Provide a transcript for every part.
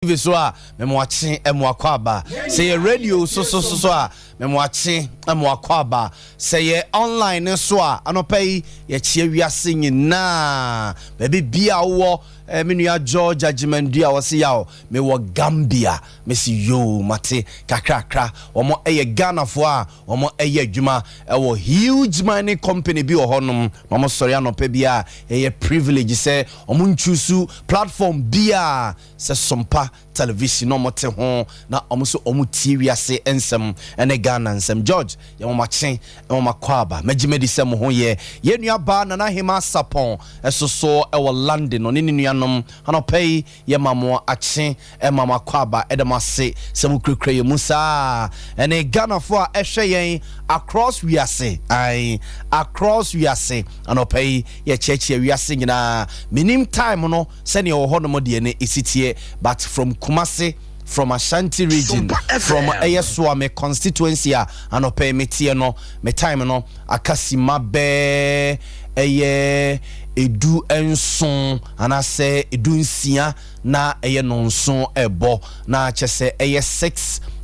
TV so a, memoakye, moakɔ aba. Sɛ yɛ radio so so so so a, memoakye, moakɔ aba. Sɛ yɛ online ne so a, anɔpa yi yɛkyia wiase nyinaa baabi bia wowɔ. Me nua George Agyemandu a wɔse yaw mewɔ Gambia, mesi yoo, mate kakrakra. Wɔn ɛyɛ Ghanafoɔ a wɔn ɛyɛ adwuma ɛwɔ huge mining company bi wɔ hɔnom na wɔn sɔre anɔpa bi a ɛyɛ privilege sɛ wɔn ntwusu platform bi a sɛ Sompa Television na wɔn te ho na wɔn nso wɔn tie wiase nsɛm ɛne Ghana nsɛm. George, yɛn wɔn akye, wɔn akɔ aba. Mɛgye mɛdi sɛ mo ho yɛ. Yɛn nua baa Nana Hema Sapɔn ɛso so ɛwɔ London, ɔne ne nuanom, anɔpa yi yɛma mo akye, ɛma mo akɔ aba, ɛda mo ase sɛ mo kurakura yɛn mu saa, ɛne Ghanafoɔ a ɛhwɛ yɛn across wiase, ae, across wiase. Anɔpa yi yɛkyerɛkyerɛ wiase nyinaa. Menim time no sɛnea ɛwɔ hɔnom deɛ ne ɛsi teɛ, but from Kumase, from Ashanti Region, from ɛyɛ Suame constituency a anɔpa yi meteɛ no, me time no aka sima bɛɛ ɛyɛ 17 anaasɛ 16 na ɛyɛ 7 ɛbɔ, na kyɛ sɛ ɛyɛ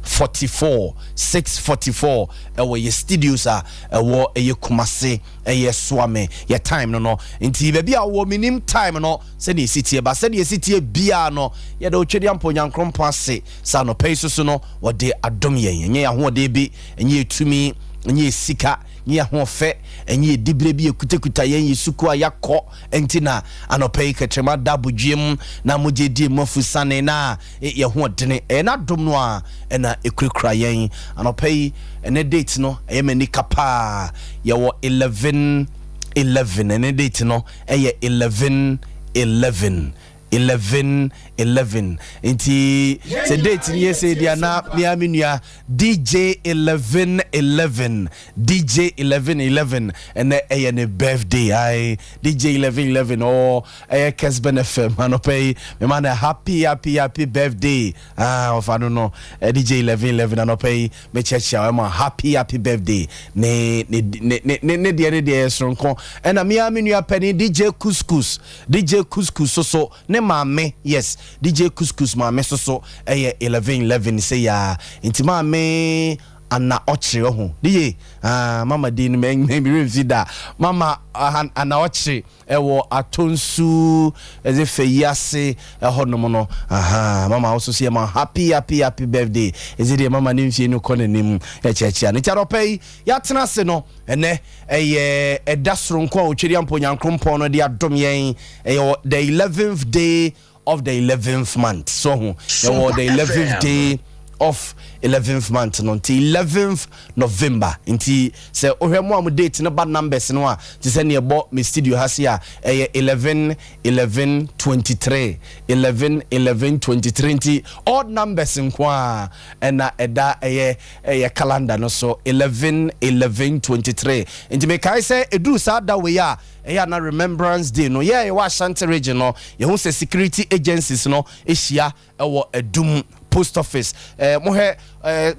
6:44, 6:44 ɛwɔ yɛ studios a ɛwɔ ɛyɛ Kumase, ɛyɛ Suame yɛ time no. Nti baabi a wɔ, minim time no sɛdeɛ ɛsi tie ba, sɛdeɛ ɛsi tie biara no, yɛde Otwadi Ampo Nyankrompɔn ase sɛ anɔpa yi soso no wɔde adom yɛn. Ɛnyɛ yɛn ahoɔden bi, ɛnyɛ yɛ tumi, ɛnyɛ yɛ sika, ɛnyɛ yɛn ahoɔfɛ, ɛnyɛ yɛ dibire bi yɛkutakuta yɛn yɛ suku a yɛakɔ nti na anɔpa yi kɛtrɛma da abodwiem na mogye die mu afusane na yɛn ho ɔdene. Ɛyɛ n'adom no a ɛna ɛkurakura yɛn anɔpa yi. Ɛnɛ date no ɛyɛ m'ani ka paa. Yɛwɔ 11/11. Ɛnɛ date no ɛyɛ 11/11, 11/11. Nti sɛ date no yɛ sɛ deɛ na mea me nua DJ 11/11, DJ 11/11, ɛnɛ ɛyɛ ne birthday. Ae, DJ 11/11 ɔwɔ ɛyɛ Kesben FM. Anɔpa yi mema no happy, happy, happy birthday. Ah, ɔfa no DJ 11/11, anɔpa yi mekyerɛkyerɛ ɛma happy, happy birthday. Ne deɛ yɛ soronko. Ɛna mea me nua panin DJ Couscous, DJ Couscous soso ne maame, yes, DJ Couscous maame soso ɛyɛ 11/11 sɛ yaa. Nti maame ana ɔkyerɛ ho DJ, ah, mama din no mɛmfi da. Mama ana ɔkyerɛ ɛwɔ Atonsu ɛdze fɛ yi ase ɛhɔ nom no. Aha, mama wo so so yɛ ma happy, happy, happy birthday. Ɛdze deɛ mama ne mfie no kɔ n'anim. Ɛkyerɛkyerɛ ne nti anɔpa yi yɛatena ase no, ɛnɛ ɛyɛ ɛda soronko a Otweri Ampo Nyankrompɔn no de adom yɛn. Ɛyɛ the 11th day of the 11th month so ho. Ɛwɔ the 11th day of 11th month no, nti 11th November. Nti sɛ wohwɛ mo a mo date no ba numbers no a, te sɛ neɛ ɛbɔ me studio ha se a, ɛyɛ 11 11 23, 11 11 23. Nti odd numbers nko a ɛna ɛda ɛyɛ calendar no so, 11 11 23. Nti mekae sɛ ɛduru saa da wei a ɛyɛ ana Remembrance Day no, yɛ yɛwɔ Ashanti Region no, yɛhu sɛ security agencies no ahyia ɛwɔ Adum Post Office. Mohwɛ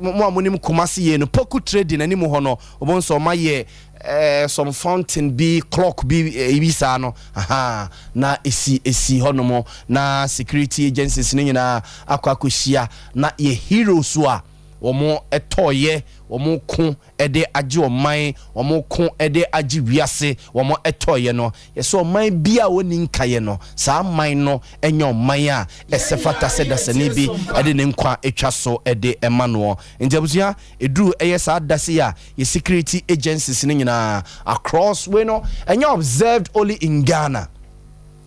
mo a monim Kumase yie no, Poku Trading anim hɔ no, wɔn nso ɔma yɛ some fountain bi, clock bi, bi saa no. Aha, na esi hɔ nom na security agencies no nyinaa akɔ akɔhyia na yɛ heroes a wɔn ɛtɔɔyɛ, wɔn ko ɛde agye ɔman, wɔn ko ɛde agye wiase, wɔn ɛtɔɔyɛ no. Yɛsɛ ɔman bi a wɔni nkaeɛ no, saa man no ɛnyɛ ɔman a ɛsɛ fata sɛ dasani bi ɛde ne nkwa atwa so ɛde ɛma noɔ. Nti abusua, eduru ɛyɛ saa dase a yɛ security agencies no nyinaa across wei no, ɛnyɛ observed only in Ghana,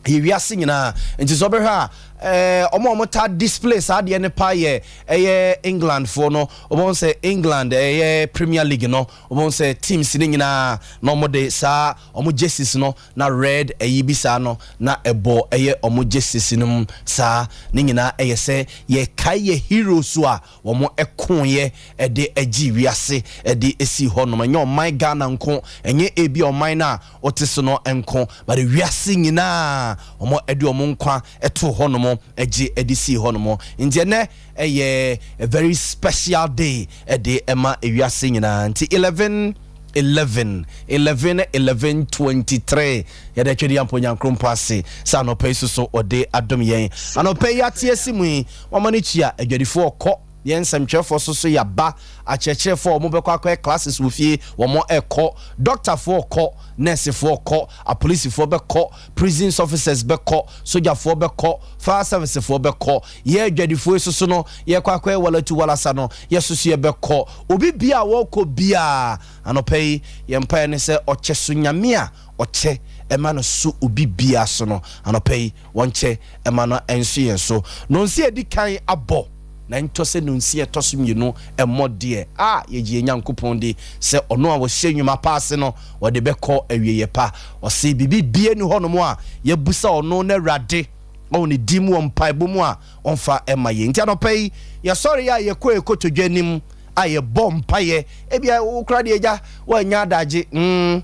yɛ wiase nyinaa. Nti sɛ ɔbɛhwɛ a, ɔmo a ɔmo ta display saa adeɛ no pa yɛ ɛyɛ England foɔ no. Ɔmo sɛ England ɛyɛ Premier League no, ɔmo sɛ teams no nyinaa na ɔmo de saa ɔmo jerseys no na red ɛyi bi saa no na ɛbɔ ɛyɛ ɔmo jerseys no mu saa. Ne nyinaa ɛyɛ sɛ yɛkae yɛ heroes a wɔn ɛkoeɛ ɛde ɛgye wiase ɛde esi hɔ nom. Ɛnyɛ ɔman Ghana nko, ɛnyɛ ebi ɔman no a ɔte so no nko, but wiase nyinaa wɔn ɛde wɔn nkwa ɛto hɔ nom ɛgye ɛde si hɔ nom. Nti ɛnɛ ɛyɛ a very special day ɛde ɛma ewiase nyinaa. Nti 11 11 11 11 23. Yɛde atwadi ampo Nyankorompɔ ase sɛ anɔpa yi so ɔde adom yɛn. Anɔpa yi ate asi mu yi, wɔma no kyia adwadifoɔ kɔ yɛn nsɛmtwerɛfoɔ so yɛaba, akyerɛkyerɛfoɔ a wɔn bɛkɔ akɔyɛ classes wɔ fie, wɔn ɛkɔ, doctorfoɔ kɔ, nursefoɔ kɔ, apolisifoɔ bɛkɔ, prisons officers bɛkɔ, sogyafoɔ bɛkɔ, fire servicefoɔ bɛkɔ. Yɛ adwadifoɔ yi soso no, yɛkɔ akɔyɛ walatu walasa no, yɛ soso yɛbɛkɔ. Obi bia a wɔrekɔ biaa anɔpa yi, yɛn mpaeɛ ne sɛ ɔkyɛ so Nyame a ɔkyɛ ɛma no so obi bia so no, anɔpa yi wɔnkyɛ ɛma no ɛnso yɛn so. Nonsi edi kan abɔ na ntɔ sɛ nonsi ɛtɔ so 2 ɛmmɔ deɛ a, yɛgye yɛn Nyankopɔn di sɛ ɔno a wɔhyɛ nnwuma pa ase no, wɔde bɛkɔ awieyɛ pa. Ɔse biribi bie ni hɔnom a yɛbusa ɔno no Awurade ɔwɔ ne di mu wɔ mpaebɔ mu a ɔmfa ɛma yɛn. Nti anɔpa yi yɛsɔre a yɛkɔ yɛkɔtɔdwa anim a yɛbɔ mpayɛ. Ebia wokora deɛ agya woanya adagye,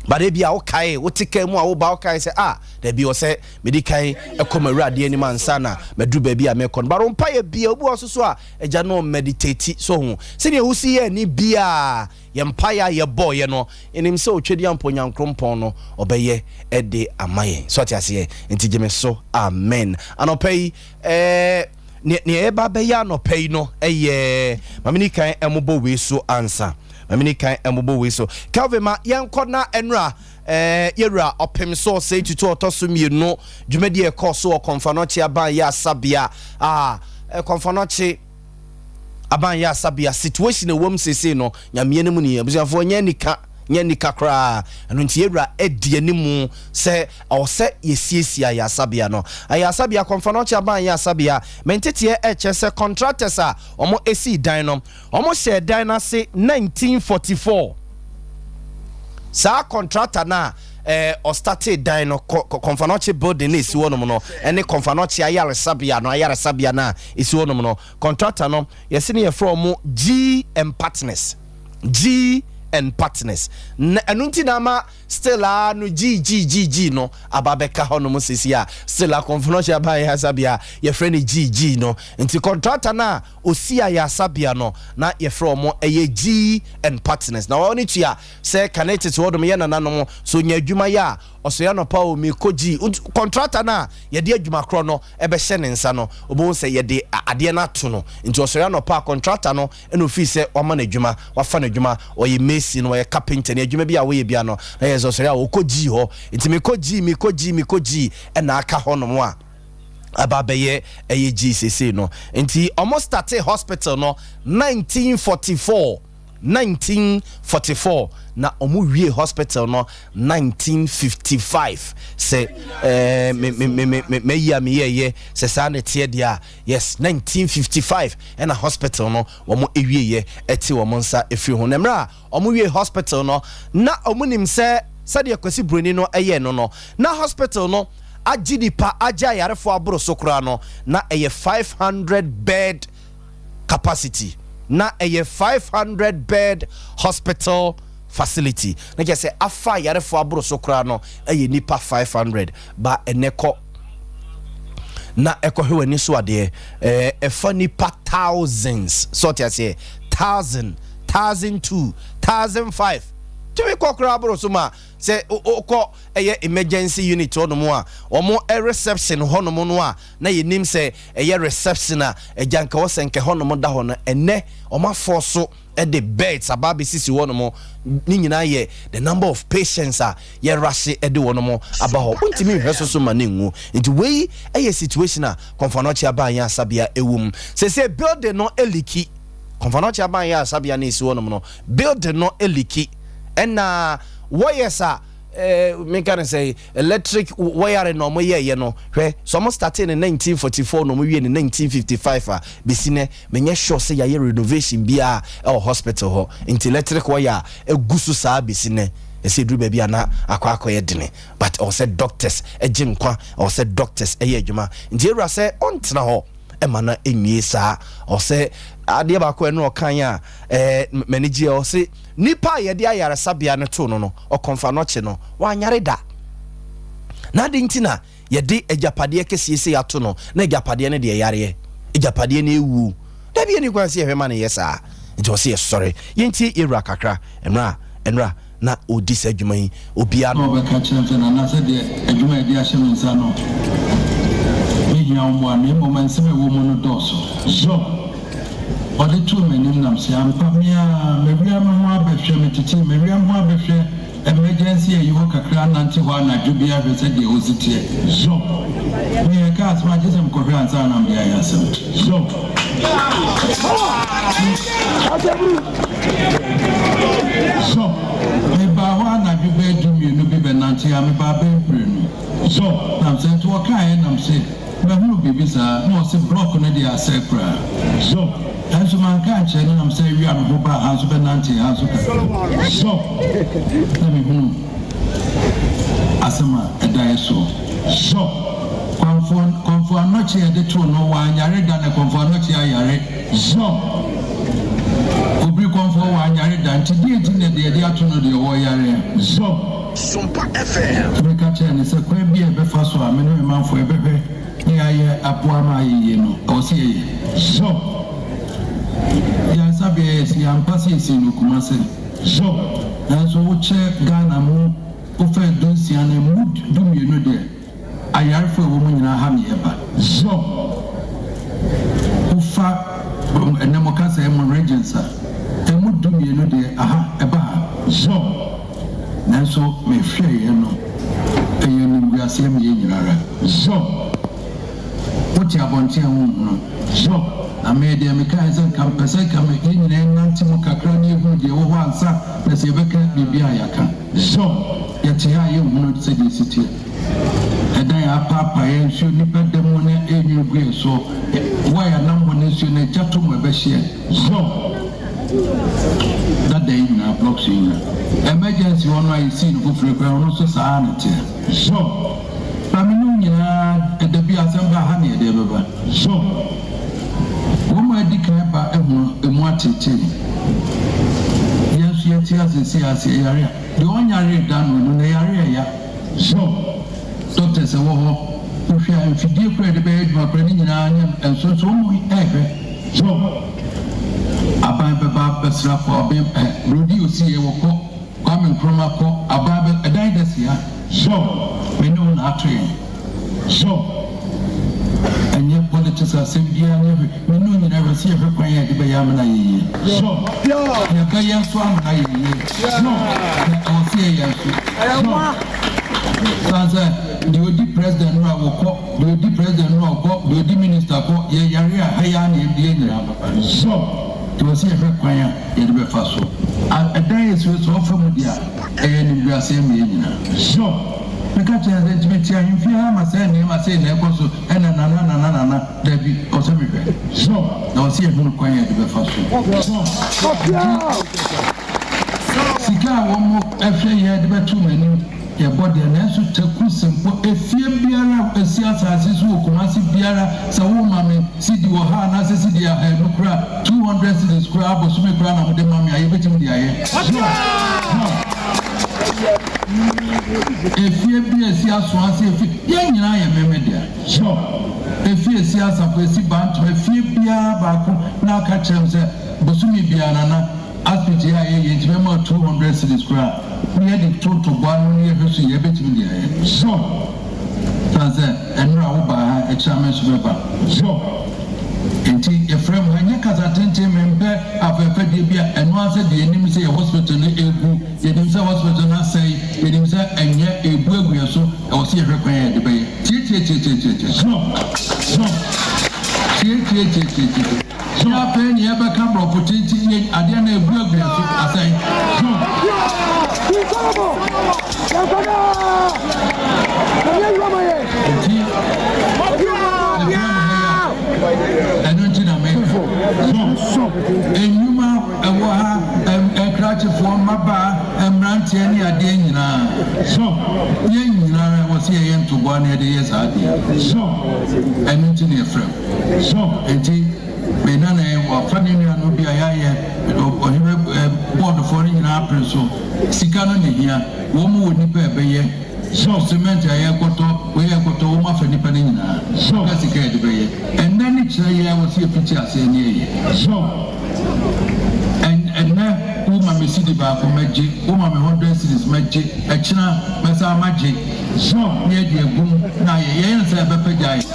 but ebia wokae wote kaa mu a woba, wokae sɛ, ah, dabi, wɔ sɛ mede kan ɛkɔ m'Awurade anim ansa na maduru baabi a mekɔ no. But wo mpayɛ bia, obi wɔ so so a agya no meditate so ho sɛdeɛ wosi yɛ ani biaa, yɛ mpayɛ a yɛbɔɔyɛ no, ɛnim sɛ ɔtwadi ampo Nyankrompɔn no ɔbɛyɛ ɛde ama yɛn so. Ɔte aseɛ nti gye me so amen. Anɔpa yi nea yɛba bɛyɛ anɔpa yi no ɛyɛ mamene kan ɛmobɔ wei so ansa. Mamene kan ɛmobɔ wei so. Kelvin, ma yɛnkɔ na ɛnora yɛwura ɔpem so ɔsɛ tutu ɔtɔ so 2 dwumadie ɛkɔɔ so wɔ Kɔmfa Nɔkye aban yɛ asabea a Kɔmfa Nɔkye aban yɛ asabea situation ɛwɔ mu seesei no, Nyameɛ no mu ni. Abusuafoɔ, nyɛ nika, nyɛ nika koraa. Ɛno nti yɛwura adi animu sɛ ɔwɔ sɛ yɛsiesie ayɛ asabea no. Ayɛ asabea, Kɔmfa Nɔkye aban yɛ asabea, menteteɛ ɛkyɛ sɛ contractors a ɔmo esi dan no, ɔmo hyɛ dan no ase 1944. Saa contractor no a ɔstartee dan no, Kɔmfa Nɔkye building no esi hɔnom no, ɛne Kɔmfa Nɔkye ayaresabea no a esi hɔnom no, contractor no yɛsi ne yɛfrɛ ɔmo G and Partners, G and Partners. Na ɛno nti na ama still a no G G G G no aba bɛka hɔnom sisi a still a Kɔmfa Nɔkye aba ayaresabea yɛfrɛ no G G no. Nti contractor no a osi ayaresabea no na yɛfrɛ ɔmo ɛyɛ G and Partners. Na wɔn ne tua sɛ kane tete hɔnom yɛ nananom so nya adwuma yɛ a, ɔsɔre anɔpa o, mekɔ G. Contractor no a yɛde adwuma korɔ no ɛbɛhyɛ ne nsa no, obɛhu sɛ yɛde adeɛ no ato no. Nti ɔsɔre anɔpa a, contractor no ɛna ofii sɛ wama no adwuma, wafa no adwuma, ɔyɛ mason, ɔyɛ carpenter ne adwuma bi a wɔyɛ bia no, na yɛ sɛ ɔsɔre a ɔkɔ G hɔ. Nti mekɔ G, mekɔ G, mekɔ G, ɛna aka hɔnom a aba bɛyɛ ɛyɛ G seesei no. Nti ɔmo starte hospital no 1944, 1944, na ɔmo wie hospital no 1955. Sɛ me me me me mɛyi a meyɛyɛ sɛ saa na ɛteɛ deɛ a, yes, 1955 ɛna hospital no wɔn ewieyɛ ɛte wɔn nsa efiri ho. Na mmerɛ a ɔmo wie hospital no, na ɔmo nim sɛ sɛdeɛ Kwasi Broni no ɛyɛ no, na hospital no agye nipa, agye ayarefoɔ aboro so koraa no, na ɛyɛ 500 bed capacity, na ɛyɛ 500 bed hospital facility, na kyerɛ sɛ afa ayarefoɔ aboro so koraa no ɛyɛ nipa 500. Ba ɛnɛ kɔ na ɛkɔhwɛ w'ani so adeɛ, ɛfa nipa thousands sɛ ɔte aseɛ, thousand, thousand two, thousand five, tumi kɔ koraa aboro so ma sɛ wokɔ ɛyɛ emergency unit hɔnom a, wɔn reception hɔnom no a na yɛnim sɛ ɛyɛ reception a ɛgya nka wɔ sɛ nkɛ hɔnom da hɔ no, ɛnɛ wɔn afɔ so ɛde beds aba abɛsisi hɔnom. Ne nyinaa yɛ the number of patients a yɛrase ɛde wɔnom aba hɔ. Wontumi nhwɛ so so ma ne ngu. Nti wei ɛyɛ situation a Kɔmfa Nɔkye aba anyɛ asabea ɛwɔ mu sɛ building no ɛleaki. Kɔmfa Nɔkye aba anyɛ asabea no ɛsi hɔnom no, building no ɛleaki, ɛna wires a meka no sɛ electric wire na ɔmo yɛɛyɛ no, hwɛ sɛ ɔmo started ne 1944 na ɔmo wie ne 1955 a, bɛsi nɛ menyɛ sure sɛ yɛayɛ renovation biara ɛwɔ hospital hɔ. Nti electric wire a ɛgu so saa bɛsi nɛ, ɛsɛ duru baabi a na akɔ akɔyɛ dene, but ɔwɔ sɛ doctors ɛgye nkwa, ɔwɔ sɛ doctors ɛyɛ adwuma. Nti ewura sɛ ɔntena hɔ ɛma no ɛnwie saa. Ɔsɛ adeɛ baako ɛno ɔkan a m'ani gye, ɔsɛ nipa a yɛde ayaresabea no to no, ɔkɔmfa nɔkye no wanyare da. Na ade nti na yɛde agyapadeɛ kɛseɛ sɛ yɛato no na agyapadeɛ no deɛ yareɛ, agyapadeɛ no ɛwu dabi, ɛni kwan sɛ yɛhwɛ ma no yɛ saa. Nti ɔsɛ yɛsɔre yɛntie yɛwura kakra mmerɛ a Ɛnora na ɔredi saa adwuma yi obiara. Na ɔbɛka kyerɛ me sɛ, Nana, sɛdeɛ adwuma a yɛde ahyɛ me nsa no, mɛhia wo mmoa, na mmom nsɛm a ɛwɔ mu no dɔɔso. Zɔ! Ɔde too m'anim nam sɛ, Ampa, me ara mawia me ho abɛhwɛ, metetee, mawia me ho abɛhwɛ emergency ayi hɔ kakra anante hɔ anadwo bi ahwɛ sɛdeɛ ɛhɔ si teɛ. Zɔ! Me yɛka asɛm a, gye sɛ mekɔhwɛ ansa na mede ayɛ asɛm. Zɔ! Zɔ! Mebaa hɔ anadwo bɛyɛ dumienu bi bɛnantee a, mebaa bɛyɛ mprenu. Zɔ! Nam sɛ, nti wɔkaeɛ nam se. Mahunu biribi saa, na ɔse block no deɛ asɛe koraa. Zɔ! Nanso manka ankyerɛ no, nam sɛ awia me ho baa ha nso bɛnantee ha nso kakra. Zɔ! Na mehunu asɛm a ɛda yɛ soɔ. Zɔ! Kɔmfoɔ, Kɔmfoɔ Anɔkye a yɛde too no, wanyare da na Kɔmfoɔ Anɔkye ayare. Zɔ! Obiri Kɔmfoɔ wanyare da, nti deɛ nti na deɛ yɛde ato no deɛ ɔreyareɛ? Zɔ! Sompa FM. Meka kyerɛɛ no sɛ kwan bi a yɛbɛfa so a me ne me manfoɔ yɛbɛhwɛ na yɛayɛ aboa ama ayɛ yie no, ɛwɔ sɛ yɛyɛ. Zɔ! Ayaresabea a yɛasi, ampa sɛ yɛsii no Kumase. Zɔ! Nanso wokyɛ Ghana mu wofa dunsia no, ɛmu dumienu deɛ, Ayarefo a ɛwɔ mu nyinaa ha na yɛba. Zɔ! Wofa ɛnɛ mo kasa yi mu regions a, ɛmu dumienu deɛ aha ɛba ha. Zɔ! Nanso mehwɛeɛ no, ɛyɛ animguaseɛ ma yɛn nyina ara. Zɔ! Wote abɔnten a wonhunu. Zɔ! Na me deɛ mekaeɛ sɛ nka mepɛ sɛ nka yɛn nyinaa yɛnante mu kakra na yɛhunu deɛ ɛwɔ hɔ ansa na sɛ yɛbɛka biribi a yɛaka. Zɔ! Yɛte ha a yɛnhunu sɛdeɛ ɛsi teɛ. Ɛdan a apaapaeɛ, nsuo nnipa da mu na ɛrenwunu gu yɛn so. Wire nam hɔ na nsuo no agya tɔ mu ɛbɛhyeɛ. Zɔ! Dada yi nyinaa, blocks yi nyinaa. Emergency hɔ no a yɛsii no foforɔ yi koraa ɔno nso saa ara na ɛteɛ. Zɔ! Ba me ne wo nyinaa ɛda bi asɛm ba a ha na yɛde bɛba. Zɔ! Wɔn a adi kan ba ahunu emu ateetee. Yɛn nso yɛte ase seesei a sɛ yɛyare a, deɛ ɔnyaree da no, ɔno na ɛyare a ɛya. Zɔ! Doctors ɛwɔ hɔ, wohwɛ a mfidie koraa a yɛde bɛyɛ adwuma koraa ne nyinaa nyɛ nso nso wɔn ɛrehwɛ. Zɔ! Aban bɛba abɛsra kɔ aben ɛ, Brodi Osiyɛ wɔkɔ, Kwame Nkrumah kɔ, aban bɛ, ɛdan da si ha. Zɔ! Me ne wo na ato yɛn. Zɔ! Ɛnyɛ politics asɛm biara nyɛ hwee. Me ne wo nyinaa hwɛ sɛ yɛhwɛ kwan a yɛde bɛyɛ amena ayɛ yie. Zɔ! Yɛbɛyɛ nso amena ayɛ yie. Zɔ! Na ɛwɔ sɛ yɛyɛ nso. Zɔ! San sɛ deɛ ɔdi president no a wɔkɔ, deɛ ɔdi president no a ɔkɔ, deɛ ɔdi minister kɔ, yɛyare a ha yi ara na yɛde yɛn nyinaa bɛba. Zɔ! Nti ɛwɔ sɛ yɛhwɛ kwan a yɛde bɛfa so. A ɛdan a ɛsi hɔ sɛ ɔfa mu deɛ a, ɛyɛ animguaseɛ ma yɛn nyinaa. Zɔ! Meka kyerɛɛ no sɛ, Nti mete ahemfie ha ma saa nneɛma sei na ɛkɔ so ɛna nana nana nana? Dabi, ɛwɔ sɛ mehwɛ. Zɔ! Ɛwɔ sɛ yɛhunu kwan a yɛde bɛfa so. Zɔ! Nti sika a wɔhwɛ yɛ de bɛto m'anim yɛbɔ deɛ, nanso Taku Sempo efie biara a ɛsi asase so wɔ Kumasi biara, sɛ woma me sidi ɔha anaasɛ sidi ahanu koraa, 200 cedis koraa bosome koraa na mode ma me a, yɛbɛtumi de ayɛ. Zɔ! Zɔ! Efie bi a esi aso ase efi yɛn nyinaa yɛ meme dea. So efie esi asafo esi bantama efie biara baako na aka kyerɛ me sɛ bosome biara nana aspiti a yɛyɛ nti mɛma wo 200 cedis koraa na yɛde to ntoboa no ne yɛhwɛ so yie ɛbɛtumi de ayɛ. So sane sɛ ɛnora wo baa ha ɛkyena me nso mɛba. So nti yɛfrɛ me ha nyɛ kasa tenten mempɛ afɛɛfɛdeɛ bi a ɛno ara sɛ deɛ yɛnim sɛ yɛ hospital no ɛgu. Yɛnim sɛ hospital no asɛe, yɛnim sɛ ɛnyɛ, ɛrebu agu yɛn so, ɛwɔ sɛ yɛhwɛ kwan a yɛde bɛyɛ. Tietietietietietie, zɔ, zɔ, tietietietietietie, zɔ. Afei ne yɛbɛka borɔfo tenten, yɛ adeɛ no ɛrebu agu yɛn so, asɛe, zɔ. Nti, yɛfrɛ mo ha yi a, ɛno nti na meka, zɔ, nnwuma. Ɛwɔ ha, nkrakyefoɔ, mmabaa, mmeranteɛ ne adeɛ nyinaa. So yɛn nyina ara ɛwɔ sɛ yɛyɛ ntoboa na yɛde yɛ saa adeɛ yi? So ɛno nti na yɛfrɛ wo? So enti me nana yi wafa ne nuanom bi a yɛayɛ ɔhene bɔɔdofoɔ no nyinaa apere so. Sika no na ɛhia. Wɔn wɔ nnipa a ɛbɛyɛ. So cement a yɛrekɔtɔ, wei a yɛrekɔtɔ, wɔn afa nnipa no nyinaa. So ka sika a yɛde bɛyɛ. Ɛnnɛ ne kyerɛ yɛ a ɛwɔ sɛ yɛfiti aseɛ ne yɛyɛ. So. Ɛnnɛ wo ma me. cedi baako mɛgye, woma me hundred cedis mɛgye, ɛkyena mɛsan magye, na yɛde agu mu na ayɛ, yɛyɛ no saa a ɛbɛpagya yɛn.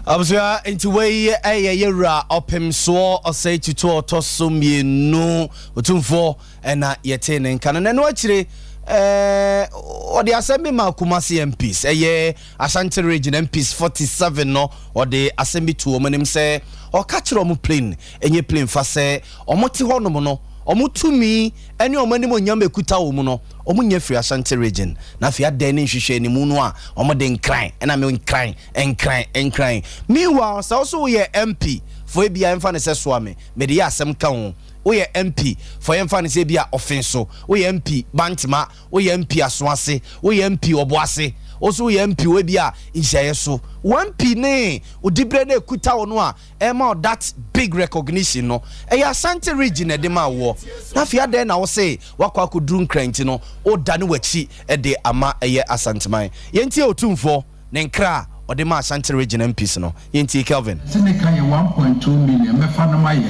Abusua, nti wei yɛ yɛwura Ɔpemsoɔ Ɔsɛe Tutu a ɔtɔ so mmienu, Otumfoɔ na yɛtee ne nka no. Na ɛno akyire ɔde asɛm bi maa Kumasi MPs, ɛyɛ Ashanti Region MPs 47 no, ɔde asɛm bi too wɔn anim sɛ ɔka kyerɛ wɔn plain, ɛnyɛ plain fa sɛ wɔte hɔnom no, wɔn tumi ne wɔn animuonyam a ɛkuta wɔn no, wɔn nya firi Ashanti Region. Na afei adɛn ne nhwehwɛanimu no a wɔde nkran, ɛna me nkran, nkran, nkran. Meanwhile, sɛ wo nso woyɛ MP for ebia yɛmfa no sɛ Soame, mede yɛ asɛm ka ho, woyɛ MP for yɛmfa no sɛ ebia Ɔfenso, woyɛ MP Bantema, woyɛ MP Asoase, woyɛ MP Ɔboase, wo nso woyɛ MP wɔ ebia Nhyiaeɛ so. Wo MP ne wo diberɛ no a ɛkuta wo no a ɛrema wo that big recognition no, ɛyɛ Asante region na ɛde maa woɔ. Na afei adɛn na wo se woakɔ akɔduru Nkran nti no wodane w'akyi de ama ɛyɛ Asanteman? Yɛntie Otumfoɔ ne nkra a ɔde maa Ashanti Region MPs no. Yɛntie Kelvin. Se ne ka yɛ 1.2 million mɛfa no mayɛ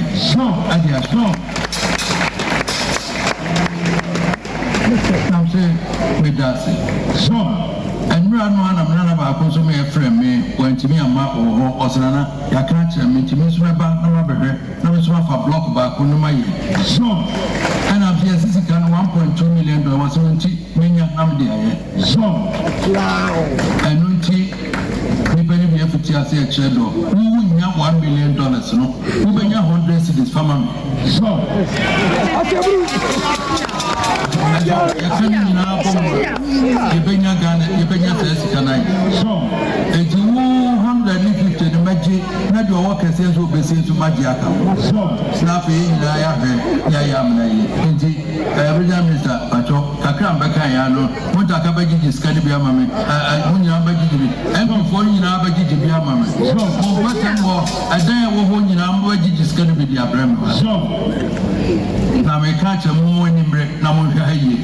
ɛde ahyɛ Nam se medase. Ɛnora no ara na me nana baako nso me frɛ me wantumi amma wɔ hɔ ɔse nana yaka akyerɛ me nti me nso mɛba na mabɛhwɛ na me nso mafa block baako no mayɛ ɛna nso yɛse sika no 1.2 million dollar wɔse nti menya na mede ayɛ. Ɛno nti nnipa no bi afiti ase rekyerɛ dɔ. Wo wonnya $1 million no, wobɛnya 100 cedis fa ma me. Ɛdɔ, yɛka ne nyinaa bɔ mu a, yɛbɛnya Ghana, yɛbɛnya saa sika no ayɛ. Enti wo 150 no mɛgye, na deɛ ɔwɔ kɛseɛ nso ɔbɛsie nso magye aka ho. Na afei yɛn nyinaa yɛahwɛ na yɛayɛ amena yie. Enti, eh, Regional Minister, pakyɛ, kakra a mebɛkaeɛ ara no, Mo ntaka bɛgyegye sika no bi ama me. Ɛ ɛ mo nyinaa bɛgyegye bi. MP foɔ no nyinaa bɛgyegye bi ama me. Mo mpɔtam hɔ, ɛdan a ɛwɔ hɔ nyinaa mobɛgyegye sika no bi de abrɛ me. Na meka akyerɛ mo, mo ani mmere na monhwɛ ha yie.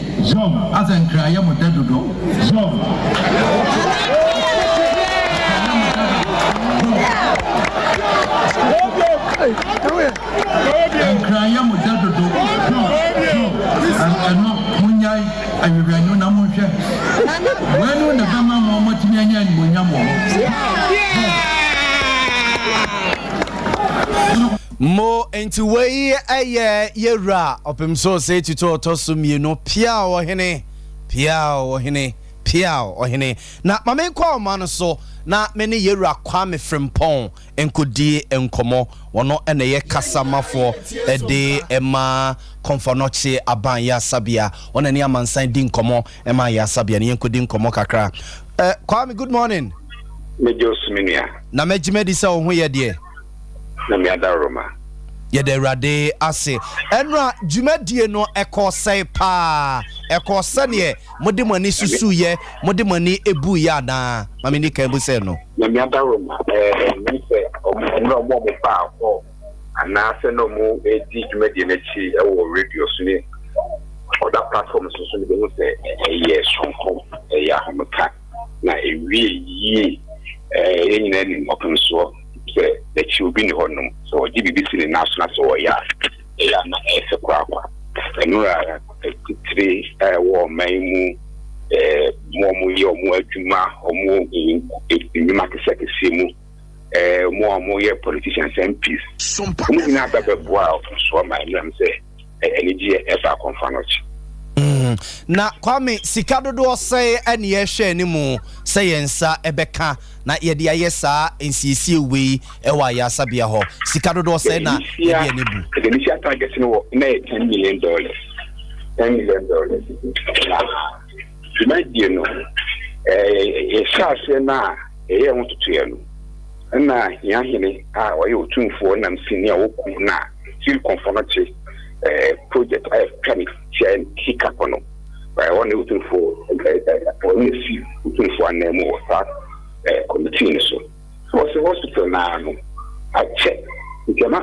Asɛ nkra yɛ mo dɛ dodo. Nkra yɛ mo dɛ dodo. Ɛno monyae. Ahwehwɛ no na monhwɛ. Wei no na ɛbɛma mo moatumi anya animuonyam wɔ hɔ. Mo nti wei yɛ yɛwura ɔpemso osei tutu ɔtɔ so mmienu piaw ɔhene piaw ɔhene piaw ɔhene na ma menkɔ ɔma no so na me ne yɛwura Kwame Frimpong nkɔdi nkɔmmɔ. Wɔno na ɛyɛ kasamafoɔ de ma Kɔmfɔnɔkye Aban Yasabea. Wɔn ne amansan di nkɔmmɔ ma Yasabea no. Yɛnkɔdi nkɔmmɔ kakra. Eh, Kwame, good morning. Megye wo so me nua. Na mɛgye madi sɛ wo ho yɛ deɛ. Na me adaworoma. Yɛda Awurade ase. Ɛnora dwumadie no ɛkɔɔ sɛe paa. Ɛkɔɔ sɛdeɛ mode mo ani susuiɛ, mode mo ani buiɛ anaa? Ma menni kan bu sɛ no. Nyame adaworoma, ɛɛ, mehu sɛ ɔmo, mmerɛ ɔmo a ɔmo baa hɔ anaasɛ na ɔmo redi dwumadie no akyi wɔ radio so ne other platforms so no bɛhu sɛ ɛyɛ soronko, ɛyɛ ahomeka, na ɛwie yie. Ɛɛ, yɛn nyinaa nim ɔpemsoɔ sɛ n'akyi obi nni hɔnom, sɛ ɔgye biribi si ne nan so na sɛ ɔyɛ a, ɛyɛ a na ɛyɛ fɛ korakora. Ɛno ara titire a ɛwɔ ɔman yi mu, wɔn a wɔyɛ wɔn adwuma, wɔn nnwuma akɛseɛ akɛseɛ mu, wɔn a wɔyɛ politicians, MPs, wɔn nyinaa ba bɛboa nsoɔ ma ɛnam sɛ anigyeɛ ɛba akɔmfa no akyi. Na Kwame, sika dodoɔ sɛn ɛne yɛhwɛ anim sɛ yɛn nsa ɛbɛka na yɛde ayɛ saa nsiesie wei ɛwɔ ayaresabea hɔ? Sika dodoɔ sɛn na yɛde ani bu? The initial target no wɔ na yɛ $10 million, $10 million. Na dwumadie no ɛɛ yɛhyɛ aseɛ no a yɛyɛ ho totoeɛ no, ɛna hiahene a ɔyɛ otumfoɔ nam sini a wɔku no a firi kɔnfɔ no kye ɛɛ project a yɛtwa ne tia sika kɔ no, ɛhɔ ne otumfoɔ ɔne si otumfoɔ anan mu wɔ saa ɛɛ committee no so. Wɔse hospital no ara no akyɛ nti ama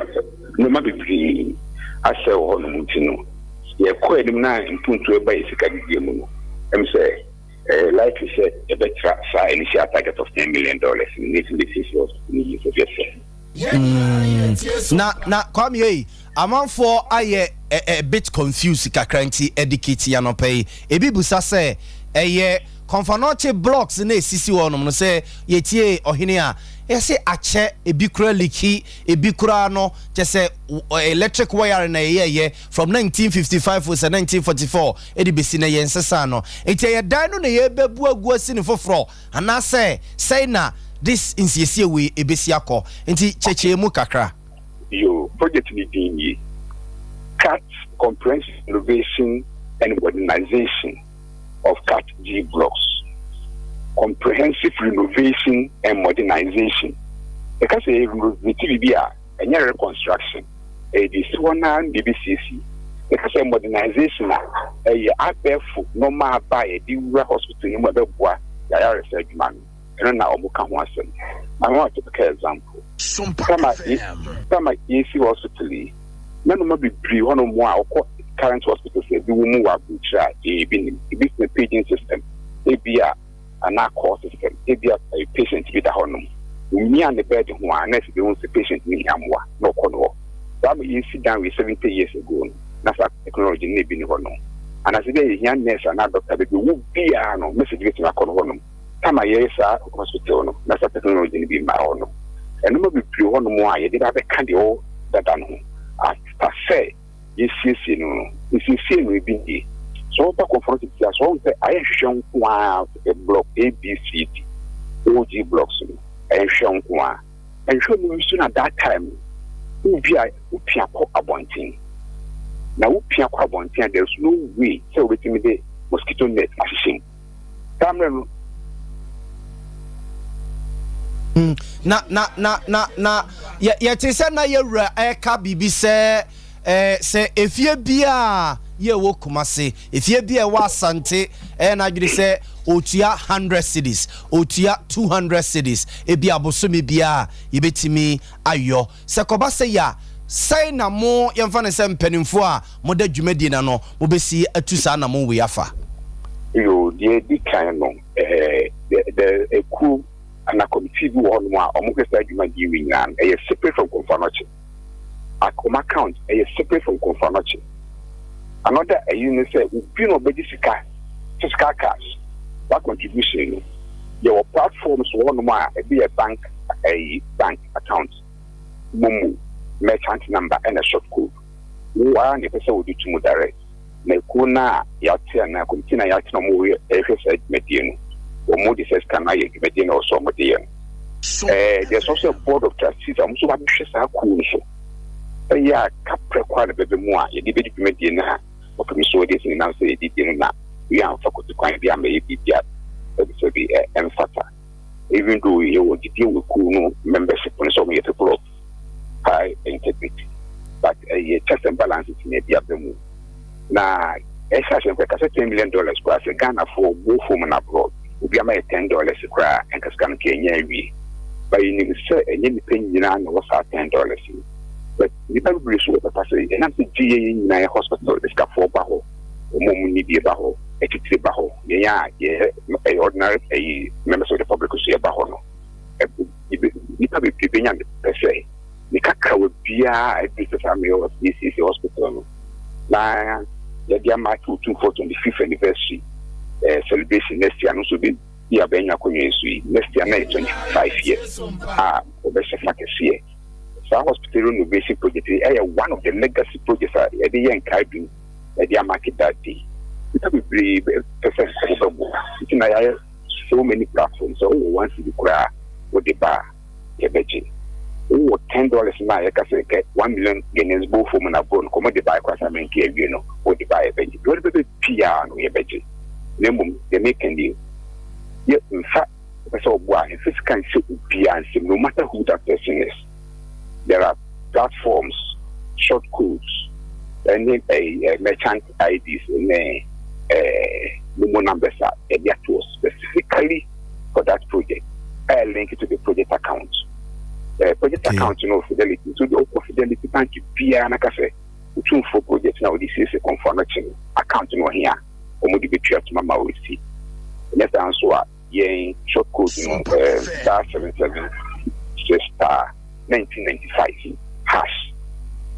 nnoɔma bebree asɛe wɔ hɔnom nti no yɛkɔ anim na mpuntuo ɛba yɛ sika didie mu no ɛm sɛ ɛyɛ likely sɛ yɛbɛtra saa initial target of $10 million no na yɛtumi de siesie hospital no yie sɛdeɛ ɛsɛ. Mm, na na Kwame ei. Amanfoɔ ayɛ a bit confused kakra, nti educate yɛn anɔpa yi. Ebi busa sɛ ɛyɛ Kɔmfo Anɔkye blocks na esisi hɔnom no, sɛ yɛtie ɔhene a, yɛsɛ akyɛ, ebi kura leak, ebi kura no kyɛ sɛ electric wire na ɛyɛyɛ from 1955 sɛ 1944 ɛde bɛsi na yɛn nsesa no. Nti ɛyɛ dan no na yɛbɛbu agu asi ne foforɔ, anaasɛ sɛn na this nsiesie wei ebesi akɔ? Nti kyɛkyɛ mu kakra. Yo, project ni din nie: CAT, Comprehensive Renovation and Modernization of CAT G Blocks. Comprehensive renovation and modernization. Ɛka sɛ renovate biribi a, ɛnyɛ reconstruction, ɛyɛ de si hɔ naa na ebi siesie. Ɛka sɛ modernization a, ɛyɛ abɛɛfo nneɛma aba a yɛde wura hospital no mu a ɛbɛboa yɛayaresa adwuma no. Ɛno na ɔmo ka ho asɛm. Na wɔn a typical example, tama yɛsi hospital yi na nneɛma bebree hɔnom a ɔkɔ current hospitals ebi wɔ mu wɔ aburukyire a ebi nim ebi sɛ paging system ebi a anaa call system ebi a patient bi da hɔnom, omia ne bed ho a, nurse bi ho sɛ patient ne hia mmoa na ɔkɔ no hɔ. Saa ma yɛsi dan wei 70 years ago no, na saa technology no ebi ne hɔ no, anaasɛ bi a yɛhia nurse anaa doctor baabi owu biara no, message bi tumi akɔ no hɔnom. Tama yɛyɛ saa hospital no, na saa technology no bi mmaa hɔ no. Ɛnoma bebree hɔnom a yɛde ba bɛka deɛ ɔwɔ dada no ho after sɛ yɛsiesie no. Nsiesie no ebi nie: sɛ wɔba Kɔmfo Anɔkye a, sɛ wɔn sɛ ayɛ nhwehwɛ nko a, block A, B, C, D, O, G blocks no, ɛyɛ nhwehwɛ nko a. Nhwehwɛ no nso na that time wobi a wopia kɔ abɔnten, na wopia kɔ abɔnten a, there is no way sɛ wobɛtumi de mosquito net ahyehyɛ mu saa mmerɛ no. Na yɛte sɛ na yɛwura ɛka biribi sɛ sɛ efie bia yɛwɔ Kumase, efie bi a ɛwɔ Asante, ɛyɛ n'adwene sɛ otua 100 cedis, otua 200 cedis, ebi abosome bia yɛbɛtumi ayɔ sɛ kɔba sɛ yɛ a, sɛn na mo yɛmfa ne sɛ mpanimfoɔ a moda dwumadie na no mobɛsi atu saa na mo wei afa? Yo, deɛ di kan no, the ekuo ana committee bi wɔ hɔnom a ɔmo hwɛ saa dwumadie wi nyinaa no, ɛyɛ separate from Kɔmfo Anɔkye. Ɔmo account ɛyɛ separate from Kɔmfo Anɔkye. Another ɛyi ne sɛ obi na ɔbɛgye sika, physical cash, that contribution no, yɛwɔ platforms wɔ hɔnom a ebi yɛ bank, ɛyi bank account, MoMo, merchant number ɛna short code. Wo ara na ɛpɛ sɛ wɔde tu mu direct, na ekuo na yɛate ana committee na yɛate na ɔmo ɛhwɛ saa dwumadie no, wɔn de sɛ sika no ayɛ dwumadie na ɔsɔ ɔmo de yɛ no. There's also a board of trustees a wɔn nso abɛhwɛ saa kuo no so, ɛyɛ a kaprɛ kɔ a na bɛbɛ mu a yɛde bɛdi dwumadie no a ɔpem so wɔde esi ne nan sɛ yɛde die no, na yɛ amfa koto kwan bi ama yɛ biribi a ɛbi bi ɛmfata, even though yɛwɔ gyidie wɔ kuo no membership no sɛ wɔn yɛ people of high integrity, but ɛyɛ checks and balances na ɛde aba mu. Na ɛhyɛ ahyɛ nkɔ ɛka sɛ $10 million koraa, sɛ Ghanafoɔ both home and abroad obi ama yɛ $10 koraa, ɛnka sika no ka ɛnyɛ awie. But yɛnim sɛ ɛnyɛ nipa nyinaa na ɛwɔ saa $10 yi, but nipa bebree so wɔ pɛpa sɛ ɛnam sɛ gye yɛ yɛn nyinaa yɛ hospital, sikafoɔ ba hɔ, wɔn a wɔn ni bie ba hɔ, atitire ba hɔ, yɛn a yɛ ɛyɛ ordinary ɛyi members of the public so yɛba hɔ no, nipa bebree benya ne pɛ sɛ ne kakrawa biara a ɛduru sɛ saa meyɛ yɛsiesie hospital no na yɛde ama ate Otumfoɔ 25th anniversary celebration next year no nso bi bi a bɛnya akonnwa yi so yi next year na yɛ 25 years a wɔbɛhyɛ fa kɛseɛ. Saa hospital renovation project yi ɛyɛ one of the legacy projects a yɛde yɛ nkae ɛde ama that day. Nipa bebree pɛ sɛ wɔbɛboa, nti na yɛayɛ so many platforms. Sɛ wowɔ 1 cedi koraa wode ba a, yɛbɛgye. Wowɔ $10 na yɛka sɛ kɛ 1 million Ghanaians both home and abroad kɔmɔ de ba koraa sɛ amenke awie no, wode ba a, yɛbɛgye. Deɛ wode bɛbɛ biara no, yɛbɛgye. Na mmom deɛ meka nie, yɛ mfa pɛ sɛ ɔboa a, mfa sika nhyɛ obiara nsɛm, no matter who that person is. There are platforms, short codes ɛne ɛɛ merchant IDs ne MoMo numbers a yɛde ato specifically for that project, ɛyɛ link to the project account, project account no, Fidelity. So de ɔkɔ Fidelity Bank biara na ka sɛ Otumfoɔ project na wɔde siesie Kɔmfo Anɔkye no account no ɔhe a wɔn de bɛtua tuma ma wɔsi. Ɛnyɛ saa nso a, yɛn short code no *776*1995#.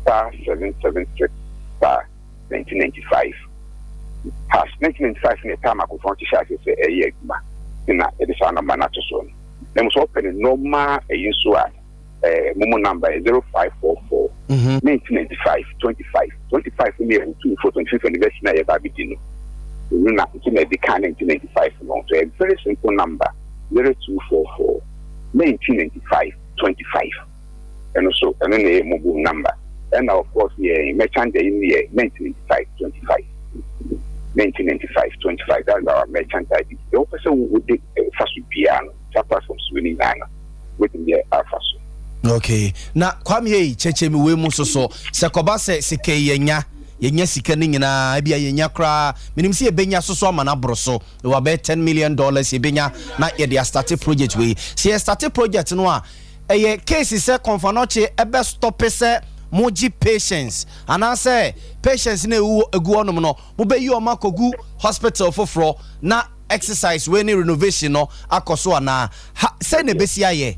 *776*1995#. 1995 ne time akɔfɔn kyehyɛ ase sɛ ɛyɛ adwuma, na yɛde saa number no ato so no. Na mo sɛ ɔpɛ ne normal ɛyi nso a, momo number yɛ 0544 1995 25 25 ne yɛ Otumfoɔ 25th anniversary na yɛba abɛdi no ɛnu na nti na ɛde ka 1995 no. So a very simple number, 0244 1995 25. Ɛno so ɛno na ɛyɛ mobile number. Ɛna of course yɛ merchant yi no yɛ 1995 25 1995 25. That's our merchant ID. Deɛ wopɛ sɛ wode fa so biara no, saa platforms wei no nyinaa no, wobɛtumi de afa so. Okay, na Kwame yi kyɛkyɛ mi wei mu soso sɛ kɔba sɛ sika yi yɛnya sika no nyinaa, ebia yɛnya koraa, menim sɛ yɛbɛnya soso ama no aboro so, ɛwɔ abɛyɛ $10 million yɛbɛnya na yɛde astart project wei. Sɛ yɛstart project no a, ɛyɛ case sɛ Kɔmfo Anɔkye ɛbɛ stop sɛ mogye patients, anaasɛ patients no ɛwu egu hɔnom no, mobɛyi ɔmo akɔgu hospital foforɔ na exercise wei ne renovation no akɔ so, anaa ha sɛ na ɛbɛsi ayɛ?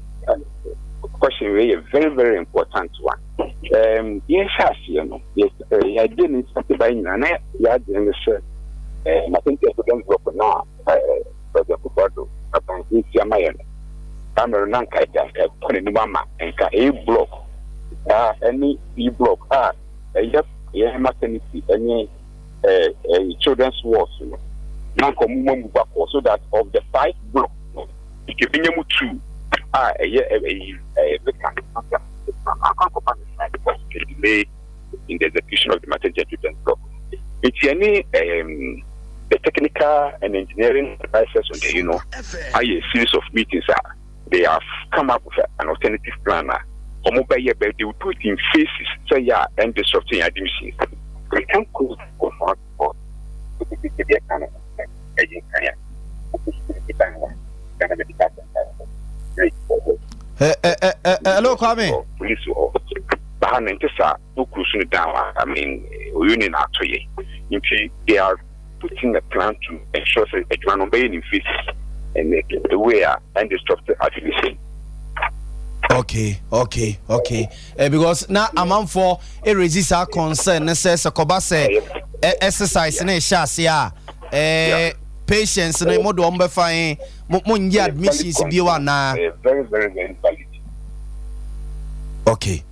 Question wei yɛ very very important one. Yɛhyɛ aseɛ no, yɛagye ne nsate ba nyinaa na yɛadwene ne sɛ maternity children's block na President Akufo-Addo aban nsi ama yɛ no, saa mmerɛ no na nka agya nka ɛkɔ n'anim ama nka A block a ɛne B block a ɛyɛ yɛn maternity ɛne children's wards no, na nka ɔmo mu bakɔ so that of the five block no, nkebenya mu two a ɛyɛ ɛyi vacant. Akɔkɔba ne saa because the delay in the execution of the maternity and children's block. Nti ɛne the technical and engineering advisors on the ayɛ series of meetings a they have come up with an alternative plan a wɔn bɛyɛ bɛ they will do it in phases sɛ yɛ a ɛn disrupt yɛn admissions. We can close for for ebi ɛka no ɛyɛ nkan a Ghana Medical Center. Hello, Kwame. Police wɔ hɔ baha no nte saa wokuru so no down. I mean, oyo ne na ato yɛ, nti they are putting a plan to ensure sɛ adwuma no bɛyɛ ne phases and the way a ɛn disrupt admission. Okay, because na amanfoɔ erezi saa concern ne sɛ kɔba sɛ exercise ne ɛhyɛ ase a, patients no mo de wɔn bɛfa yɛn mo nye admissions bio anaa? Very very very valid. Okay,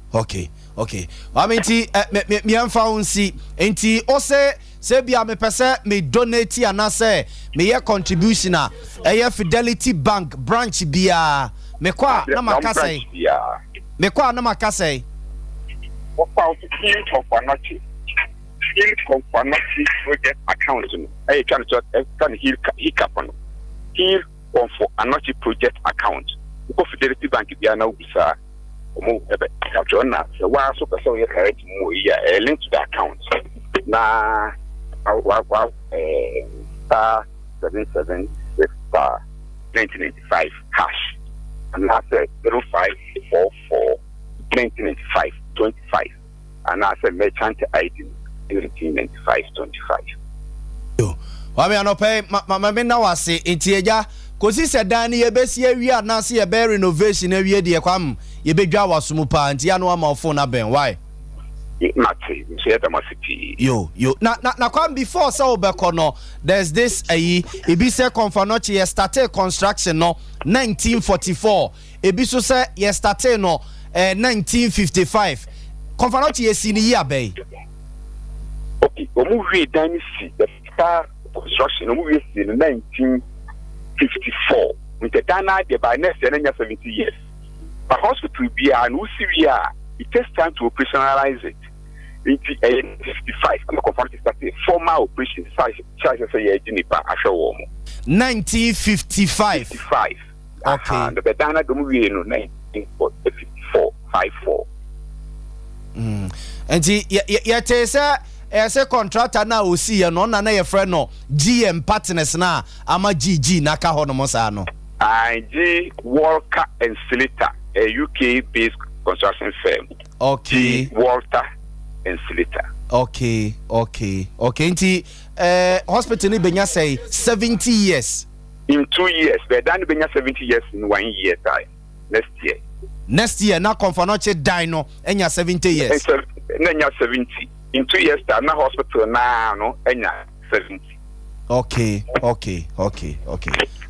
maame, nti ɛ me miɛnfa wo nsi nti ɔsɛ sɛ bia mepɛ sɛ me donate anaasɛ meyɛ contribution a, ɛyɛ Fidelity Bank branch biara mekɔ a na maka sɛ mekɔ a na maka sɛ? Wɔfa wo Heal Kɔmfo Anɔkye, Heal Kɔmfo Anɔkye project account no, ɛyɛ twa no sɛ ɛtwa no Heal HICAP no, Heal Kɔmfo Anɔkye project account. Wokɔ Fidelity Bank biara na wobisaa ɔmo ɛbɛ atwerɛ, na sɛ waa so pɛ sɛ woyɛ correct mu wɔ yi a, ɛyɛ link to the account na wa wa *776*1995# anaasɛ 0544 1995 25 anaasɛ merchant ID 1995 25. Wame anɔpɛ ma me na wase. Nti agya, kòsi sɛ dan no yɛbɛsi awie anaasɛ yɛbɛyɛ renovation awie deɛ, Kwam, yɛbɛdwa waso mu paa, nti ano ama phone abɛn why. Mate, nso yɛda mo ase pii. Yo yo, na Kwam, before sɛ wobɛkɔ no, there's this ayi ebi sɛ Kɔmfo Anɔkye yɛ started construction no 1944, ebi so sɛ yɛ started no 1955. Kɔmfo Anɔkye yɛsi ne yi abɛn? Okay, wɔn wie dan no si, the star construction wɔn wie si no 1954, nti dan no adeɛ by next year no nya 70 years. But hospital biara no, wosi wie a, it takes time to operationalize it, nti ɛyɛ 55 ɛna Kɔmfo Anɔkye start formal operation sɛ kyerɛ sɛ yɛagye nipa ahwɛ wɔn mo. 1955? 55. Okay. Na bɛdan no dɔm wie no 1954, 54. Nti yɛte sɛ ɛyɛ sɛ contractor no a ɔsiiɛ no, ɔna na yɛfrɛ no GM Partners no a ama GG n'aka hɔ nom saa no. G Walker and Slater, a UK based construction firm. G Walter and Slater. Okay, nti hospital no bɛnya sɛ 70 years? In 2 years, bɛdan no bɛnya 70 years in one year time, next year. Next year na Kɔmfo Anɔkye dan no anya 70 years. na anya 70. In 2 years time na hospital naa no anya 70. Okay,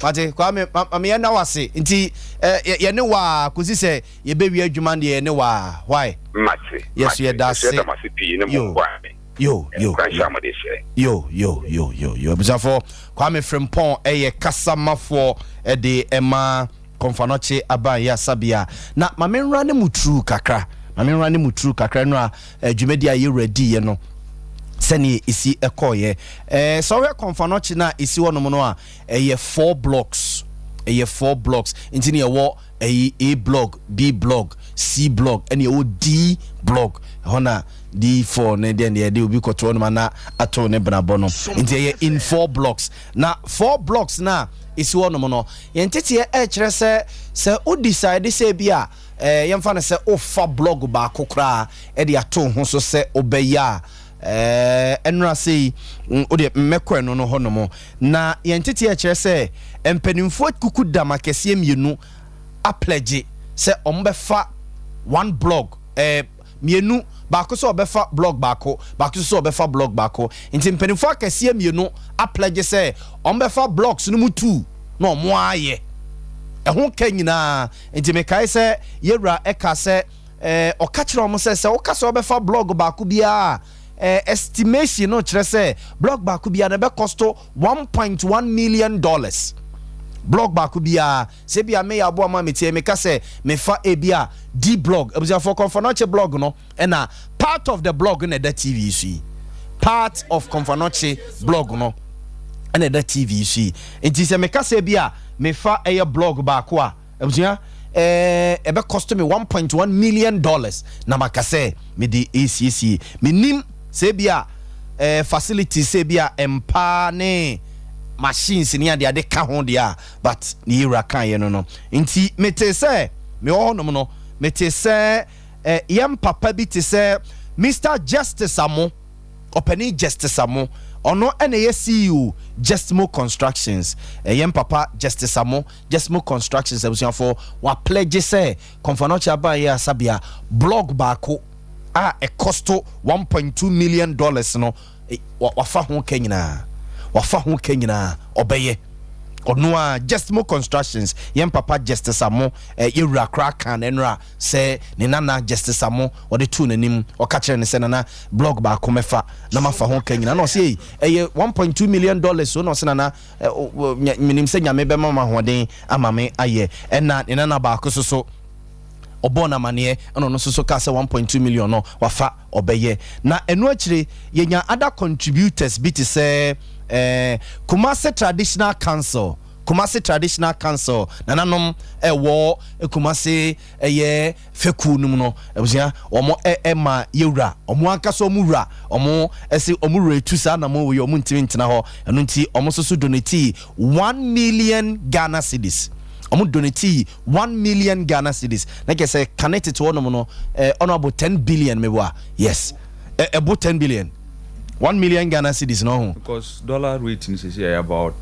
mate. Kwame, mame yɛnda wase. Nti yɛne waa kɔsi sɛ yɛbɛwie adwuma no deɛ, yɛne waa why. Mate. Yes, yɛda ase. Yɛda mo ase pii ne mo mboa me. Yo yo. Nkwanhyɛ a mode hyɛ. Yo yo yo yo yo, abusuafoɔ, Kwame Frimpɔn ɛyɛ kasamafoɔ ɛde ɛma Kɔmfo Anɔkye aban yɛ asabea. Na maame nwura ne mu turu kakra, maame nwura ne mu turu kakra no a dwumadi a yɛwura diiɛ no, sɛneɛ ɛsi ɛkɔɔyɛ sɛ wohwɛ Kɔmfo Anɔkye no a ɛsi hɔnom no a, ɛyɛ four blocks, ɛyɛ four blocks. Nti ne yɛwɔ ɛyi A block, B block, C block, ɛne ɛwɔ D block. Ɛhɔ na D4 ne deɛ deɛ yɛde obi kɔto hɔ nom ana ato ne benabɔ no. Nti ɛyɛ in four blocks. Na four blocks na ɛsi hɔ nom no, yɛn teteɛ ɛkyerɛ sɛ wo decide sɛ bi a yɛmfa no sɛ wofa block baako koraa ɛde ato ho so sɛ wobɛyɛ a, ɛnora sɛ yi wodeɛ mmɛkɔ ɛno no hɔ nom. Na yɛn teteɛ kyerɛ sɛ mpanimfoɔ kuku dam akɛseɛ mmienu apledge sɛ ɔmo bɛfa one block, mmienu, baako sɛ ɔbɛfa block baako, baako sɛ ɔbɛfa block baako. Nti mpanimfoɔ akɛseɛ mmienu apledge sɛ ɔmo bɛfa blocks no mu two na ɔmo ayɛ ɛho ka nyinaa. Nti mekae sɛ yɛwura ɛka sɛ ɔka kyerɛ ɔmo sɛ woka sɛ ɔbɛfa block baako biara, estimation no kyerɛ sɛ block baako biara na ɛbɛcost $1.1 million. Block baako biara, sɛ bia meyɛ aboa ma metie, meka sɛ mefa ebi a D block. Abusuafoɔ, Kɔmfo Anɔkye block no, ɛna part of the block na ɛda TV so yi, part of Kɔmfo Anɔkye block no ɛna ɛda TV so yi. Nti sɛ meka sɛ bi a mefa ɛyɛ block baako a, abusua, ɛbɛ cost me $1.1 million na maka sɛ mede esiesie. Menim sɛ bi a facilities, sɛ bi a mpa ne machines ne ade ade ka ho deɛ a, but ne yɛwura kaeɛ no. Nti mete sɛ mewɔ hɔnom no, mete sɛ yɛn papa bi te sɛ Mr Justice Amo, ɔpanin Justice Amo, ɔno ɛna ɛyɛ CEO Justmo Constructions. Ɛyɛ papa Justice Amo, Justmo Constructions. Abusuafoɔ, wapledge sɛ Kɔmfo Anɔkye aban yɛ asabea block baako a ɛcost $1.2 million no, wafa ho ka nyinaa, wafa ho ka nyinaa, ɔbɛyɛ ɔno a. Justmo Constructions, yɛn papa Justice Amo, yɛwura koraa kan ɛnora sɛ ne nana Justice Amo ɔde too n'anim, ɔka kyerɛ ne sɛ, "Nana, block baako mɛfa na mafa ho ka nyina." Na ɔsɛ, "Ei, ɛyɛ $1.2 million so." Na ɔsɛ, "Nana, menim sɛ Nyame bɛma ma ahoɔden ama me ayɛ." Ɛna ne nana baako so so ɔbɔɔ n'amaneɛ, ɛna ɔno nso so kaa sɛ 1.2 million no wafa, ɔbɛyɛ. Na ɛno akyire yɛnya other contributors bi te sɛ Kumase Traditional Council, Kumase Traditional Council nananom ɛwɔ Kumase, ɛyɛ fɛkuo no mu no. Abusua, wɔn ɛma yɛwura, wɔn ankasa wɔn wura, wɔn ɛsɛ wɔn wura etu saa na wɔn wɔ wɔn ntumi ntena hɔ. Ɛno nti wɔn nso so donate 1 million Ghana cedis. Wɔn donate 1 million Ghana cedis na kyerɛ sɛ kane tete hɔnom no, ɔno abo 10 billion meboa. Yes, ɛbo 10 billion, 1 million Ghana cedis no ho. Because dollar rate in sisi ɛyɛ about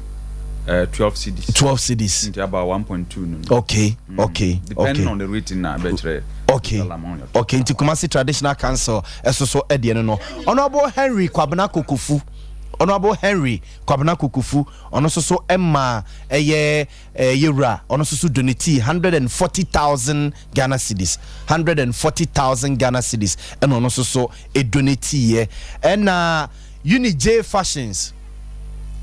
12 cedis. 12 cedis. Nti about 1.2 no. Depending on the rating na abɛkyerɛ. Dollar amount yɛ. Okay, nti Kumasi Traditional Council ɛso so ɛdeɛ no, Honourable Henry Kwabena Kokofu, Honourable Henry Kwabena Kokofu, ɔno nso so ɛma ɛyɛ yɛwura, ɔno nso so donate 140,000 Ghana cedis, 140,000 Ghana cedis ɛna ɔno nso so ɛdonate yɛ. Ɛna Unij Fashions,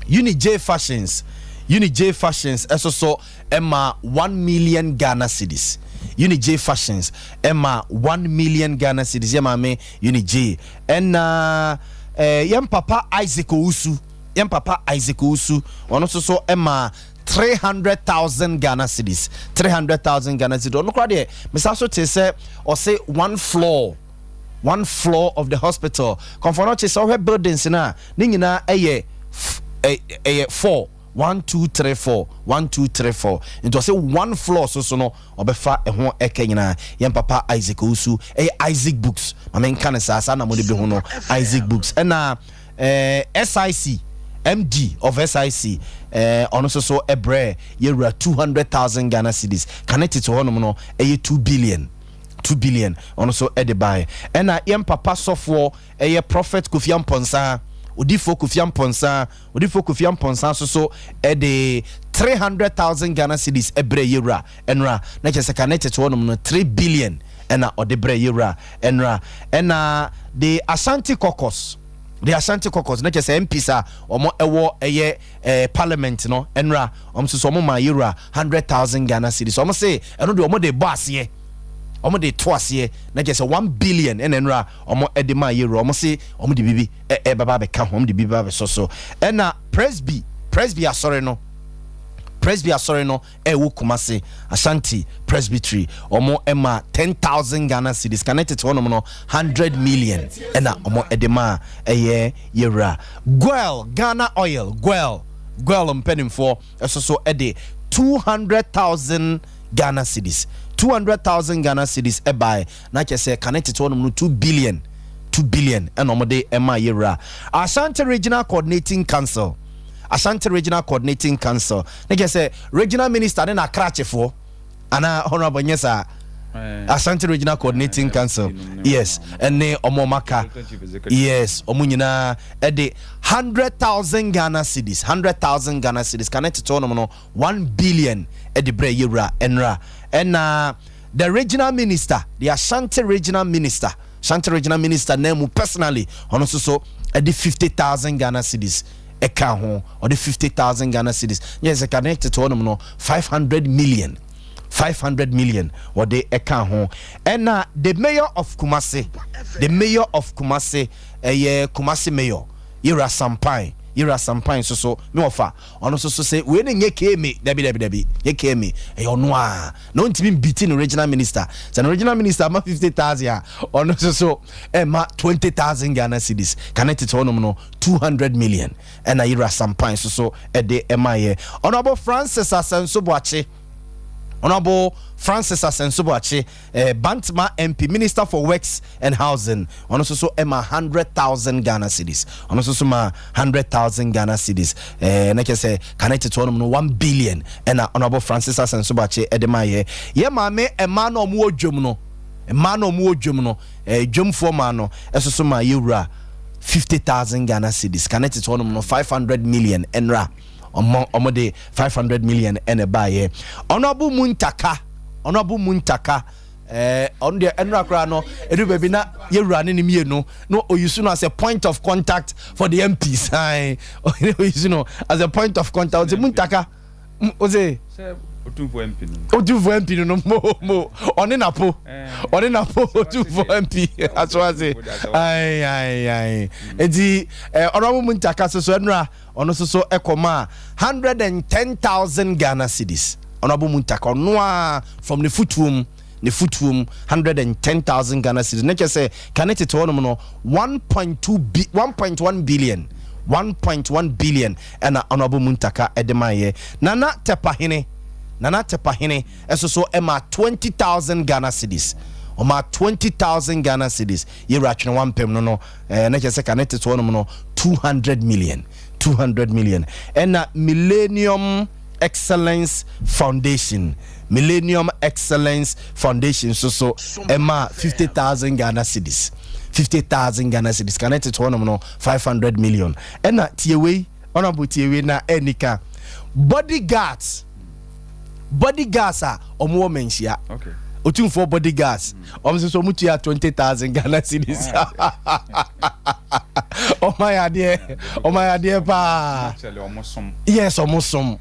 Unij Fashions, Unij Fashions ɛso so ɛma 1 million Ghana cedis. Unij Fashions ɛma 1 million Ghana cedis, yɛ maame Unij. Ɛna yɛn papa Isaac Owusu, yɛn papa Isaac Owusu, ɔno nso so ɛma 300,000 Ghana cedis, 300,000 Ghana cedis. Ɔno koraa deɛ, mesa so te sɛ ɔse one floor, one floor of the hospital. Kɔmfo Anɔkye, sɛ wohwɛ buildings no a, ne nyinaa ɛyɛ ɛyɛ four, one two three four, one two three four. Nti ɔsɛ one floor so so no ɔbɛfa ɛho ɛka nyinaa. Yɛn papa Isaac Owusu, ɛyɛ Isaac Books, maame nka ne saa saa na mo de bi ho no, Isaac Books. Ɛna SIC, MD of SIC, ɔno nso so ɛbrɛ yɛwura 200,000 Ghana cedis. Kane tete hɔnom no ɛyɛ 2 billion. 2 billion ɔno nso ɛde baeɛ. Ɛna yɛn papa sɔfoɔ, ɛyɛ Prophet Kofi Ampɔnsa, Odifoɔ Kofi Ampɔnsa, Odifoɔ Kofi Ampɔnsa nso so ɛde 300,000 Ghana cedis ɛbrɛ yɛwura ɛnora. Na kyerɛ sɛ kane tete hɔnom no, 3 billion ɛna ɔde brɛ yɛwura ɛnora. Ɛna the Ashanti Caucus, the Ashanti Caucus, na kyerɛ sɛ MPs a wɔn ɛwɔ ɛyɛ parliament no, ɛnora wɔn nso so wɔn ma yɛwura 100,000 Ghana cedis. Wɔn se ɛno deɛ, wɔn de bɔ aseɛ, wɔn de to aseɛ. Na kyerɛ sɛ 1 billion ɛna ɛnora wɔn ɛde ma yɛwura. Wɔn se wɔn de bibi ɛbɛba abɛka ho, wɔn de bibi ba abɛsɔ so. Ɛna Presby asɔre no, Presby asɔre no ɛwɔ Kumase, Ashanti Presbytery, ɔmo ɛma 10,000 Ghana cedis. Kane tete hɔnom no, 100 million ɛna ɔmo ɛde ma ɛyɛ yɛwura. Goil, Ghana Oil, Goil mpanimfoɔ ɛso so ɛde 200,000 Ghana cedis, 200,000 Ghana cedis ɛbae. Na kyerɛ sɛ kane tete hɔnom no, 2 billion, 2 billion ɛna ɔmo de ɛma yɛwura. Ashanti Regional Coordinating Council, Ashanti Regional Coordinating Council, ne kyerɛ sɛ regional minister ne n'akrakyefoɔ anaa, Honorable, nyɛ saa? Ashanti Regional Coordinating Council, yes, ɛne ɔmo ɔmo aka, yes, ɔmo nyinaa ɛde 100,000 Ghana cedis, 100,000 Ghana cedis. Kane tete hɔnom no, 1 billion ɛde brɛ yɛwura ɛnra. Ɛna the regional minister, the Ashanti regional minister, Ashanti regional minister na mu personally, ɔno nso so ɛde 50,000 Ghana cedis ɛka ho. Ɔde 50,000 Ghana cedis nyɛ sɛ kane tete hɔnom no, 500 million, 500 million wɔde ɛka ho. Ɛna the mayor of Kumasi, the mayor of Kumasi, ɛyɛ Kumasi mayor, Yɛwura Sampan, Yɛwura Sampan nso so ne wɔfa ɔno nso so sɛ wei ne nyɛ kma. Dabi, dabi, dabi, nyɛ kma, ɛyɛ ɔno a na ɔntumi mbiti no regional minister. Sɛ no regional minister ma 50,000 a, ɔno nso so ɛma 20,000 Ghana cedis. Kane tete hɔnom no, 200 million ɛna Yɛwura Sampan nso so ɛde ɛma yɛ. Honourable Francis Asɛnso Boakye, Honorable Francis Asenso Boakye, Bantama MP, Minister for Works and Housing, ɔno nso so ɛma 100,000 Ghana cedis. Ɔno nso so ma 100,000 Ghana cedis. Na kyerɛ sɛ kane tete hɔnom no, 1 billion ɛna Honorable Francis Asenso Boakye ɛde ma yɛ. Yɛ maame mmaa na ɔmo wɔ dwom no, mmaa na ɔmo wɔ dwom no, dwomfoɔ maa no ɛso so ma yɛwura 50,000 Ghana cedis. Kane tete hɔnom no, 500 million ɛnra ɔmo de 500 million ɛna ɛbaayɛ. Honourable Muntaka, Honourable Muntaka, ɔno deɛ, ɛnura koraa no, edu baabi na yɛwura ne mmienu no, oyisu no as a point of contact for the MPs. Ayi, oyisu no as a point of contact. Ɔsɛ Muntaka ɔsɛ Otumfoɔ MP no. Otumfoɔ MP no mo ɔne napo, ɔne napo Otumfoɔ MP asoase. Ayi, ayi, ayi. Eti Honourable Muntaka soso, ɛnura ɔno nso so ɛkɔma 110,000 Ghana cedis. Honourable Muntaka, ɔno a from ne futuom, ne futuom, 110,000 Ghana cedis. Ne kyɛ sɛ kane tete hɔnom no, 1.2 bi, 1.1 billion, 1.1 billion ɛna Honourable Muntaka ɛde ma yɛ. Nana Tɛpahene, Nana Tɛpahene ɛso so ɛma 20,000 Ghana cedis. Ɔma 20,000 Ghana cedis. Yɛwura atwene wampem no ne kyɛ sɛ kane tete hɔnom no, 200 million, 200 million. Ɛna Millennium Excellence Foundation, Millennium Excellence Foundation nso so ɛma 50,000 Ghana cedis, 50,000 Ghana cedis. Kane tete hɔnom no, 500 million. Ɛna tiewei, Honourable, tiewei na ɛnika bodyguards, bodyguards a ɔmo wɔ Manhyia, Otumfoɔ bodyguards, ɔmo nso so ɔmo tua 20,000 Ghana cedis. Ɔmo ayɛ adeɛ, ɔmo ayɛ adeɛ paa. Actually, ɔmo som. Yes, ɔmo som.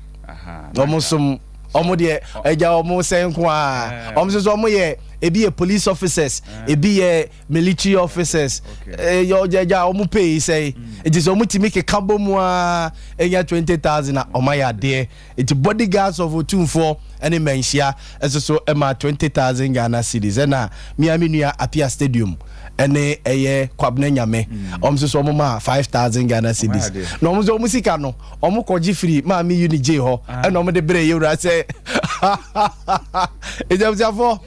Ɔmo som. Ɔmo deɛ, ɛgya ɔmo sɛn nko a, ɔmo nso so ɔmo yɛ, ebi yɛ police officers, ebi yɛ military officers. Ɛyɛ ɔgya ɛgya ɔmo pay sɛn eti sɛ ɔmo timi keka bɔ mu a ɛnya 20,000 a, ɔmo ayɛ adeɛ. Eti bodyguards of Otumfoɔ ɛne Manhyia ɛso so ɛma 20,000 Ghana cedis. Ɛna miami nua Apia Stadium ɛne ɛyɛ Kwabena Nyame, ɔmo nso so ɔmo ma 5,000 Ghana cedis. Adeɛ. Na ɔmo nso ɔmo sika no, ɔmo kɔgye firi maame Uni J hɔ, ɛna ɔmo de brɛ yɛwura sɛ ɛgyabusuafoɔ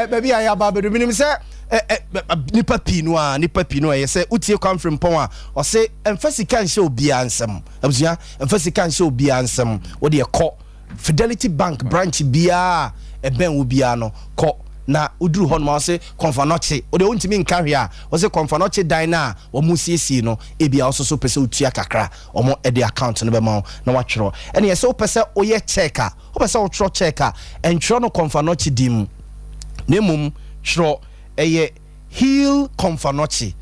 baabi a yɛaba abɛdu, minim sɛ ɛ ɛ nipa pii no a, nipa pii no a ɛyɛ sɛ wotie Kwamfiri Mpɔn a ɔse ɛmfa sika nhyɛ obiara nsɛm. Abusua, ɛmfa sika nhyɛ obiara nsɛm. Wode ɛkɔ Fidelity Bank branch biara ɛbɛn wo biara no, kɔ. Na woduru hɔ nom a wɔse Komfo Anokye, wodeɛ wontumi nka hwee a, wɔse Komfo Anokye dan no a wɔn siesie no, ebia wo nso so wopɛ sɛ wotua kakra, wɔn de account no bɛma wo na woatwerɛ. Ɛneɛ sɛ wopɛ sɛ woyɛ check a, wopɛ sɛ wotwerɛ check a, ntwerɛ no Komfo Anokye din mu, na mmom twerɛ ɛyɛ Heal Komfo Anokye,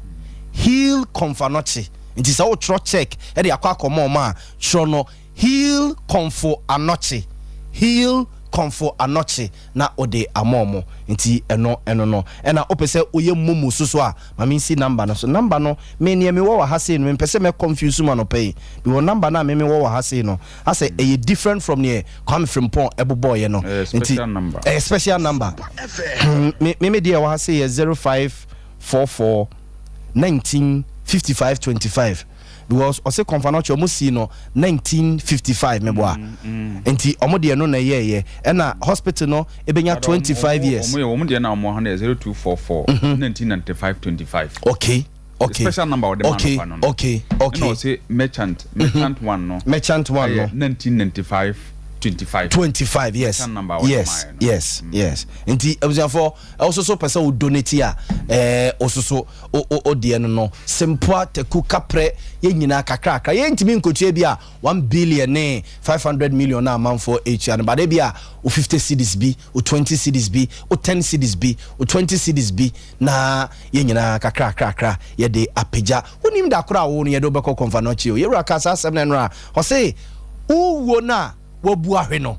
Heal Komfo Anokye. Nti sɛ wotwerɛ check de akɔ akɔma wɔn a, twerɛ no Heal Komfo Anokye, Heal Komfo Anokye na wode ama ɔmo. Nti ɛno ɛno no. Ɛna wopɛ sɛ woyɛ momo so so a, ma mensi number no so. Number no, me neɛ mewɔ wɔ ha sei no, mempɛ sɛ mɛ confuse mo anɔpa yi. Mewɔ number no a me mewɔ wɔ ha sei no, asɛ ɛyɛ different from neɛ Kwame Frimpong ɛbobɔɔyɛ no. Ɛyɛ Nti special number. ɛyɛ special number. Me me deɛ ɛwɔ ha sei yɛ 0544 19 55 25. Because ɔse Komfo Anokye ɔmo sii no 1955 meboa nti ɔmo deɛ no na ɛyɛɛyɛ ɛna hospital no ɛbɛnya 25 years. Ɔmo yɛ ɔmo deɛ na ɔmo ha no yɛ 0244 1995 25. Okay okay Special number ɔde ma okay no fa no no. okay okay. Ɛna ɔse merchant merchant one no. Merchant one no. Ɛyɛ 1995 25. 25 yes Merchant number ɔde yes maa yɛ no. yes yes nti abusuafoɔ ɛwososo pɛ sɛ wo donate a ɛɛ wososo O o o deɛ no no Sempoa, Taku, Kaprɛ, yɛn nyinaa kakrakra. Yɛntumi nkotua bi a 1 billion ne 500 million na amanfoɔ ɛretua no, but ebi a wo 50 cedis bi, wo 20 cedis bi, wo 10 cedis bi, wo 20 cedis bi na yɛn nyinaa kakrakrakra yɛde apagya. Wonim da koro a wo no yɛde wo bɛkɔ Komfo Anokye o. Yɛwura kaa saa asɛm no ɛnora. Ɔse wowuo no a wabu ahwe no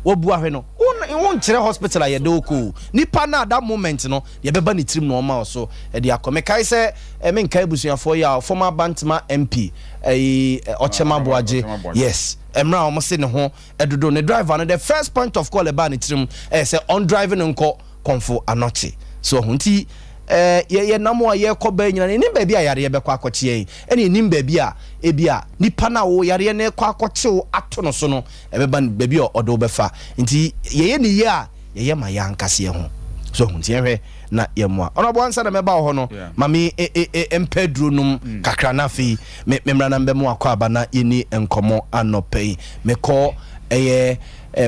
wabu ahwe no wonkyerɛ hospital a yɛde wo kɔ o. Nipa no a that moment no deɛ ɛbɛba ne tirim na ɔma wo so ɛde akɔ. Mekae sɛ menkae abusuafoɔ yi a former Bantama MP ɛyi Ɔkyɛm Aboagye, yes, mmerɛ a wɔn se ne ho ɛdodo ne driver no, the first point of call ɛbaa ne tirim ɛyɛ sɛ ɔn drive no nkɔ Kɔmfo Anɔkye. So ɔho nti yɛ yɛ nam a yɛkɔ bɛɛ nyina no yɛnim baabi a yareɛ bɛkɔ akɔkye yɛn, ɛna yɛnim baabi a ebi a nipa no a wo yareɛ no rekɔ akɔkye wo ato no so no ɛbɛba no baabi a ɔde wo bɛfa. Nti yɛyɛ ne yie a yɛyɛ ma yɛn ankasa yɛn ho. So ɔho nti yɛnhwɛ na yɛmmoa. Ɔnɔboa ansa na mɛba wɔ hɔ no, ma me mpɛ aduro nom kakra na afei me mmra na mbɛmo akɔ aba na yɛni nkɔmmɔ anɔpa yi. Mekɔ ɛyɛ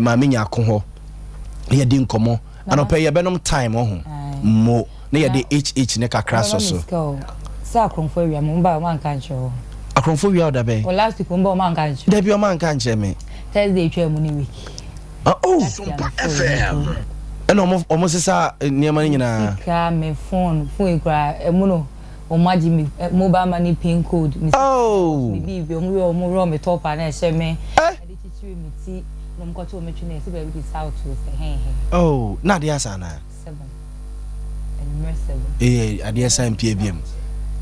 Maame Nyarko hɔ na yɛdi nkɔmmɔ anɔpa yi, yɛbɛnom time ɔho mo na yɛde HH ne kakra sɔ so. Sɛ akorɔmfo awia mo ba ɔmo anka nkyerɛ wo. Akorɔmfo wia wo da bɛn? Wɔ last week mo ba ɔmo anka nkyerɛ. Dabi, ɔmo anka nkyerɛ me. Thursday twaa mu ne week. Ah, oh. Ɛna ɔmo sesa nneɛma no nyinaa. Sika, me phone yi koraa ɛmu no ɔmo agye me mobile money pin code, me sika, Oh. me biribi. Ɔmo wura ɔmo wura me top a na ɛhyɛ me. Eh. Ɛde kyikyiri me ti na ɔmo kɔto ɔmo twene ɛsi baabi de south sɛ hɛn hɛn. Oh, na adeɛ asa anaa? 7, anwummerɛ 7. Ee, adeɛ san mpie biom,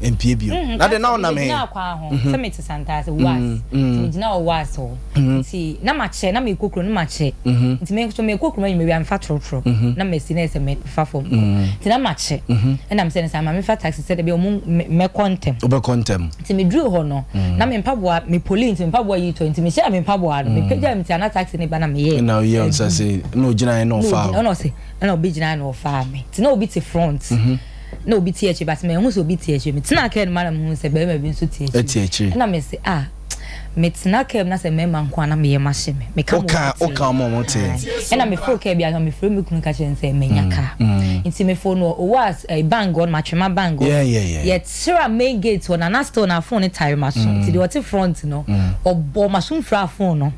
mpie biom. Na de na ɔnam he? Megyina kwan ho sɛ mete Santase was nti megyina wɔ was hɔ nti na makyɛ na mekɔ kuro na makyɛ nti me nso mekɔ kuro ma nyimɛ mefa torotoro na masi na ɛsɛ mefa fam kɔ nti na makyɛ ɛna mesɛ ne sɛ ama mefa taxi sɛ dabi ɔmo mɛkɔ ntɛm. Wobɛkɔ ntɛm. Nti meduru hɔ no na me mpaboa me poli nti me mpaboa yi tɔ nti mehyɛ me mpaboa no mepagya me ti ana taxi ne ba na meyɛ. Na oyɛ nsa se na ogyina na ɔfa. Ɛna ɔsɛ ɛna obi gyina na ɔfaa me nti na obi te front na obi te akyire, but mehu sɛ obi te akyire. Metena kaa no mu ana mehu sɛ barima bi nso te akyire, ɛna mese, ah, metena kaa mu na sɛ mmarima nko a na meyɛ ma hyɛ me meka mo. Woka woka ɔmo ɔmo te. Ɛna meforo kaa bi a mefrɛ me kunu ka kyerɛ no sɛ manya kaa nti meforo no owó a bank hɔ no matwema bank hɔ yɛtra main gate hɔ na na still na phone no tare ma so nti deɛ ɔte front no ɔbɔ ma so mfra phone no.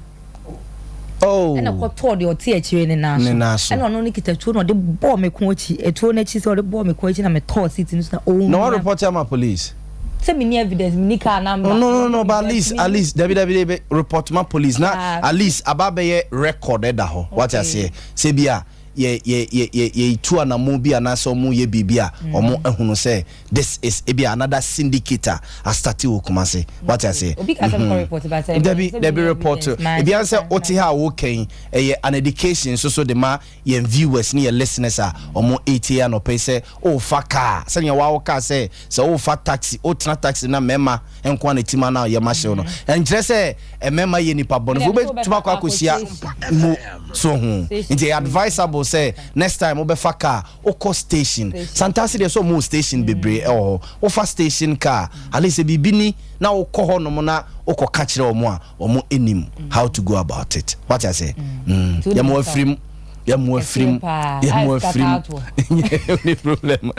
Oh. Ɛna kɔtɔɔ deɛ ɔte akyire ne nan so, ɛna ɔno ne kita tuo na ɔde bɔɔ me ko akyi, etuo n'akyi sɛ ɔde bɔɔ me ko akyi na metɔɔ seat no so na ɔwɔ. Na wɔn report ama police? Sɛ mi ni evidence, mi ni car number. No, no, no, but at least dabi, dabi, dabi, report ma police na at least aba bɛyɛ record ɛda hɔ, wate aseɛ, sɛ bi a yɛ yɛ yɛ yɛ yɛ tu anamo bi anaasɛ ɔmo yɛ biribi a ɔmo ehunu sɛ this is ebi another syndicate a astart wɔ Kumase, wate aseɛ. Obi ka sɛ mekɔ report ba sɛ. Dabi, dabi, report ebi ansɛ wote ha a wokɛn ɛyɛ an education nso so de ma yɛn viewers ne yɛn listeners a ɔmo etie anɔpɛ yi sɛ ɔɔfa kaa sɛnea wawo kaa sɛ ɔɔfa taxi, ɔtena taxi na mmarima nko a na ti ma na yɛ ma hyew no, ɛnkyerɛ sɛ mmarima yɛ nipa bɔne fo. Wobɛtumi akɔ akɔhyia mo so ho nti ɛyɛ advisable sɛ next time wobɛfa car, wokɔ station. Santase deɛ sɛ ɔmo wɔ station bebree ɛwɔ hɔ. Wofa station car, at least sɛ biribi ni na wokɔ hɔ nom na wokɔ ka kyerɛ ɔmo a ɔmo anim how to go about it, wate ase. Yɛma wafirim. Yɛmo afirim, yɛmo afirim. Oni problem,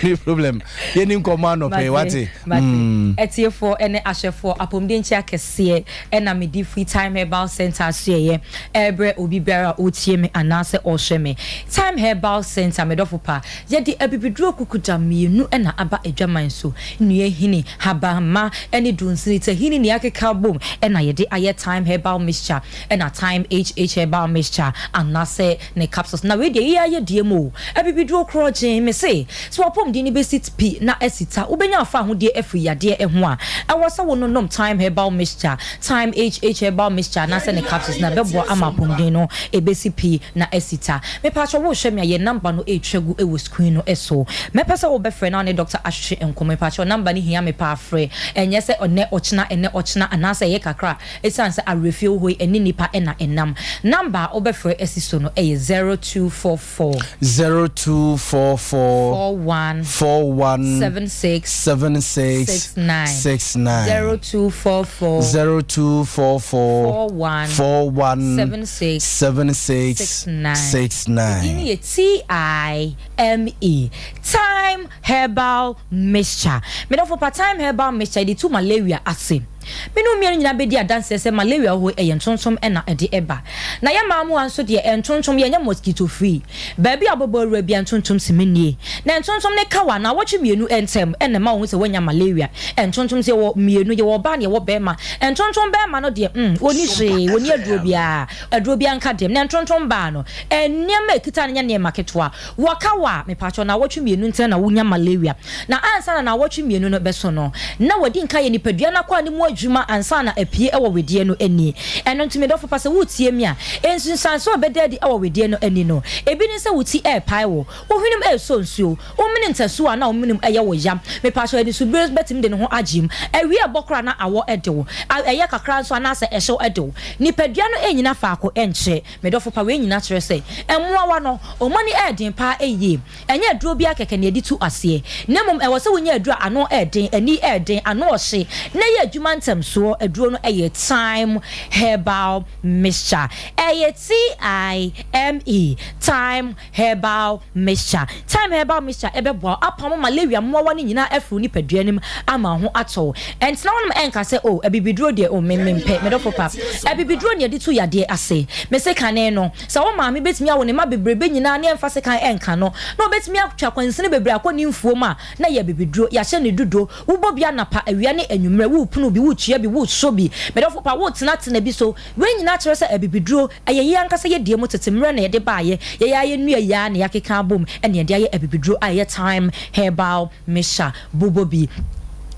oni problem. Yɛni nkɔmmɔ anɔpɛ yi, wate? Mate. Atiefoɔ ne ahwɛfoɔ, apɔmuden nkyia kɛseɛ ɛna mede firi Time Herbal Center asoɛeɛ ɛrebrɛ obi biara a ɔretie me anaasɛ ɔrehwɛ me. Time Herbal Center, me dɔfo pa, yɛde abibiduro kukuda mmienu na aba adwaman so, nnua hini, habamma ne dunsini, tahini ne akeka abom na yɛde ayɛ Time Herbal Mixture ɛna Time HH Herbal Mixture anaasɛ ne capsules. Na wei deɛ yei ara yɛ deɛ mu o, abibiduro korɔgyenn, mese sɛ w'apɔmuden no bɛsi pi na asi ta, wobɛnya afahodie afiri yadeɛ ho a, ɛwɔ sɛ wononom Thyme Herbal Mixture, Thyme HH Herbal Mixture anaasɛ ne capsules na ɛbɛboa ama apɔmuden no ɛbɛsi pi na asi ta. Mepakyɛw worehwɛ me a, yɛn number no retwa gu wɔ screen no so. Mɛpɛ sɛ wobɛfrɛ na wo ne doctor ahwehwɛ nkɔmmɔ. Mepakyɛw number no hia me paa, frɛ. Ɛnyɛ sɛ ɔnnɛ ɔkyena, ɛnnɛ ɔkyena anaasɛ ɛyɛ kakra a, ɛsiane sɛ awerɛfie wɔ hɔ yi, ɛne nnipa na ɛnam. Number a wobɛfrɛ asi so no yɛ 0244. 4. 0244. 41. 41. 76. 76. 69. 69. 0244. 0244. 41. 41. 76. 76. 69. 69. Edin no yɛ TIME, Thyme Herbal Mixture. Me dɔfo pa, Thyme Herbal Mixture, yɛde tu malaria ase. Me ne wo mmienu nyinaa bɛdi adanseɛ sɛ malaria wɔ hɔ yi, ɛyɛ ntontom na ɛde ba. Na yɛn mmaa mmoa nso deɛ, ntontom, yɛnyɛ mosquito free. Baabi a wobɛbɔ awura biara, ntontom si me nie. Na ntontom no ka wo a, nnawɔtwe mmienu ntam na ɛma wohu sɛ woanya malaria. Ntontom nso, yɛwɔ mmienu, yɛwɔ ɔbaa na yɛwɔ barima. Ntontom barima no deɛ, mm, ɔnni hwee, ɔnni aduro biara, aduro biara nka dɛm. Na ntontom baa no, nneɛma a ɛkita no nyɛ nneɛma ketewa. Wɔka wo a, mepakyɛw, naawɔtwe mmienu ntam na wunya malaria. Na ansa na naawɔtwe mmienu no bɛso no, na wadi nkan ayɛ nipadua no akwaa no mu adwuma ansa na apue wɔ wedeɛ no ani. Ɛno nti, me dɔfo pa, sɛ woretie me a, nsunsuanso a ɛbɛda adi wɔ wedeɛ no ani no, ebi ne sɛ wo ti repae wo, wo hwenem resɔ nsuo, wo mene ntasuo a na wo menem yɛ wo ya. Mepakyɛw, anisubire bɛtumi de ne ho agye mu. Awia ɛbɔ koraa na awɔ de wo, ɛyɛ kakra nso anaasɛ ɛhyew de wo. Nipadua no nnyina faako nkyɛ. Me dɔfo pa, wei nyinaa kyerɛ sɛ mmoawa no, wɔn ani yɛ den paa yie. Ɛnyɛ aduro biara kɛkɛ na yɛde tu aseɛ, na mmom ɛwɔ sɛ wonya aduro a ano yɛ den, ani yɛ den, ano ɔhye, na ɛyɛ adwuma ntɛmsoɔ. Aduro no yɛ Thyme Herbal Mixture. Ɛyɛ T-I-M-E, Thyme Herbal Mixture. Thyme Herbal Mixture bɛboa wo apamo malaria mmoawa no nyinaa afiri wo nipadua no mu ama wo ho atɔ wo. Ɛntena hɔnom ɛnka sɛ, Oh, abibiduro deɛ, oh, me, mempɛ. Me dɔfo pa, abibiduro na yɛde tu yadeɛ ase. Mese kane no, sɛ wo maame bɛtumi awo ne mma bebrebe nyinaa na yɛmfa sekan ɛnka no, na ɔbɛtumi atwa kwansini bebree akɔ ne mfuo mu a, na ɛyɛ abibiduro. Yɛahyɛ no dudo. Wobɔ bi anapa, awia ne anwummerɛ, worepunu bi, woretua bi, woresɔ bi. Me dɔfo pa, woretenatena bi so. Wei nyinaa kyerɛ sɛ abibiduro, ɛyɛ yɛn ankasa yɛn deɛ mu tete mmerɛ na yɛde baeɛ, yɛn ara yɛn nnua yi ara na yɛakeka abom na yɛde ayɛ abibiduro a ɛyɛ thyme herbal mixture. Bobɔ bi,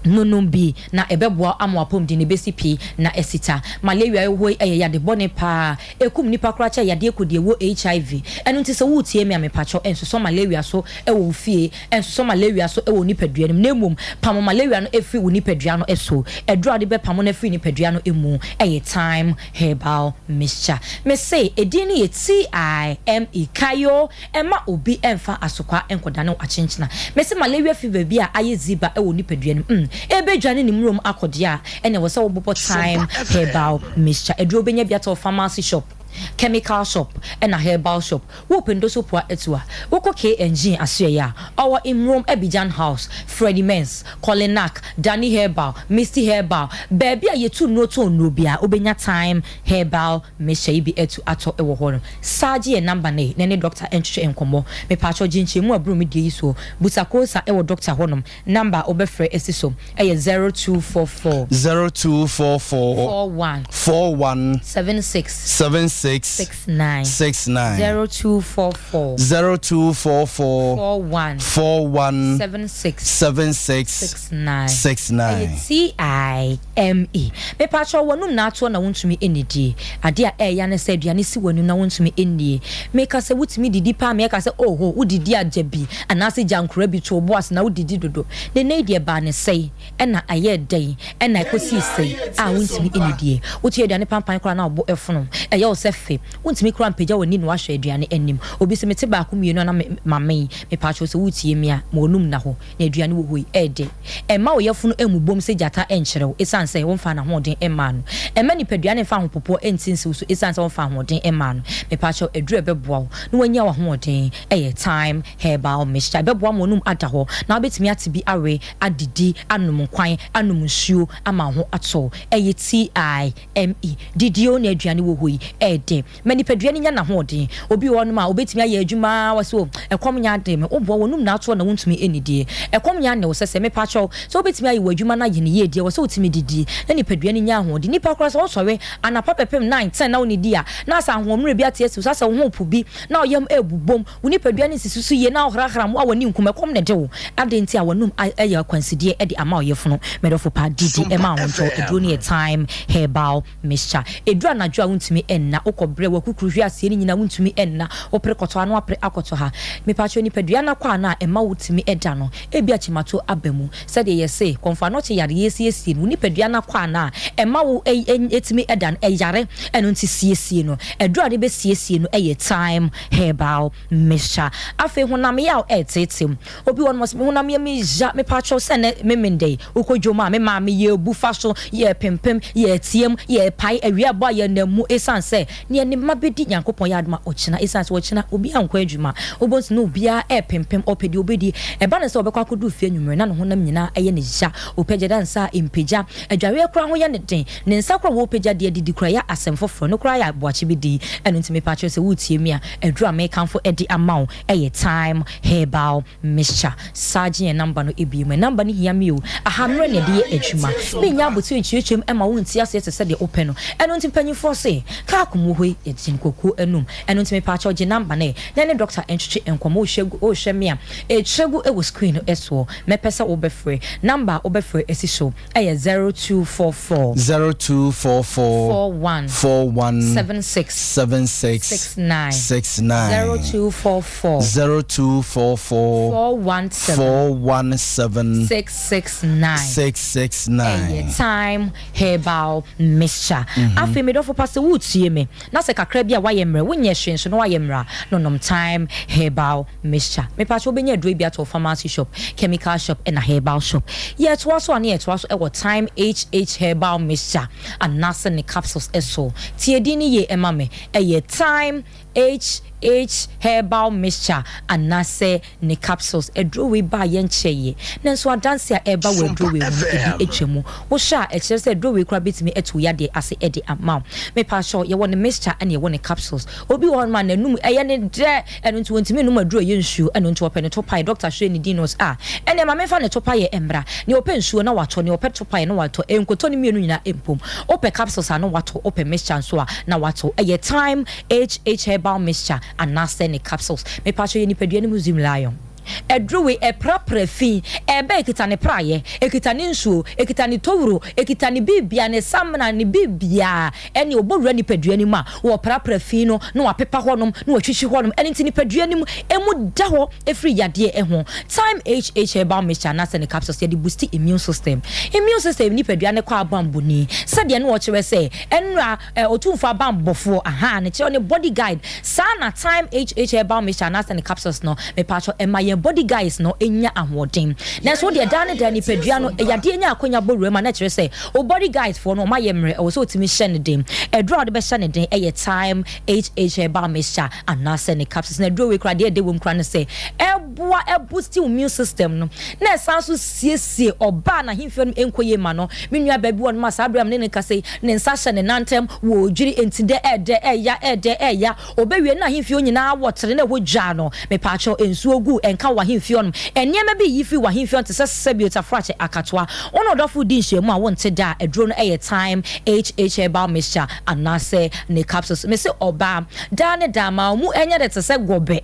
nonom bi na ɛbɛboa wo ama w'apɔmuden no bɛsi pi na asi ta. Malaria ɛwɔ hɔ yi ɛyɛ yade bɔne paa, ɛkum nnipa koraa kyɛn yadeɛ kodeɛ wɔ HIV. Ɛno nti sɛ woretie me a mepakyɛw ɛnsosɔ malaria so wɔ wo fie, Nsosɔ malaria so wɔ wo nipadua no mu, na mmom pamo malaria no firi wo nipadua no so. Aduro a wode bɛpamo no afiri nipadua no mu yɛ Thyme Herbal Mixture. Mese edin no yɛ T-I-M-E, kae o, mma obi mfa asokwa nkɔdane wo akyenkyena. Mese malaria fever bi a ayɛ ziba wɔ wo nipadua no mu, mm, ɛrebɛdwane ne murom akɔ deɛ a, ɛnna ɛwɔ sɛ wobobɔ Thyme Herbal Mixture. Aduro wobɛnya bi atɔ wɔ pharmacy shop, chemical shop, ɛna herbal shop. Wopɛ ndoso poa atu a, wokɔ KNG asoɛeɛ a, ɔwɔ Mmrom Abidjan House, Freddie Mens, Kolinak, Danny Herbal, Misty Herbal, baabi a yɛtu nnuro tɔn nnuro biara, wobɛnya Thyme Herbal Mixture yi bi atu atɔ wɔ hɔ no. Saa gye yɛn number no na ɛne doctor ntwetwe nkɔmmɔ. Mepaakyɛw gye nkyerɛmu a ɛboro me deɛ yi soɔ. Busa Kosa wɔ doctor hɔnom. Number a wobɛfrɛ asi so yɛ 0244. 0244. 41. 41. 76. 76. 69. 69. 0244. 0244. 41. 41. 76. 76. 69. 69. Ɛyɛ T-I-M-E. Mepakyɛw, w'anum na atoɔ na wontumi nnidie. Adeɛ a ɛɛya ne sɛ aduane si w'anum na wontumi nnie. Meka sɛ wotumi didi paa ma yɛka sɛ oho, wodidi a gya bi. Anaase gya nkora bi to wo bo ase na wodidi dodo. Na nnɛ yi deɛ ɛbaa no sɛe, ɛna ɛyɛɛ dɛn, ɛna ɛkɔsii sɛi a wontumi nnidie. Wote aduane pampan koraa na wo bo fono. Ɛyɛ wo sɛ. fe. Wontumi koraa mpagya w'ani na woahwɛ aduane anim. Obi se mete baako mmienu a na me mamee. Mepaakyɛw sɛ woretie me a, ma w'anum nna hɔ. Na aduane wɔ hɔ yi, ɛɛdɛ. Ɛmma wo yafunu mmobom sɛ gyata nkyerɛ wo esiane sɛ womfaa n'ahoɔden mmaa no. Ɛmma nipadua no mfa ahopopoɔ nti nsiw so esiane sɛ womfaa ahoɔden mmaa no. Mepaakyɛw, aduru a ɛbɛboa wo na woanya w'ahoɔden yɛ Thyme Herbal Mixture. Ɛbɛboa ma w'anum ada hɔ na wobɛtumi ate bi awe, adidi, anom nkwan, anom nsuo ama wo ho atɔ wo. Ɛyɛ TIME. Didi o na aduane wɔ hɔ yi, ɛɛdɛ. Ma nipadua no nya n'ahoɔden. Obi wɔ hɔnom a, obetumi ayɛ adwuma ara, ɔse, O, ɛkɔm nyɛ ade me. Woboa w'anum na atoɔ na wontumi nnidie. Ɛkɔm nyɛ ane wo sɛ sɛ. Mepakyɛw, sɛ wobetumi ayɛ w'adwuma no ayɛ no yie deɛ, ɛwɔ sɛ wotumi didi na nipadua no nya ahoɔden. Nipa koraa, sɛ wosɔre anapa bɛpem nine, ten na wonnidi a, na asɛ ahoɔmmerɛ bi ate asi wo so, asɛ wo ho repo bi, na wo yam rebobom, wo nipadua no nsisi so yie, na wohrahra mmoa a w'ani nkum, ɛkɔm na ɛde wo. Adɛn nti a w'anum ayɛ akwansideɛ de ama wo yafunu? Me dɔfo pa, didi ma wo ntɔ. Aduro no yɛ Thyme Herbal Mixture. Ɛduru anadwo a wontumi nna, wokɔ brɛ, w'akukuru hwe aseɛ no nyinaa wontumi nna, wopere kɔtɔ ha na wapere akɔtɔ ha. Mepakyɛw nipadua no akwaa no a ɛma wotumi da no, ebia kyimato aba mu. Sɛdeɛ yɛse kɔmfoanɔkye yare yɛsiesie no, wo nipadua no akwaa no a ɛma wo tumi da no, ɛyare, ɛno nti siesie no. Aduru a wode bɛsiesie no yɛ Thyme Herbal Mixture. Afei honam yaw ɛreteetee mu. Obi wɔ hɔ nom ɔse me honam yɛ me ya, mepakyɛw sɛ nnɛ Memenda yi, wokɔ dwom a me maame yɛɛbu fa so, yɛɛpempem, yɛɛteam, yɛɛpae, awia ɛbɔ a yɛnam mu esiane sɛ nea ne mma bɛdi Nyankopɔn yɛ adom a ɔkyena, esiane sɛ ɔkyena obiara nkɔ adwuma, wobɛhu sɛ na obiara ɛɛpempem, ɔpɛ deɛ ɔbɛdi, ɛba no sɛ ɔbɛkɔ akɔduru fie anwummerɛ na ne honam nyinaa ɛyɛ no ya, ɔpagya da nsa a ɛmpagya, adwareɛ koraa ho yɛ no den, ne nsa koraa a ɔɔpagya de adidi koraa ɛyɛ asɛm foforɔ, ɛno koraa yɛ aboakye bi din, ɛno nti mepakyɛw sɛ woretie me a, aduru a mekamfo de ama wo ɛyɛ Thyme Herbal Mixture. Saa gye yɛn number no bio. Me number no hia me o. Aha mmerɛ na yɛde yɛ adwuma. Mennya aboterɛ nkyerɛkyerɛ mu mma wo nte aseɛ te sɛ deɛ wopɛ no. Ɛno nti mpanyinfoɔ se, kaa kum wɔ hɔ yi, yɛgye no kokuo anum. Ɛno nti mepaakyɛw gye number no ɛ, na ɛne doctor ntwetwe nkɔmmɔ. Wohwɛ gu, wohwɛ me a, ɛtwa gu wɔ screen no soɔ. Mɛpɛ sɛ wobɛfrɛ. Number a wobɛfrɛ asi so yɛ 0244. 0244. 41. 41. 76. 76. 69. 69. 0244. 0244. 417. 417. 669. 669. Ɛyɛ Thyme Herbal Mixture. Afei me dɔfo pa sɛ woretie me na sɛ kakra bi a woayɛ mmerɛ, wonyɛ hwee nso na woayɛ mmerɛ a, nonom Thyme Herbal Mixture. Mepakyɛ wobɛnya aduro yi bi atɔ wɔ pharmacy shop, chemical shop ɛna herbal shop. Yɛtoa so a na yɛtoa so wɔ Thyme HH Herbal Mixture anaasɛ ne capsules so. Tie din no yie ma me, ɛyɛ Thyme HH Herbal Mixture anaasɛ ne capsules. Aduro wei baa yɛnkyɛeɛ, nanso adanse a ɛreba wɔ aduro wei ho no ebi atwa mu. Wohwɛ a, ɛkyerɛ sɛ aduro wei koraa bɛtumi atu wo yadeɛ ase de ama wo. Mepakyɛw, yɛwɔ ne mixture ɛna yɛwɔ ne capsules. Obi wɔ hɔnom a n'anum yɛ no dɛ, ɛno nti ontumi nnom aduru a ɛyɛ nsuo, ɛno nti ɔpɛ ne topaeɛ. Dɔkta hwɛɛ ne din na ɔse, Ah, ɛnneɛ ma memfa ne topaeɛ mmra. Nea ɔpɛ nsuo na watɔ, nea ɔpɛ topaeɛ na watɔ, nkotɔ no mmienu nyinaa mpom. Wopɛ capsules a na watɔ, wopɛ mixture nso a na watɔ. Ɛyɛ Thyme HH Herbal Mixture anaasɛ ne capsules. Mepakyɛw, yɛ nipadua no mu Zimlion. Aduru wei, ɛprapra fi, ɛba ɛkita ne praeɛ, ɛkita ne nsuo, ɛkita ne towuro, ɛkita ne biribiara, ne samina, ne biribiara, ɛne ɔbɔ wura nipadua no mu a, wɔprapra fi no na wapepa hɔnom na watwitwi hɔnom, ɛno nti nipadua no mu ɛmu da hɔ ɛfiri yadeɛ ɛho. Thyme HH herbal mixture anaasɛ ne capsules yɛde boosti immune system. Immune system nipadua no kɔ abanbɔni, sɛdeɛ na ɔkyerɛ sɛ ɛnora Eh Otumfoɔ abanbɔfoɔ ahaa ne kyerɛ ne body guide saa na Thyme HH herbal mixture anaasɛ ne capsules no mepakyɛw ɛma yɛn body guides no nya ahoɔden nanso wodeɛ daa ne daa nipadua no yadeɛ nya akwanya bɔ wura mu a na ɛkyerɛ sɛ wo body guides foɔ no wɔn ayɛ mmerɛ ɛwɔ sɛ wotumi hyɛ no den aduro a wode bɛhyɛ no den ɛyɛ Thyme HH herbal mixture anaasɛ ne capsules na aduro wei koraa deɛ ɛdɛ wɔ mu koraa ne sɛ ɛboa ɛboosti wo immune system no na ɛsan so siesie ɔbaa n'ahemfie no nkɔ yie ma no me nua baa bi wɔ nom a saa berɛ a me ne no kasa yi Ne nsa hyɛ ne nan ntam, wɔredwiri, enti dɛ ɛɛdɛ, ɛɛya, ɛɛdɛ, ɛɛya. Ɔbɛwie no na ahemfie hɔ nyinaa wɔ tere na ɛhɔ dwaa no. Mepaakyɛw, nsuo gu, ɛnka wɔ ahemfie hɔnom. Nneɛma bi reyi firi wɔ ahemfie hɔ te sɛ sɛbio, tafrakyɛ, akatoa. Wo ne ɔdɔfo redi nhyiamu a wonte da a, aduro no yɛ Thyme HH Herbal Mixture anaasɛ ne capsules. Mese ɔbaa, daa ne daa ma wo mu nyɛ dɛ te sɛ gɔbɛ.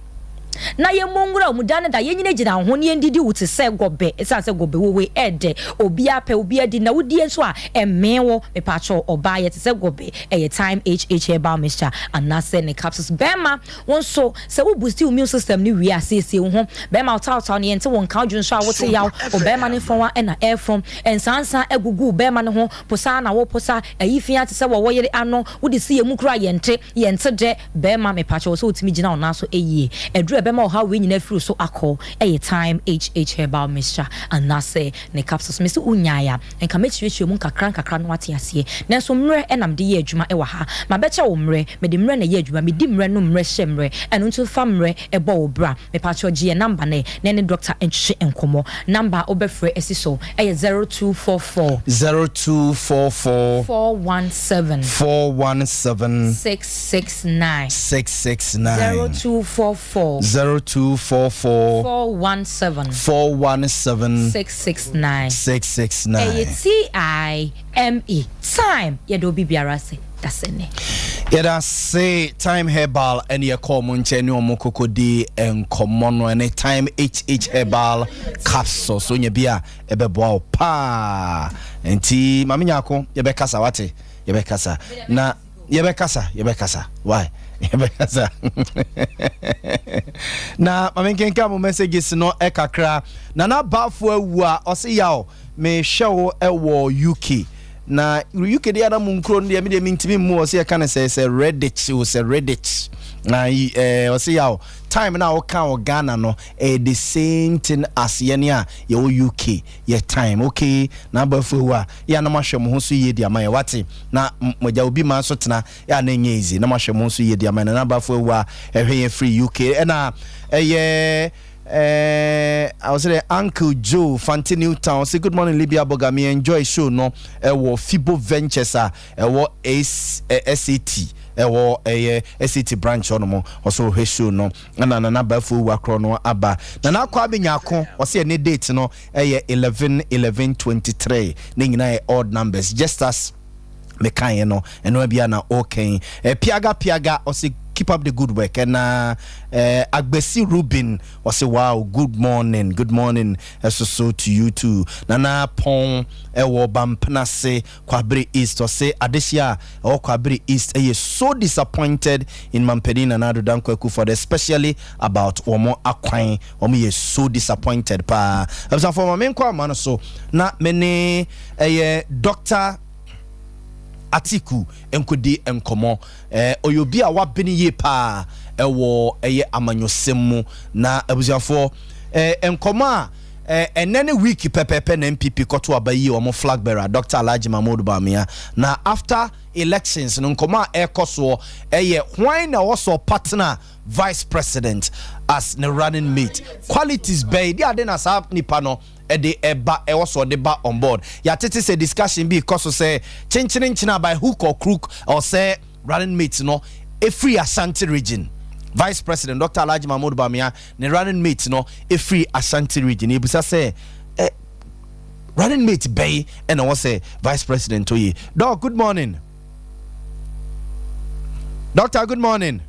na yɛmmɔ nwura wo mu da ne da, yɛnyinagyina wo ho na yɛndidi wo te sɛ gɔbɛ, ɛsiane sɛ gɔbɛ wɔ hɔ yi, ɛɛdɛ, obiara pɛ, obiara di, na wodie nso a, ɛmmee wo. Mepaakyɛw, ɔbaa, yɛ te sɛ gɔbɛ, ɛyɛ Thyme HH Herbal Mixture anaasɛ ne capsules. Bɛrima, wo nso, sɛ wo boosti wo immune system no wie a, siesie wo ho. Bɛrima, wo tawtaw no, yɛnte wo nka, wodwo nso a wote yaw, wo bɛrima no fɔn a na ɛrefɔn, nsansa agugu wo bɛrima no ho, posa ara na woposa, ayi fi ara te sɛ wɔwɔ yere ano, wode si yɛn mu koraa a yɛnte, yɛnte dɛ. Bɛrima, mepakyɛw, sɛ wotumi gyina wo nan so yie. Aduru a ɛbɛma ɔhaw wei nyinaa afiri wo so akɔ yɛ Thyme HH Herbal Mixture anaasɛ ne capsules. Mese wonyae a, nka mɛkyerɛkyerɛ mu nkakra nkakra na woate aseɛ. Nanso mmerɛ na mede yɛ adwuma wɔ ha. Mabɛkyɛ wo mmerɛ. Mede mmerɛ na ɛyɛ adwuma. Medi mmerɛ nom mmerɛ hyɛ mmerɛ. Ɛno nti fa mmerɛ bɔ wo bra. Mepakyɛw gye yɛn number nnɛ na yɛne doctor ntwetwe nkɔmmɔ. Number a wobɛfrɛ asi so yɛ 0244. 0244. 417. 417. 669. 669. 0244. 0244. 417. 417. 669. 669. Ɛyɛ TIME, time, yɛda obi biara ase. Dasani. Yɛda se Time Herbal ɛne yɛkɔ ɔmo nkyɛn ne ɔmo kɔkɔdi nkɔmmɔ no ɛne Time HH Herbal Capsule so nya bi a ɛbɛboa wo paa. Nti Maame Nyarko yɛbɛkasa wate, yɛbɛkasa na yɛbɛkasa yɛbɛkasa why yɛbɛkasa na maame nkenka mo messages no ɛkakra. Nana Bafo awu a ɔse yaw mehwɛ wo ɛwɔ UK na UK deɛ na mu nkuro no deɛ me deɛ mentumi mmu. Ɔse yɛka no sɛ Redditch o, sɛ Redditch na ɔse yaw time na woka wɔ Ghana no ɛyɛ the same thing as yɛne a yɛwɔ UK yɛ time. Okay, na abafo awu a yɛ a na moahwɛ mo ho so yie de ama yɛ wate, na mogya obi ma nso tena yɛ a na ɛnyɛ easy, na moahwɛ mo ho so yie de ama yɛ. Na abafo awu a ɛhwɛ yɛn firi UK ɛna ɛyɛ I was say Uncle Joe Fanti New Town say good morning Libya Boga, me enjoy show no ɛwɔ Fibo Ventures a ɛwɔ SAT, ɛwɔ ɛyɛ SAT branch hɔ nom. Ɔsɛ ɔhwɛ show no ɛna Nana Bafo ewu akorɔ no aba. Nana Akɔ Abenyako ɔsɛ ɛne date no ɛyɛ 11 11 23, ne nyinaa yɛ odd numbers just as mekaeɛ no. Ɛno bia na ɔkɛn Piaga Piaga ɔsɛ keep up the good work. Ɛna Agbesi Ruben ɔsɛ wow, good morning, good morning ɛso so to you too. Nana Pɔn ɛwɔ Bampenase Kwabere East ɔsɛ adehyia a ɛwɔ Kwabere East ɛyɛ so disappointed in Mampanin Nana Addo Dankwa Akufo-Addo, especially about wɔn akwan. Wɔn yɛ so disappointed paa. Abusuafo, ma menkɔ ama no so na me ne ɛyɛ Doctor Atiku nkɔdi nkɔmmɔ. Ɔyɛ obi a wabene yie paa ɛwɔ ɛyɛ amanyɔsɛm mu. Na abusuafoɔ, nkɔmmɔ a ɛnɛ ne week pɛpɛɛpɛ na NPP kɔto aba yi wɔn flag bearer Dr. Alhaji Mahmood Bawumia, na after elections no nkɔmmɔ a ɛrekɔ soɔ ɛyɛ hwan na ɛwɔ sɛ ɔpartner vice president as ne running mate, qualities bɛyi de ade na saa nipa no ɛde ɛba ɛwɔ so ɔde ba on board. Yɛatete sɛ discussion bi kɔ so sɛ kyenkyene nkyene by hook or crook ɔsɛ running mate no ɛfiri Ashanti Region. Vice President Dr. Alhaji Mahmood Bawumia ne running mate no ɛfiri Ashanti Region. Ebisa sɛ running mate bɛyi ɛna ɛwɔ sɛ vice president oye. Doc, good morning. Doctor, good morning.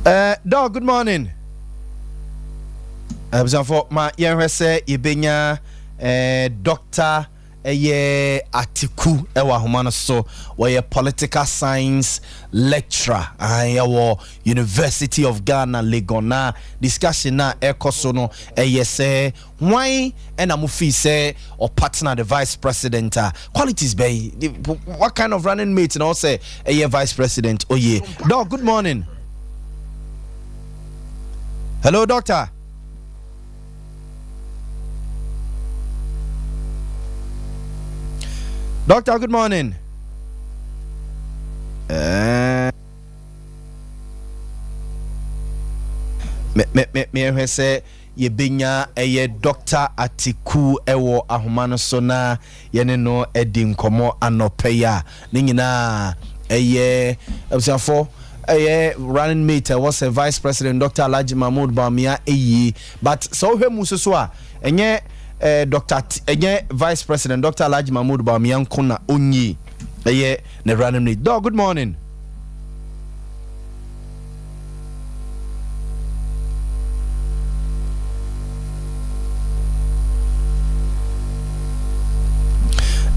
Doc, good morning. Abusuafo, ma yɛnhwɛ sɛ yɛbɛnya Doctor ɛyɛ Atiku ɛwɔ ahoma no so. Wɔyɛ political science lecturer ɛwɔ University of Ghana, Legon. Na discussion na ɛkɔ so no ɛyɛ sɛ hwan ɛna mo fii sɛ ɔpartner the vice president a qualities bɛyi, what kind of running mate na ɔsɛ ɛyɛ vice president oye. Doc, good morning. Hello, doctor. Doctor, good morning. Me me me mehwɛ sɛ yɛbɛnya ɛyɛ Dr. Atiku ɛwɔ ahoma no so na yɛne no adi nkɔmmɔ anɔpɛ yi a ne nyinaa ɛyɛ abusuafo ɛyɛ running mate ɛwɔ sɛ Vice President Dr. Alhaji Mahmood Bawumia ɛyie. But sɛ wohwɛ mu nso so a ɛnyɛ Dr. ɛnyɛ Vice President Dr. Alhaji Mahmood Bawumia nko na ɔnyi ɛyɛ ne running mate. Doc, good morning.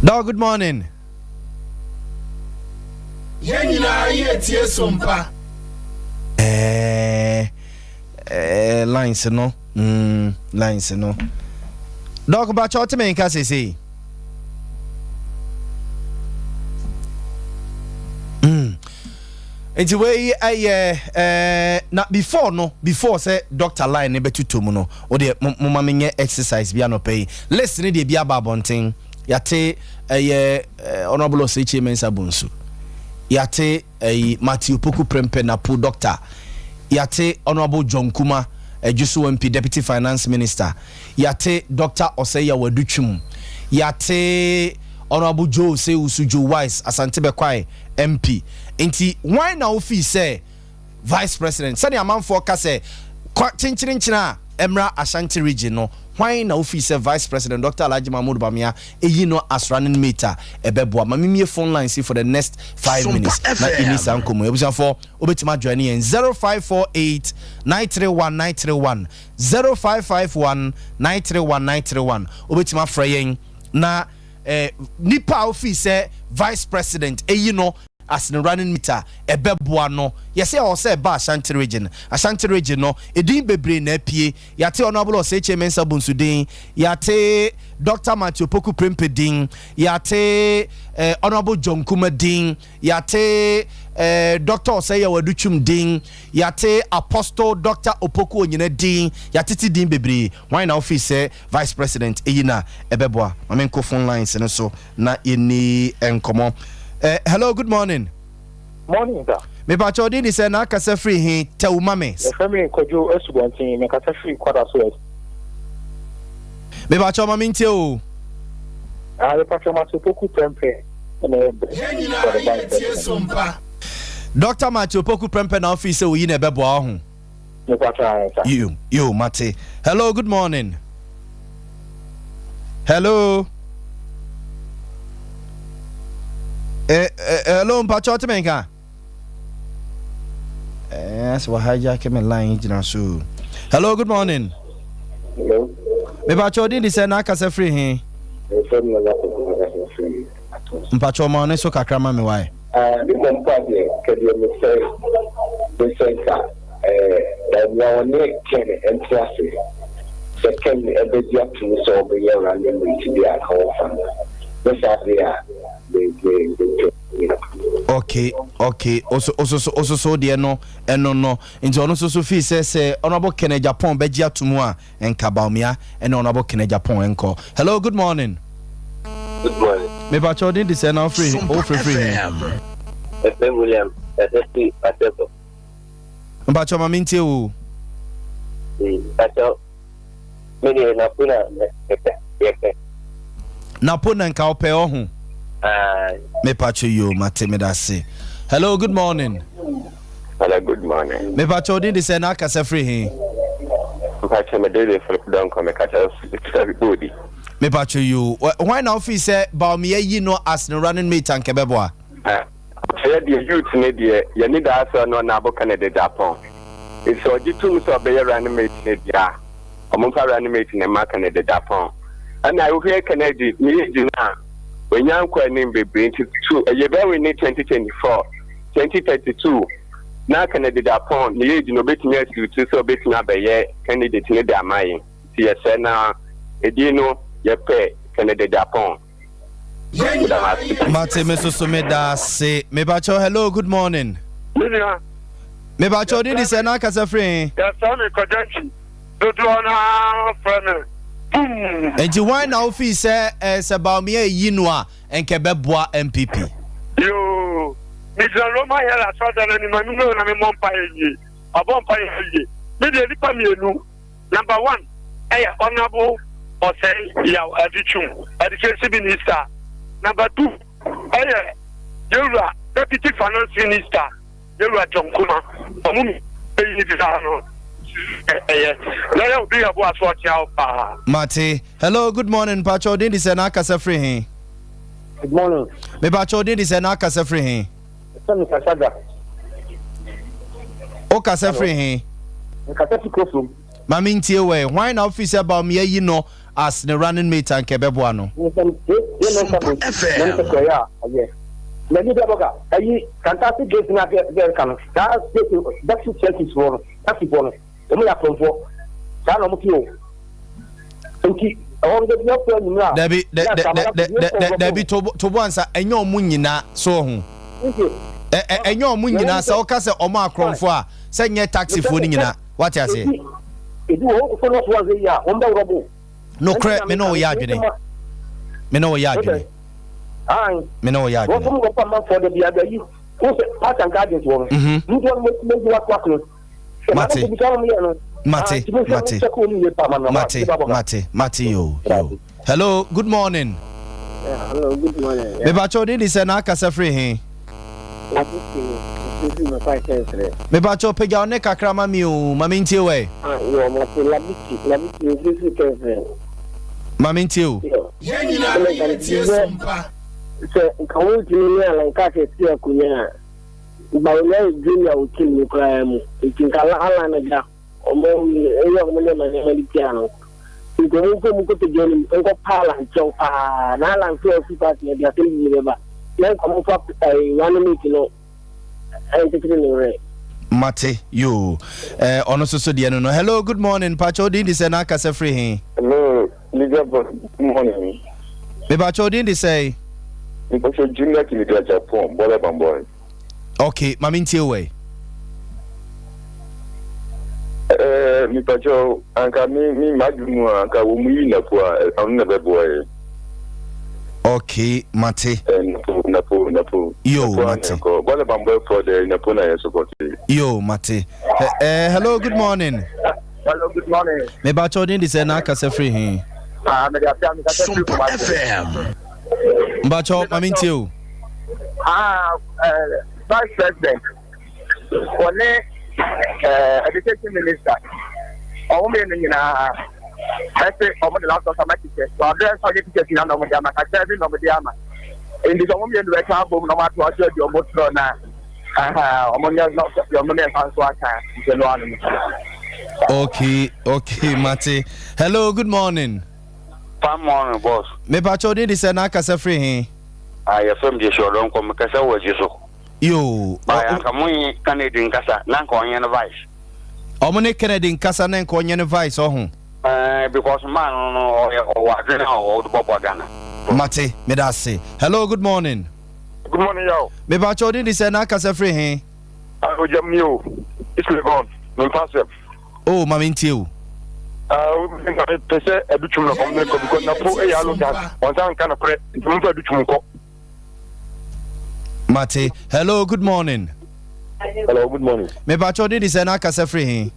Doc, good morning. Yɛn nyinaa yɛ tie Sompa. Eh, eh, lines no, lines no. Doc, bakyɛ ɔte me nka seesei. Nti wei ɛyɛ eh, na before no, before sɛ doctor line ne bɛtotɔ mu no, wo deɛ moma menyɛ exercise bi anɔpa yi. List ne deɛ bi aba abɔnten. Yɛate ɛyɛ eh, Honorable Osei Mensah Bonsu. Yɛate ɛyi Matthew Poku Prempeh Napo doctor. Yɛate Honorable John Kuma Adwuso MP Deputy Finance Minister. Yɛate Doctor Osei Yaw Adutwum. Yɛate Honorable Joe Osei Owusu Joe Wise Asante Bɛkwae MP. Nti hwan na wofii sɛ Vice President? Sɛnea amanfoɔ ka sɛ kɔ kyenkyerenkyene a ɛmmra Ashanti Region no, hwan na wofii sɛ Vice President Doctor Alhaji Mahmood Bawumia eyi no as running mate a ɛbɛboa? Ma memmie phone lines yi for the next 5 minutes na yɛnni saa nkɔmmɔ yi. Abusuafoɔ, wobɛtumi ajoine yɛn 0548 931 931, 0551 931 931. Wobɛtumi afrɛ yɛn na eh, nipa a wofii sɛ Vice President eyi no as ne running mate a ɛbɛboa no. Yɛsɛ ɛwɔ sɛ ɛba Ashanti Region. Ashanti Region no, edin bebree na apue. Yɛate Honorable Osei Mensah Bonsu din, yɛate Dr. Matthew Poku Prempeh din, yɛate Honorable John Kuma din, yɛate Dr. Osei Yaw Adutwum din, yɛate Apostle Dr. Opoku Onyina din, yɛatete din bebree. Hwan na wofii sɛ Vice President eyi na ɛbɛboa? Ma menkɔ phone lines no so na yɛnni nkɔmmɔ. Hello, good morning. Morning, sir. Mepakyɛ ɔdin de sɛ na akasa firi he tɛw ma me? Yɛfrɛ me Kwadwo Asubɔnten, mekasa firi Kwadaso West. Mepakyɛ ma mentie o. Ah, mepakyɛ Matthew Poku Prempeh na ɛyɛ best Yɛn for nyinaa the vice yɛ tie president. Sompa. Dr. Matthew Poku Prempeh na wofii sɛ oyi na ɛbɛboa wo ho? Mepakyɛ ayɛ sa. Yo, yo, mate. Hello, good morning. Hello. Hello, mpakyɛ ɔte me nka? Sɛ wa hijack me line gyina so. Hello, good morning. Hello. Mepakyɛ ɔdin de sɛ na akasa firi he? Yɛfrɛ me Nana Kofi mekasa firi Atom. Mpakyɛ ɔma ɔne so kakra ma me wae. Ah, me mmom mpo adeɛ, kɛdeɛ mesɛ, mesɛ nka, eh, nea ɔne Ken nte ase, sɛ Ken ɛbɛgye atom sɛ ɔbɛyɛ running mate bi a, ka wɔfa no. Ne saa deɛ a, me, me, mepɛ. Okay, oso oso so oso so deɛ no ɛno no nti ɔno nso so fii sɛ Honorable Ken Agyapong bɛgye ato mu a nka Bawumia ɛne Honorable Ken Agyapong nkɔ. Hello, good morning. Good morning. Mepakyɛ ɔdin de sɛ na wofiri wofirifiri he? Ɛfɛ William ɛsɛ Pasɛko. Mpakyɛ ma mentie o. Mpakyɛ me deɛ Napo na mepɛ yɛpɛ. Napo na nka wopɛ ɔho? Mepakyɛ yo, mate, meda ase. Hello, good morning. Hello, good morning. Mepakyɛ ɔdin de sɛ na akasa firi he? Mpakyɛ me de Philip Donko mekasa firi Bodi. Mepakyɛ yo, hwan na wofii sɛ Bawumia yi no as ne running mate anka ɛbɛboa? Ɛyɛ deɛ youth ne deɛ yɛni daa sɛ ɔno ɔna abo Kennedy Agyapong. Nti sɛ ɔgye tom sɛ ɔbɛyɛ running mate ne deɛ a, ɔmomfa running mate ne ma Kennedy Agyapong. Ɛna wohwɛ Kennedy ne age no a, wanya nkɔ anim bebree nti so yɛbɛwe ne 2024, 2032 na Kennedy Agyapong ne age no obɛtumi asiw ti sɛ obɛtumi abɛyɛ candidate ne de ama yɛn. Nti yɛsɛ na edin no yɛpɛ Kennedy Agyapong. Mate, me soso me da ase. Mepakyɛw, hello, good morning. Menua. Mepakyɛw din de sɛ na akasa firi he? Yɛfrɛ me Kwadwo dodoɔ no ara frɛ me Boom. Nti hwan na wofii sɛ sɛ Bawumia eyi no a nka ɛbɛboa NPP? Yoo, megyina Roma Hill asɔredan no anim a menwura na memmɔ mpaeɛ yie. Mabɔ mpaeɛ awie. Me deɛ nnipa mmienu. Number one ɛyɛ Honourable Osei Yaw Adutwum, Education Minister. Number two ɛyɛ Yewura Deputy Finance Minister Yewura John Kuma. Ɔmo mmienu yi biara no ɛyɛ. Lɔya Obi Yeboah so ɔkyea wo paa. Mate. Hello, good morning. Mpakyɛ ɔdin de sɛ na akasa firi he? Good morning. Mepakyɛ ɔdin de sɛ na akasa firi he? Sɛ mekasa da. O kasa firi he? Mekasa fi Kurofrom. Ma mentie wɛ. Hwan na wofii sɛ Bawumia yi no as ne running mate anka ɛbɛboa no? Yɛ mɛnsa bo na ne sɛ kɔyɛ a ɔyɛ. Na ni bɛ bɔga ayi kantase gate na gɛ gɛ ka no saa state taxi service foɔ no taxi foɔ no wɔn yɛ akorɔmfoɔ saa na wɔn ti o nti ɛhɔ no bɛbi afɔ anyimire a dabi dabi tobo ansa ɛnyɛ ɔmo nyinaa so ɔho ɛnyɛ ɔmo nyinaa sɛ ɔka sɛ ɔmo akorɔmfoɔ a sɛ nyɛ taxi foɔ no nyinaa wate aseɛ. Ebi wɔ hɔ nso na ɔso anhwɛ yie a wɔn bɛ worɔ bo. Nokorɛ me ne wo yɛ adwene. Me ne wo yɛ adwene. Me ne wo yɛ adwene. Wɔn wɔpa manfoɔ da biara da yi wo sɛ park and gardens wɔ no. Nti wɔn mo mo yi wato akono. Mate. Mate. Mate. Mate. Mate. Mate yo yo. Hello, good morning. Yeah, hello, good morning. Yeah. Mepacho din di sɛ na akasa firi he? Mepacho pagya wo ne kakra ma mi o, ma me ntie wɛ. Ah, yo, mate labiti, labiti mfiri kɛnsrɛ. Ma me ntie o. Yɛn nyinaa yɛtie Sompa. Sɛ nka wontumi ne Alan Carter si akonnwa a, Bawumia yɛ junior wɔ team no koraa mu. Nti nka Alan no da. Wɔyɛ wɔn nneɛma nneɛma de tia no. Nti wɔn mfa wɔn nkotodwe anim nkɔ pa Alan kyɛw paa. Na Alan nso a ɔfi party no de asɛm bi bɛba. Na nka wɔmfa ɛɛ running mate no nkyekyere ne werɛ. Mate yoo eh, ɔno nso so deɛ no no. Hello, good morning. Pakyɛ wo din de sɛ na akasa firi he? Hello, Media boss, good morning. Me pakyɛ wo din de sɛ? Me pakyɛ Junior Kennedy Agyapong, Bɔlɛ Bambɔe. Ok, ma me ntie wo ɛ. Eh, me pakyɛ anka me me m'adwene mu a anka wɔn mu yi napo a ɔno na ɛbɛboa yɛ. Ok, mate. Eh, napo napo napo. Yo, mate. Bɔlɛ bambɔ fɔ dɛ napo na yɛ support. Yo, mate. Eh, eh, hello, good morning. Hello, good morning. Me pakyɛ wo din de sɛ na akasa firi he? Ah, me de afia me kasa firi Kumasi. FM. Mpakyɛ ma me ntie o. Ah, eh, Vice President, wɔne eh, Education Minister, wɔn mmienu nyinaa ɛsɛ wɔn de laptop ama teachers, wɔn abirɛ nso ɔnyɛ teachers nyinaa na wɔn de ama, kakra bi na wɔn de ama. Nti sɛ wɔn mmienu bɛka abom na wɔn ato aso adi wɔn torɔ na wɔn nyɛ wɔn mmiɛnsa nso aka nti no ano no. Okay, okay, mate. Hello, good morning. Fine morning, boss. Mepakyɛ wo din de sɛ na akasa firi he? Ah, yɛfrɛ me Joshua Ɔdɔnkɔ, mekasa wɔ Adwo so. Yoo. Ba anka mo nye Kennedy nkasa na anka ɔnyɛ no vice. Ɔmo ne Kennedy nkasa na nka ɔnyɛ no vice ɔho. Eh, because man no no ɔyɛ ɔwɔ adwene a ɔde bɔboa Ghana. Mate, meda ase. Hello, good morning. Good morning, yaw. Mepakyɛ wo din de sɛ na akasa firi he? Ah, ogyam ni o. It's Legon. Memfa asɛm. Oh, ma mentie o. Ah, nka mepɛ sɛ adutwum na kɔm ne kɔ because napo yɛ arrogant. Ɔnsa nka nokorɛ nti momfa adutwum nkɔ. Mate. Hello, good morning. Hello, good morning. Mepakyɛ wo din de sɛ na akasa firi he?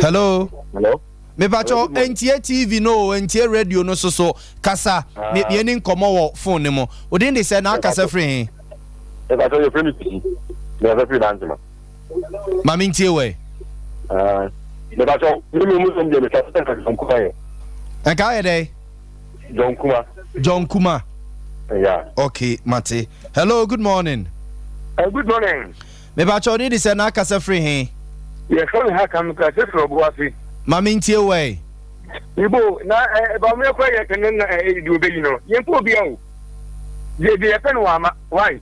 Hello. Hello. Mepakyɛw ntie TV no o, ntie radio no so so, kasa, me yɛni nkɔmmɔ wɔ phone no mu. Wo din de sɛ na akasa firi he? Mepakyɛw yɛfrɛ me Pii, mekasa firi Dantema. Ma me ntie wɛ. Mepakyɛw, me me mu sɛm deɛ mekasa sɛ nka John Kuma yɛ. Nka ayɛ dɛ? John Kuma. John Kuma. Yeah. Okay, mate. Hello, good morning. Good morning. Mepakyɛ wo din de sɛn na akasa firi he? Yɛfrɛ me Hakan mekasa firi Ɔboase. Ma me ntie wo ɛ. Ibo na ɛ Bawumia kura yɛ kɛnɛ na ɛ deɛ ɔbɛyi no yɛn pɛ obia o deɛ deɛ yɛpɛ no wama why.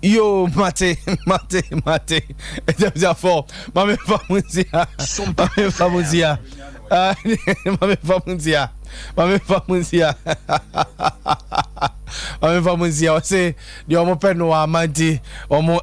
Yoo mate mate mate abusuafoɔ ma me fa mo nsia ma me fa mo nsia ma me fa mo nsia ma me fa mo nsia ma me fa mo nsia ɔse. Deɛ wɔn pɛ no ama nti wɔn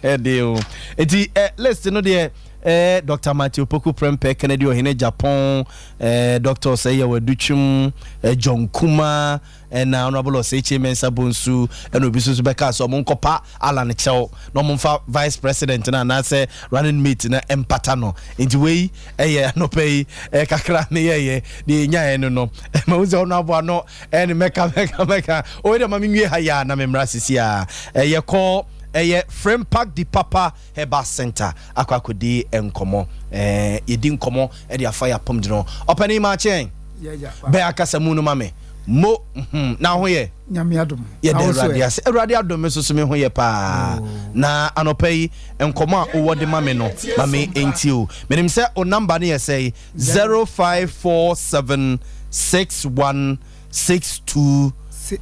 ɛde o nti ɛ list no deɛ ɛɛ Dr. Matthew Poku Prempeh Kennedy Ohene Japan ɛɛ Dr. Osei Adutwum ɛɛ John Kuma ɛna Honourable Osei Kyei Mensah Bonsu ɛna obi nso bɛka sɛ wɔn nkɔpa Alan kyɛw na wɔn mfa vice president no anaasɛ running mate no mpata no nti wei ɛyɛ anɔpɛ yi ɛɛ kakra ne yɛyɛ deɛ yɛnyaeɛ no no ɛma wo sɛ ɔno aboa no Ɛne mɛka mɛka mɛka oye dɛ ma me nwie ha yi a na me mmra sisi a yɛ kɔ ɛyɛ Frempak di Papa Herbal Center akɔ akɔdi nkɔmɔ ɛɛ yɛdi nkɔmɔ ɛde afa yɛ apɔmuden ho ɔpanin maakye ɛn bɛn akasa mu no ma me. Mo hmm, na ho yɛ? Nyame adom. Yɛda Awurade ase. Awurade adom me nso so me ho yɛ paa. Oh. Na anɔpa yi nkɔmɔ a wowɔ de ma me no ma me ntie o. Menim sɛ o namba no yɛ sɛe 0547 61 62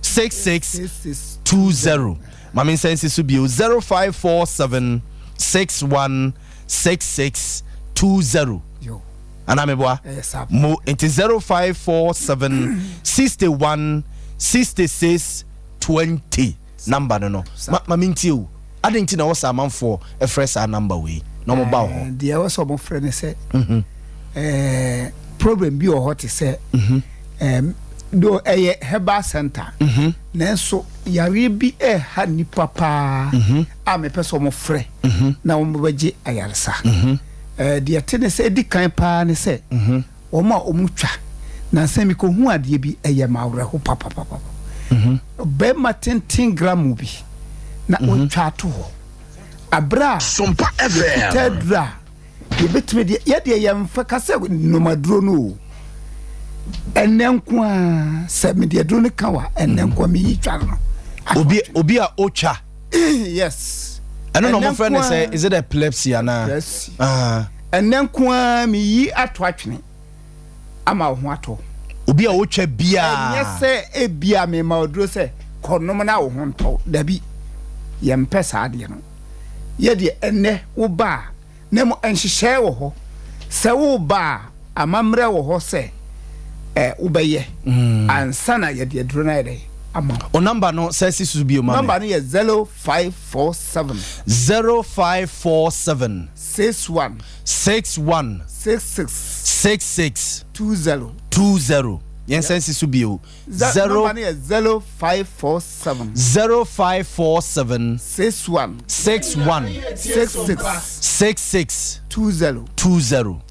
66 20. Ma me nsa nsi so bio 0547 61 66 20. Anaa meboa? Mo nti 0547 61 66 20 number no no. Ma ma mentie o. Adɛn nti na ɛwɔ sɛ amanfoɔ frɛ saa number wei na wɔn ba wɔ hɔ? Deɛ ɛwɔ sɛ wɔn frɛ ne sɛ mhm. problem bi wɔ hɔ te sɛ mhm. do ɛyɛ herbal center mhm. nanso yareɛ bi ɛha nipa paa a mepɛ sɛ wɔn frɛ na wɔn bɛgye ayaresa. Deɛ ɛte ne sɛ, ɛdi kan paa ne sɛ, wɔn a wɔtwa. Nansa mekɔhuu adeɛ bi, ɛyɛ me awerɛho papapapa. Barima tenten gramoo bi na wɔatwa ato hɔ. Aberɛ a yɛkuta aduro a yɛbɛtumi deɛ, yɛdeɛ yɛmfa ka sɛ nom aduro no o. Ɛnnɛ nko ara, sɛ mede aduro no ka wa, ɛnnɛ nko ara meyi twa no. Obi, obi a ɔtwa. Yes. Ɛno na wɔfrɛ no sɛ is it epilepsy anaa? Epilepsy. Ah. Ɛnɛ nko ara meyi ato atwene ama wo ho atɔ. Obi a ɔtwa biara. Ɛnyɛ sɛ ebia mema oduro sɛ kɔnom na wo ho ntɔ. Dabi. Yɛmpɛ saa adeɛ no. Yɛ deɛ ɛnɛ woba a Na mmom nhyehyɛe wɔ hɔ sɛ woreba a, amammerɛ wɔ hɔ sɛ ɛ wobɛyɛ ansa na yɛde aduro no ayɛ dɛ ama wo. O number no sɛ si so bio ma me. Number no yɛ 0547. 0547. 61. 61. 66. 66. 20. 20. Yɛn sɛ si so bio. Zero. Number no yɛ 0547. 0547. 61. 61. 66. 66. 20. 20.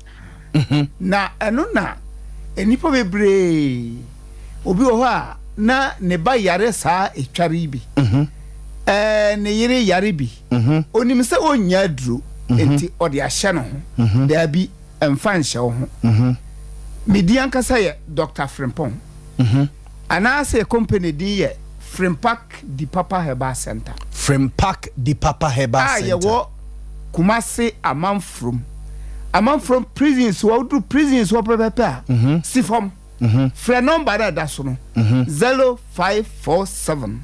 Mhm. Na ɛno na nnipa bebree obi wɔ hɔ a na ne ba yare saa etware yi bi. Mhm. Ɛɛ ne yere yare bi. Mhm. Onim sɛ onnya aduro nti ɔde ahyɛ ne ho. Daabi. Mfa nhyɛ wo ho. Me din ankasa yɛ Doctor Frimpong. Anaasɛ company din yɛ Frimpak Di Papa Herbal Center. Frimpak Di Papa Herbal Center. A yɛwɔ Kumasi Amanfrom. Amanfrom prisons hɔ, woduru prisons hɔ pɛpɛpɛ a, si fam. Frɛ nɔmba no a ɛda so no, 0547.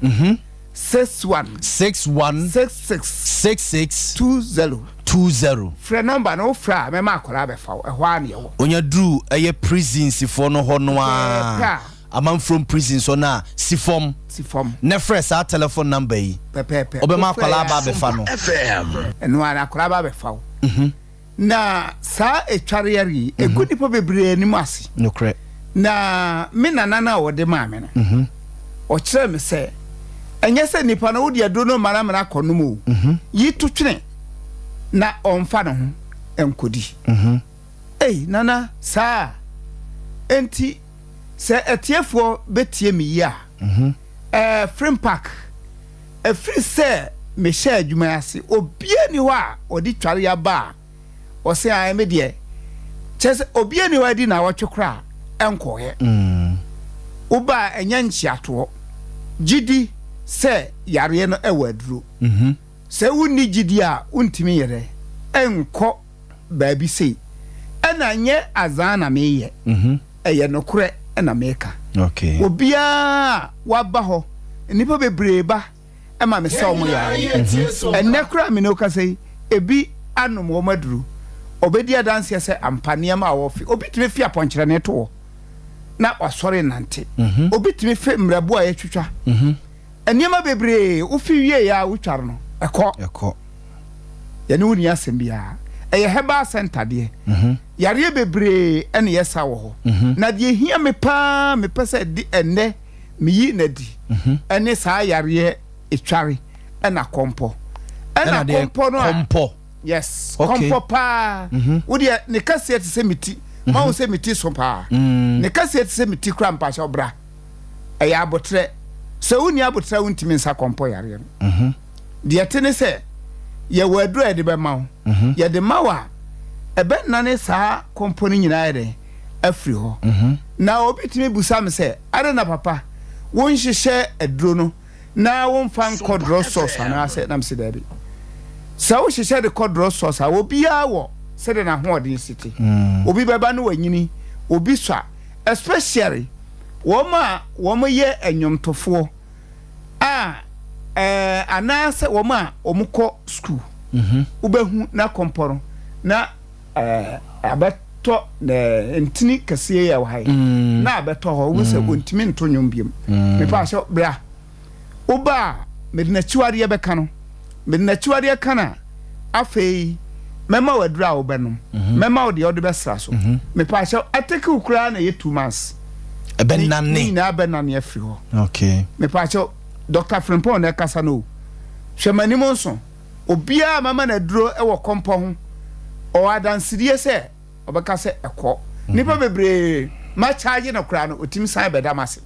61. 61. 66. 66. 20. 20. Frɛ nɔmba no, wofrɛ a mɛma akwadaa abɛfa wo, ɛhɔ ara na yɛwɔ. Onya duru ɛyɛ prisons foɔ no hɔ no ara, Amanfrom prisons hɔ no a, si fam. Si fam. Na frɛ saa telephone number yi. Pɛpɛɛpɛ. Wobɛma akwadaa aba abɛfa no. Ɛno ara, akwadaa aba abɛfa wo. Na saa etwareɛre yi, egu nnipa bebree anim ase. Nokorɛ. Na me nana no a ɔde maa me no, ɔkyerɛɛ me sɛ, ɛnyɛ sɛ nipa no wode aduro no ma no amena akɔnom o, yi to twene na ɔmfa ne ho nkɔdi. Ei, nana, saa a? Enti sɛ atiefoɔ bɛtie me yi a, ɛɛ, Frimpak, Ɛfiri sɛ mehyɛɛ adwuma yi ase, obiara nni hɔ a ɔde twareɛ aba a ɔse ae me deɛ, kyerɛ sɛ obiara nni hɔ a adi naawɔtwe koraa a ɛnkɔeɛ. Woba a ɛnyɛ nkyeatoɔ. Gye di sɛ yareɛ no wɔ aduro. Sɛ wonni gyidie a wontumi nyɛ dɛn nkɔ baabi sei. Ɛna nyɛ azaa na meyɛ, ɛyɛ nokorɛ na meka. Obiara a waba hɔ, nnipa bebree ba ma mesa wɔn yareɛ. Ɛnnɛ koraa a me ne wo kasa yi, ebi anom wɔn aduro. Ɔbɛdi adanseɛ sɛ ampa nneɛma a wɔfe, obi tumi fe apɔnkyerɛne to hɔ na wasɔre nante. Obi tumi fe mmerɛbo a yɛatwitwa. Nneɛma bebree, wofi wieɛ a wotware no, ɛkɔ. Ɛkɔ. Yɛne wo nni asɛm biara. Ɛyɛ herbal center deɛ. Mhm. Yareɛ bebree ɛna yɛsa wɔ hɔ. Mhm. Na deɛ ehia me paa mepɛ sɛ de ɛnnɛ meyi no adi mhm. ɛne saa yareɛ etware ɛna kɔmpɔ. Ɛna kɔmpɔ no a. Kɔmpɔ. Yes. Okay. Kɔmpɔ paa. Wo deɛ ne kɛseɛ te sɛ me ti. Ma wo sɛ me ti so paa. Mm. Ne kɛseɛ te sɛ me ti kura mpakyɛ ɔbra. Ɛyɛ abotrɛ. Sɛ wonni abotrɛ a wontumi nsa kɔmpɔ yareɛ no. Mhm. Deɛ ɛte ne sɛ, yɛwɔ aduro a yɛde bɛma wo. Mhm. Yɛde ma wo a, ɛbɛnane saa kɔmpɔ no nyinaa ayɛ dɛn? afiri hɔ. Na obi tumi busa me sɛ, adɛn na papa wonhyehyɛ aduro no na womfa nkɔ drug source anaasɛ? Na mese daabi. Sɛ wohyehyɛ de kɔ drug source a, obiara wɔ sɛdeɛ n'ahoɔden si te. Obi bɛba no wanyini, obi sua, especially wɔn a wɔyɛ nnwomtofoɔ a ɛɛ anaasɛ wɔn a wɔkɔ sukuu. Wobɛhu na kɔmpɔ no na ɛɛ abɛtɔ na ntini kɛseɛ yɛ wɔ ha yi na abɛtɔ hɔ, wohu sɛ ɔntumi nto nnwom biom. Mepa sɛ bra, woba a mede n'akyiwadeɛ bɛka no, mede n'akyiwadeɛ ka no a, afei mɛma wo aduru a wobɛnom, mɛma wo deɛ wode bɛsra so. Mepa sɛ atekew koraa na ɛyɛ 2 months ɛbɛnane. Ne nyinaa bɛnane afiri hɔ. Mepa kyɛw, Dr. Frimpong na ɛkasa no o. Hwɛ m'anim nso, obiara mama no aduro wɔ kɔmpɔ ho, ɔwɔ adansedie sɛ ɔbɛka sɛ ɛkɔ. Nnipa bebree ma kyaagye no koraa no, ɔtumi san bɛda m ase.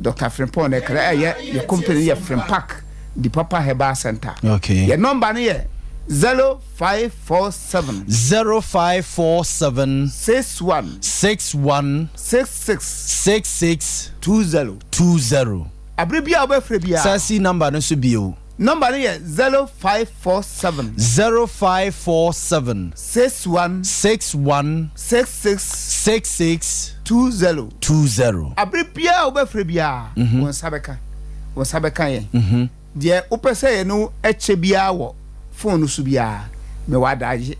Dr. Frimpong na ɛkra, ɛyɛ yɛ company yɛ Frimpak di Papa Herbal Center. Yɛ nɔmba no yɛ 0547 0547 61 61 66 66 20. 20. Abere bi a wobɛfrɛ biara. Saa si number no so bio. Nɔmba no yɛ 0547 0547 61 61 66 66 20. 20. Abere biara a wobɛfrɛ biara, wo nsa bɛka, wo nsa bɛka yɛn. Deɛ wopɛ sɛ yɛne wo kyɛ biara wɔ phone no so biara, mewɔ adagye,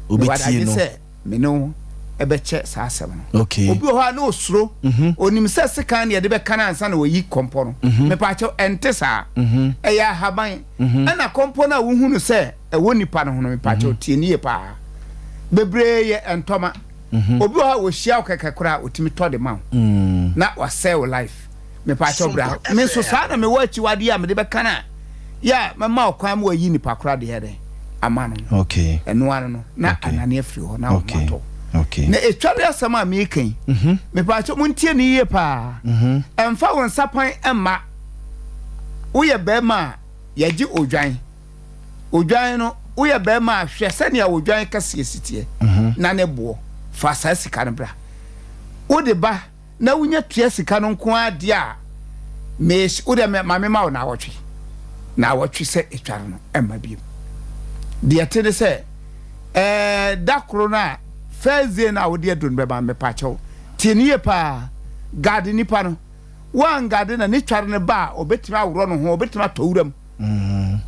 mewɔ Wobɛtie adagye no. sɛ me ne wo ɛbɛkyɛ saa asɛm no. Obi wɔ hɔ a na osuro, onim sɛ sekan ne yɛde bɛka no ansa na wɔyi kɔmpɔ no. Mepaakyɛw, ɛnte saa. Ɛyɛ ahaban. Ɛna kɔmpɔ no a wohu no sɛ ɛwɔ nipa no ho no, mepaakyɛw, tie ne yie paa. Bebree yɛ ntɔma. Obi wɔ hɔ a wɔhyia wo kɛkɛ koraa, otumi tɔ de ma wo na wasɛe wo life. Mepaakyɛw, bra. Me nso saa na mewɔ akyiwadeɛ a mede bɛka no a, yɛ a mɛma wo kwan ma wayi nipa koraa deɛ dɛn ama no no. Ɛno ano no na anane afiri hɔ na wo ho atɔ. Na ɛtware asɛm a meka yi, mepaakyɛw montie ne yie paa. Ɛmfa wo nsa pan mma. Woyɛ bɛrima a, yɛgye odwan. Odwan no, woyɛ bɛrima a, hwɛ sɛnea odwan kɛseɛ si teɛ na ne boɔ. Fa saa sika no bra. Wode ba na wonya tua sika no nko ara deɛ a, mees wo deɛ ma mema wo naawɔtwe. Naawɔtwe sɛ ɛtware no ɛmma biom. Deɛ ɛte ne sɛ, ɛɛ da koro no a, first day no a wode aduro no bɛma no, mepakyɛw, tie no yie paa, guard nipa no. Woanguarde na ne tware no ba a, ɔbɛtumi aworɔ ne ho, ɔbɛtumi atɔ wuram.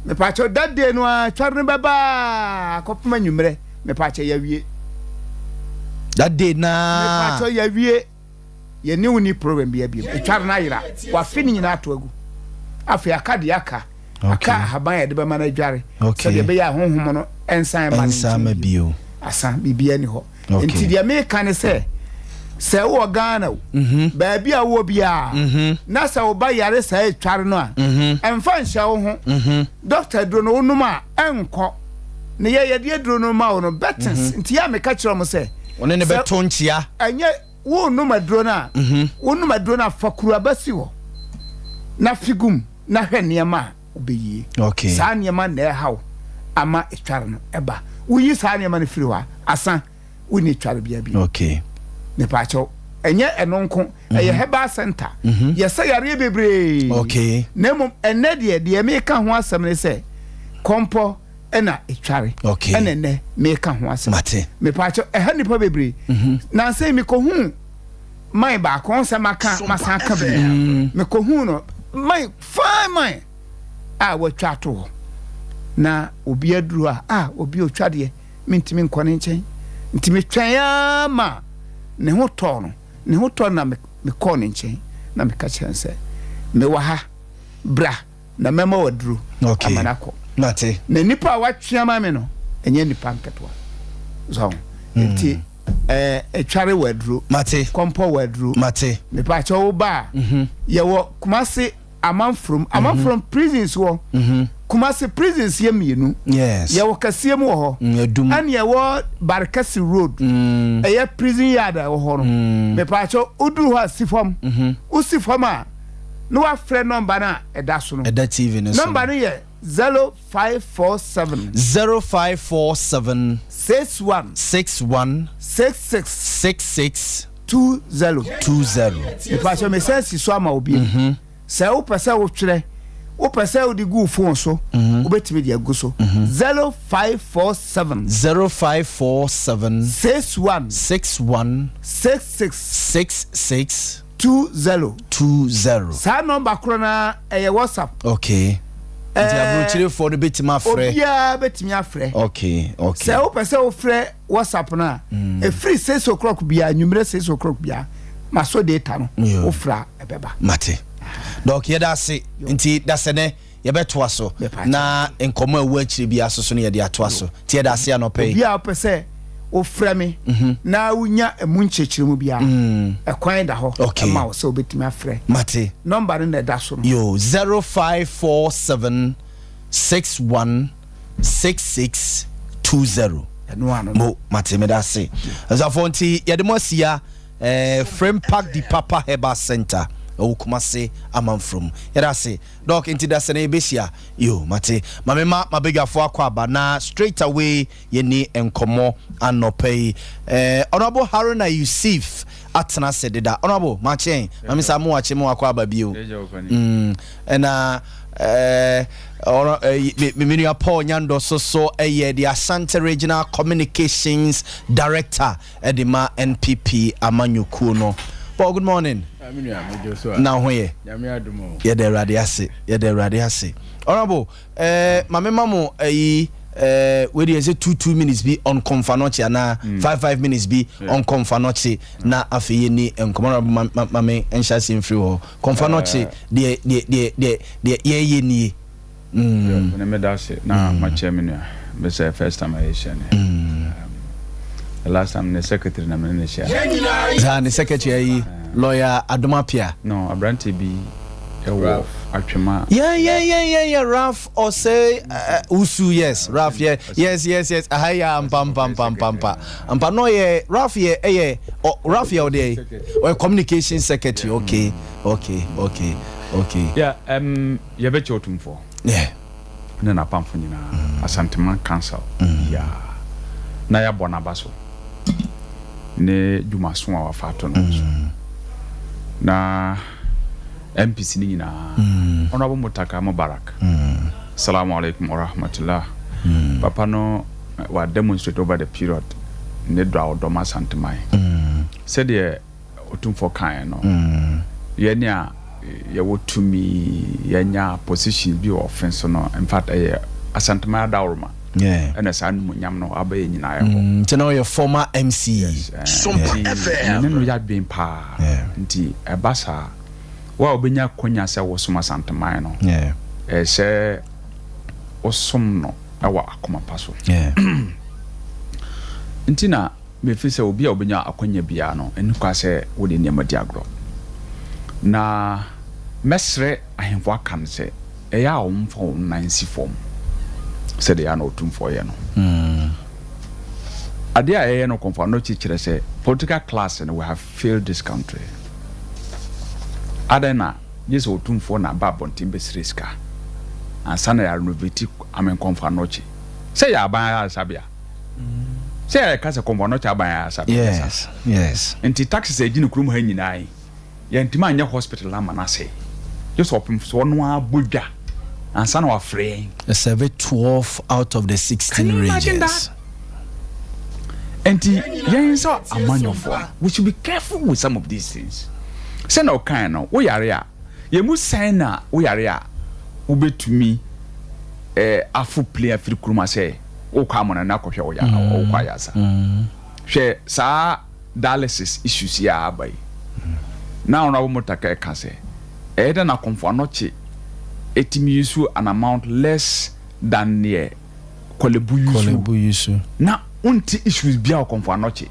Mepakyɛw, that day no ara, tware no bɛba akɔpem anwummerɛ, mepakyɛw, yɛawie. That day naa. Mepakyɛw, yɛawie. Yɛne wo ni problem bia biom. Etware no ayera. Wafe ne nyinaa ato agu. Afei aka deɛ aka. Aka ahaban a yɛde bɛma no adware. Sɛdeɛ ɛbɛyɛ a honhom no nsan mma ne nkyɛn bio. Asa, biribiara ni hɔ. Nti deɛ meka ne sɛ, sɛ wowɔ Ghana o, baabi a wowɔ biara, na sɛ wo ba yare saa etware no a, ɛmfa nhyɛ wo ho. Dɔkta aduro no wonom a, ɛnkɔ. Ne yɛ yɛde aduro no ma wo no, bettings. Nti yɛ a meka kyerɛ wɔn sɛ, Wɔne no sɛ bɛto nkyea. ɛnyɛ wonom aduro no a, wonom aduro no a, fa kuruaba si hɔ na fi gu mu na hwɛ nneɛma a wobɛyie. Saa nneɛma na ɛhaw ama etware no ɛba. Woyi saa nneɛma no firi hɔ a, asa, wonni etware bia bio. Mepaakyɛw, ɛnyɛ ɛno nko, ɛyɛ herbal center. Yɛsɛ yareɛ bebree. Na mmom ɛnnɛ deɛ, deɛ meka ho asɛm ne sɛ, kɔmpɔ ɛna etware. Ɛna ɛnnɛ meka ho asɛm. Mepaakyɛw, ɛha nnipa bebree. Nansa yi mekɔhuu man baako, ɔn sɛ maka, masan aka bi. Mekɔhuu no, man, fine man a watwa ato hɔ. Na obi aduru a, ah, obi otwa deɛ, mentumi nkɔ ne nkyɛn. Nti metwɛn ara ma ne ho tɔɔ no. Ne ho tɔɔ no na mekɔɔ ne nkyɛn na meka kyerɛ no sɛ, mewɔ ha, bra na mɛma waduro ama no akɔ. Na nipa a watwe ama me no, ɛnyɛ nipa nketewa. So, nti ɛtware wɔ aduro, kɔmpɔ wɔ aduro. Mepaakyɛ wo ba a, yɛwɔ Kumase Amanfrom, Amanfrom prisons wɔ Kumase prisons yɛ mmienu. Yɛwɔ kɛseɛ mu wɔ hɔ, ɛne ɛwɔ Barikɛse road, ɛyɛ prison yard a ɛwɔ hɔ no. Mepaakyɛ woduru hɔ a si fam, wosi fam a na wafrɛ nɔmba no a ɛda so no. Ɛda TV no so. Nɔmba no yɛ. 0547. 0547. 61. 61. 66. 66. 20. 20. Mepakyɛ mesan si so ama wo bio. Sɛ wopɛ sɛ wotwerɛ, wopɛ sɛ wode gu wo phone so, wobɛtumi de agu so. 0547. 0547. 61. 61. 66. 66. 20. 20. Saa nɔmba korɔ no ara ɛyɛ WhatsApp. Okay. Nti aburokyirefoɔ no bɛtumi afrɛ. Obiara bɛtumi afrɛ. Okay, okay. Sɛ wopɛ sɛ wofrɛ WhatsApp no a, ɛfiri 6 o'clock biara, anwummerɛ 6 o'clock biara, masɔ data no, wofrɛ a ɛbɛba. Mate. Dɔk, yɛda ase. Nti dasɛnɛ yɛbɛtoa so na nkɔmmɔ a ɛwɔ akyire biara so so no yɛde atoa so. Nti yɛda ase anɔpa yi. Obi a wopɛ sɛ wofrɛ me na wonya ɛmu nkyerɛkyerɛmu biara, ɛkwan da hɔ ma wo sɛ wobɛtumi afrɛ. Mate. Nɔmba no na ɛda so no. Yo, 0547 61 66 20. Ɛno ano no. Mo, mate, meda ase. Abusuafoɔ nti yɛde mo asia eh, Frame Park di Papa Herbal Center ɛwɔ Kumase Amanfrom. Yɛda ase. Doc, nti da sɛ na yɛbɛhyia? Yo, mate. Ma me ma mabadwafoɔ akɔ aba na straight away yɛni nkɔmmɔ anɔpa yi. Eh, Honorable Haruna Yusuf atena ase deda. Honorable, makye ɛn. Ma me saa mo wakye mo akɔ aba bio. Mm, ɛna eh, ɔno, eh, me, me nua Paul Nyando so so ɛyɛ the Ashanti Regional Communications Director ɛde ma NPP amanyɔkuo no. Paul, good morning. Ah, me nua, megye so a. Na ho yɛ? Nyame adom o. Yɛda Awurade ase. Yɛda Awurade ase. Honorable, eh, ma me ma mo ayi eh, wei deɛ sɛ 2 2 minutes bi on Komfo Anokye anaa 5 5 minutes bi on Komfo Anokye na afei yɛni nkɔmmɔ. Honorable, ma me nhyɛ ase mfiri hɔ. Komfo Anokye deɛ yɛyɛ nie. Ne meda ase na makyɛ me nua mesɛ first time a yɛhyia ne the last time ne secretary na mene ne hyia. Saa ne secretary ayi lawyer Adomapia. No, aberante bi ɛwɔ Atwema. Yeah, Ralph Osei Usu, yes, Ralph, yeah, yes, aha ya mpa mpa mpa mpa mpa mpa no yɛ Ralph yɛ ɛyɛ Ralph yɛ ɔdeɛ ɔyɛ communication secretary. Okay. Yeah, yɛbɛkyɛ Otumfoɔ ne n'apamfo nyinaa, Asanteman Council biara, na yɛabɔ n'aba so ne dwumaso a wafa ato no so. Na MPs no nyinaa, Honorable Mutaka Mubarak, Assalamu alaikum wa rahmatullah. Papa no wa demonstrate over the period ne dɔ a ɔdɔ ma Asanteman. Sɛdeɛ Otumfoɔ kaeɛ no, yɛn a yɛwɔ tumi, yɛanya positions bi wɔ ɔfe so no, in fact ɛyɛ Asanteman adaworoma ɛna saa animuonyam no aba yɛn nyinaa hɔ. Nti na ɔyɛ former MC. Yes, nti me ne no yɛ adwene paa. Nti ɛba saa, wo a wobɛnya akwanya sɛ wosom Asanteman no, ɛyɛ sɛ wosom no wɔ akoma pa so. Nti na mefi sɛ obi a obenya akwanya biara no, enni kwan sɛ wode nneɛma di agorɔ. Na mɛsrɛ ahemfo aka no sɛ, ɛyɛ a wɔmfa wɔn nan nsi fam sɛdeɛ ɛyɛ a na Otumfoɔ yɛ no. Adeɛ a yɛyɛ no Komfo Anokye kyerɛ sɛ political class no, we have failed this country. Adɛn na gye sɛ Otumfoɔ na aba abɔnten bɛsrɛ sika ansa na yɛarenovate Amen Komfo Anokye? Sɛ yɛ aban ayaresabea. Sɛ yɛka sɛ Komfo Anokye aban ayaresabea. Yes. Nti taxes a ɛgye no kurom ha nyinaa yi, yɛntumi anyɛ hospital ama no asɛe. Gye sɛ ɔpemfoɔ no ara bɔ dwa ansa na wafrɛ yɛn. Ɛsɛve 12 out of the 16 Can you imagine regions. that? Nti yɛn sɛ amanyɔfoɔ, we should be careful with some of these things. Sɛ na ɔkan no, woyare a, yɛn mu sɛn na woyare a wobɛtumi eh, afo plane afiri kurom asɛ wokɔ amona na akɔhwɛ wo yare, wokɔ ayasa. Hwɛ saa dialysis issues yi a aba yi. Na Honorable Mutaka ɛka sɛ, ɛyɛ dɛ na Komfo Anokye ɛtumi use an amount less than neɛ Korle Bu use. Korle Bu use. Na wonte issues biara wɔ Komfo Anokye.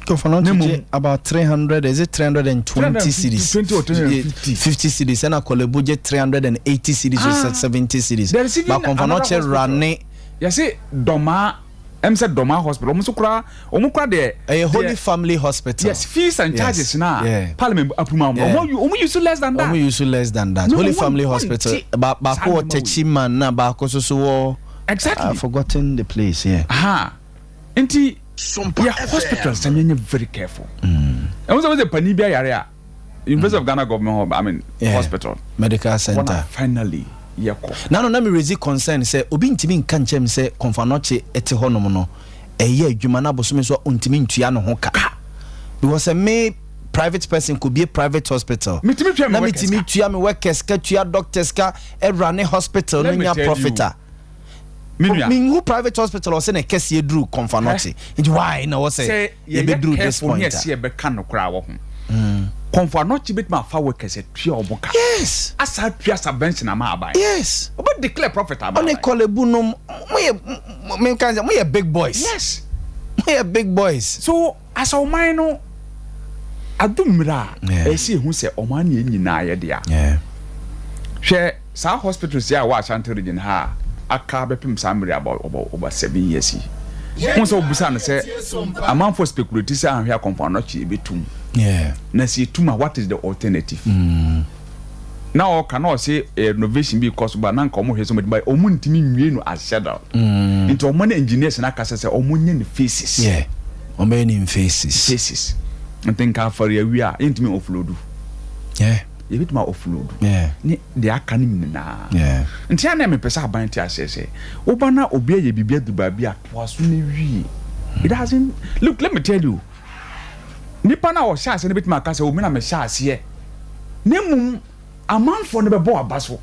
Komfo Anokye gye about 300, is it 320 cedis? 20 or 350. 50 cedis. Ɛna Korle Bu gye 380 cedis or 70 cedis. There is even But Komfo another Anokye hospital. rane. Yɛse Dɔmaa. Ɛm sɛ Dɔmaa hospital ɔmo nso koraa ɔmo koraa deɛ. Ɛyɛ Holy Family Hospital. Yes fees and charges na parliament approve ma ɔmo ɔmo ɔmo use less than that. Ɔmo use less than that. Holy Family Hospital ba baako wɔ Techiman na baako nso so wɔ. Exactly. I've forgotten the place yeah. Aha nti yɛ hospital sɛ yɛnyɛ very careful. Ɛho sɛ wɔsɛ panin bi ayare a. University of Ghana Government I mean yeah. Hospital. Medical Center. Wɔna finally yɛkɔ. Na no na mi raise concern sɛ obi ntumi nka nkyɛn mi sɛ Kɔnfanɔkye ɛte hɔ nom no ɛyɛ adwuma na abosome nso ɔntumi ntua ne ho ka. Because sɛ me private person kò bie private hospital. Mitumi tua mi workers ka. Na mitumi tua mi workers ka tua doctors ka ɛwura ne hospital no nya profit a. Menhu private hospital ɔsɛ na kɛseɛ duru Komfo Anokye nti why na wɔ sɛ yɛbɛduru this point a. Sɛ yɛyɛ careful ne yɛsɛ yɛbɛka nokorɛ a wɔ ho. Komfo Anokye bɛtumi afa workers atua wɔn ka. Yes. Asa atua subvention ama aban. Yes. Ɔbɛ declare profit ama aban. Ɔne Korle Bu nom mo yɛ menka sɛ mo yɛ big boys. Yes. Mo yɛ big boys. So As ɔman no adu mmerɛ a ɛyɛ sɛ yɛhu sɛ ɔman no yɛn nyinaa yɛ dea. Hwɛ saa hospitals yi a ɛwɔ Ashanti region ha a aka bɛpem saa mmerɛ about about over 7 years yi. Wohu sɛ wobisa no sɛ amanfoɔ speculate sɛ anhwɛ a Komfo Anokye yɛbɛtum. Na sɛ yɛtum a what is the alternative? Na ɔka na ɔse renovation bi kɔ so ba na nka ɔmo hwɛ sɛ ɔmo ba ɔmo ntumi nwie no as scheduled mm. Nti ɔmo ne engineers na akasa sɛ ɔmo nyɛ ne phases. Yeah, ɔmo bɛyɛ ne phases. Phases nti nka afɔre awie a yɛntumi offload. Yeah, yɛbɛtumi a offload. Yeah, ne deɛ aka no nyinaa. Yeah, nti ana mepɛ sɛ aban te aseɛ sɛ woba na obi ayɛ biribi aduru baabi a toa so na wie. It doesn't look, let me tell you, Nipa no a ɔhyɛ aseɛ no bɛtumi aka sɛ, O me na mehyɛ aseɛ. Na mmom amanfoɔ no bɛbɔ w'aba so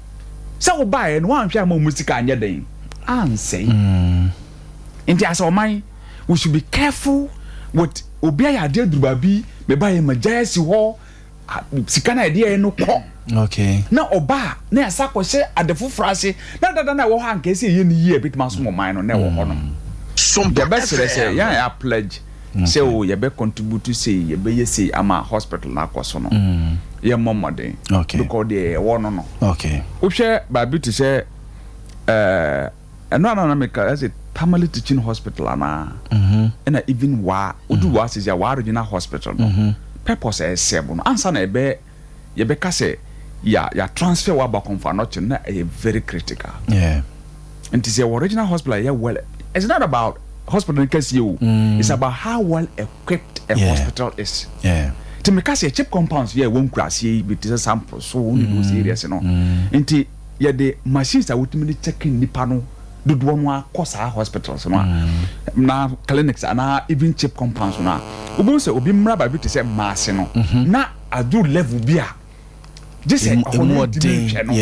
sɛ wobaeɛ no woanhwɛ amma wɔn sika anyɛ dɛn? Ansɛe. Nti as ɔman, we should be careful with obi ayɛ adeɛ aduru baabi, mebaeɛ magyae asi hɔ, sika no a yɛde yɛɛ no kɔ. Okay. Na ɔba a, na yɛasa akɔhyɛ ade foforɔ ase, na dada no a ɛwɔ hɔ a anka ɛsɛ yɛyɛ no yie a ɛbɛtumi asom ɔman no na ɛwɔ hɔ nom. Yɛbɛsrɛ sɛ yɛn a yɛ pledge sɛ o yɛbɛ contribute sei, yɛbɛyɛ sei ama hospital no akɔ so no, yɛmmɔ mmɔden. Because deɛ yɛwɔ no no. Wohwɛ baabi te sɛ ɛɛ ɛno ana na meka ɛsɛ Tamale Teaching Hospital anaa ɛna even waa wodu waa sisi a waa Regional Hospital no purpose a ɛsɛbo no ansa na ɛbɛ yɛbɛka sɛ ya ya transfer wa ba Komfo Anokye no na ɛyɛ very critical. Yeah. Nti sɛ wɔ regional hospital ɛyɛ well, it's not about hospital no kɛseɛ o. It's about how well equipped a hospital is. Yeah. Nti meka sɛ chip compounds yɛ ɛwɔ nkuraseɛ yi bi te sɛ sample so ne those areas no. Nti yɛde machines a wotumi de check nnipa no dodoɔ no akɔ saa hospitals no a na clinics anaa even chip compounds no a wobɛhu sɛ obi mmra baabi te sɛ maase no na aduru level bi a gye sɛ ɛhɔ no ntumi nhwɛ no.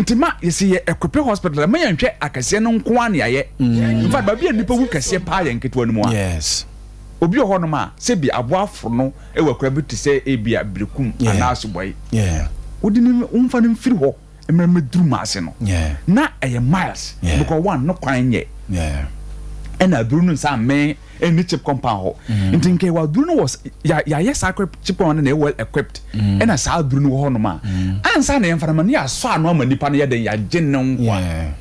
Nti ma yɛsɛ yɛ equipe hospital ma yɛnhwɛ akɛseɛ no nko ara ne ayɛ. In fact baabi a nnipa wu kɛseɛ paa yɛ nketewa no mu a. Obi wɔ hɔnom a sɛbi aboa aforo no wɔ akura bi te sɛ ebi a berekum anaa asubɔe. Wode no womfa no mfiri hɔ mmerɛ mɛduru maase no na ɛyɛ miles because one no kwan nyɛ ɛna aduru no nsa mmɛn ɛni chip compound hɔ mm. Nti nka ɛwɔ aduru no wɔ yɛayɛ saa chip compound no na ɛyɛ well equipped mm. Ɛna saa aduru no wɔ hɔ nom a mm. Ansa na yɛmfa no ma ne yɛasɔ ano ama nipa no yɛ den yɛagye ne nkwa.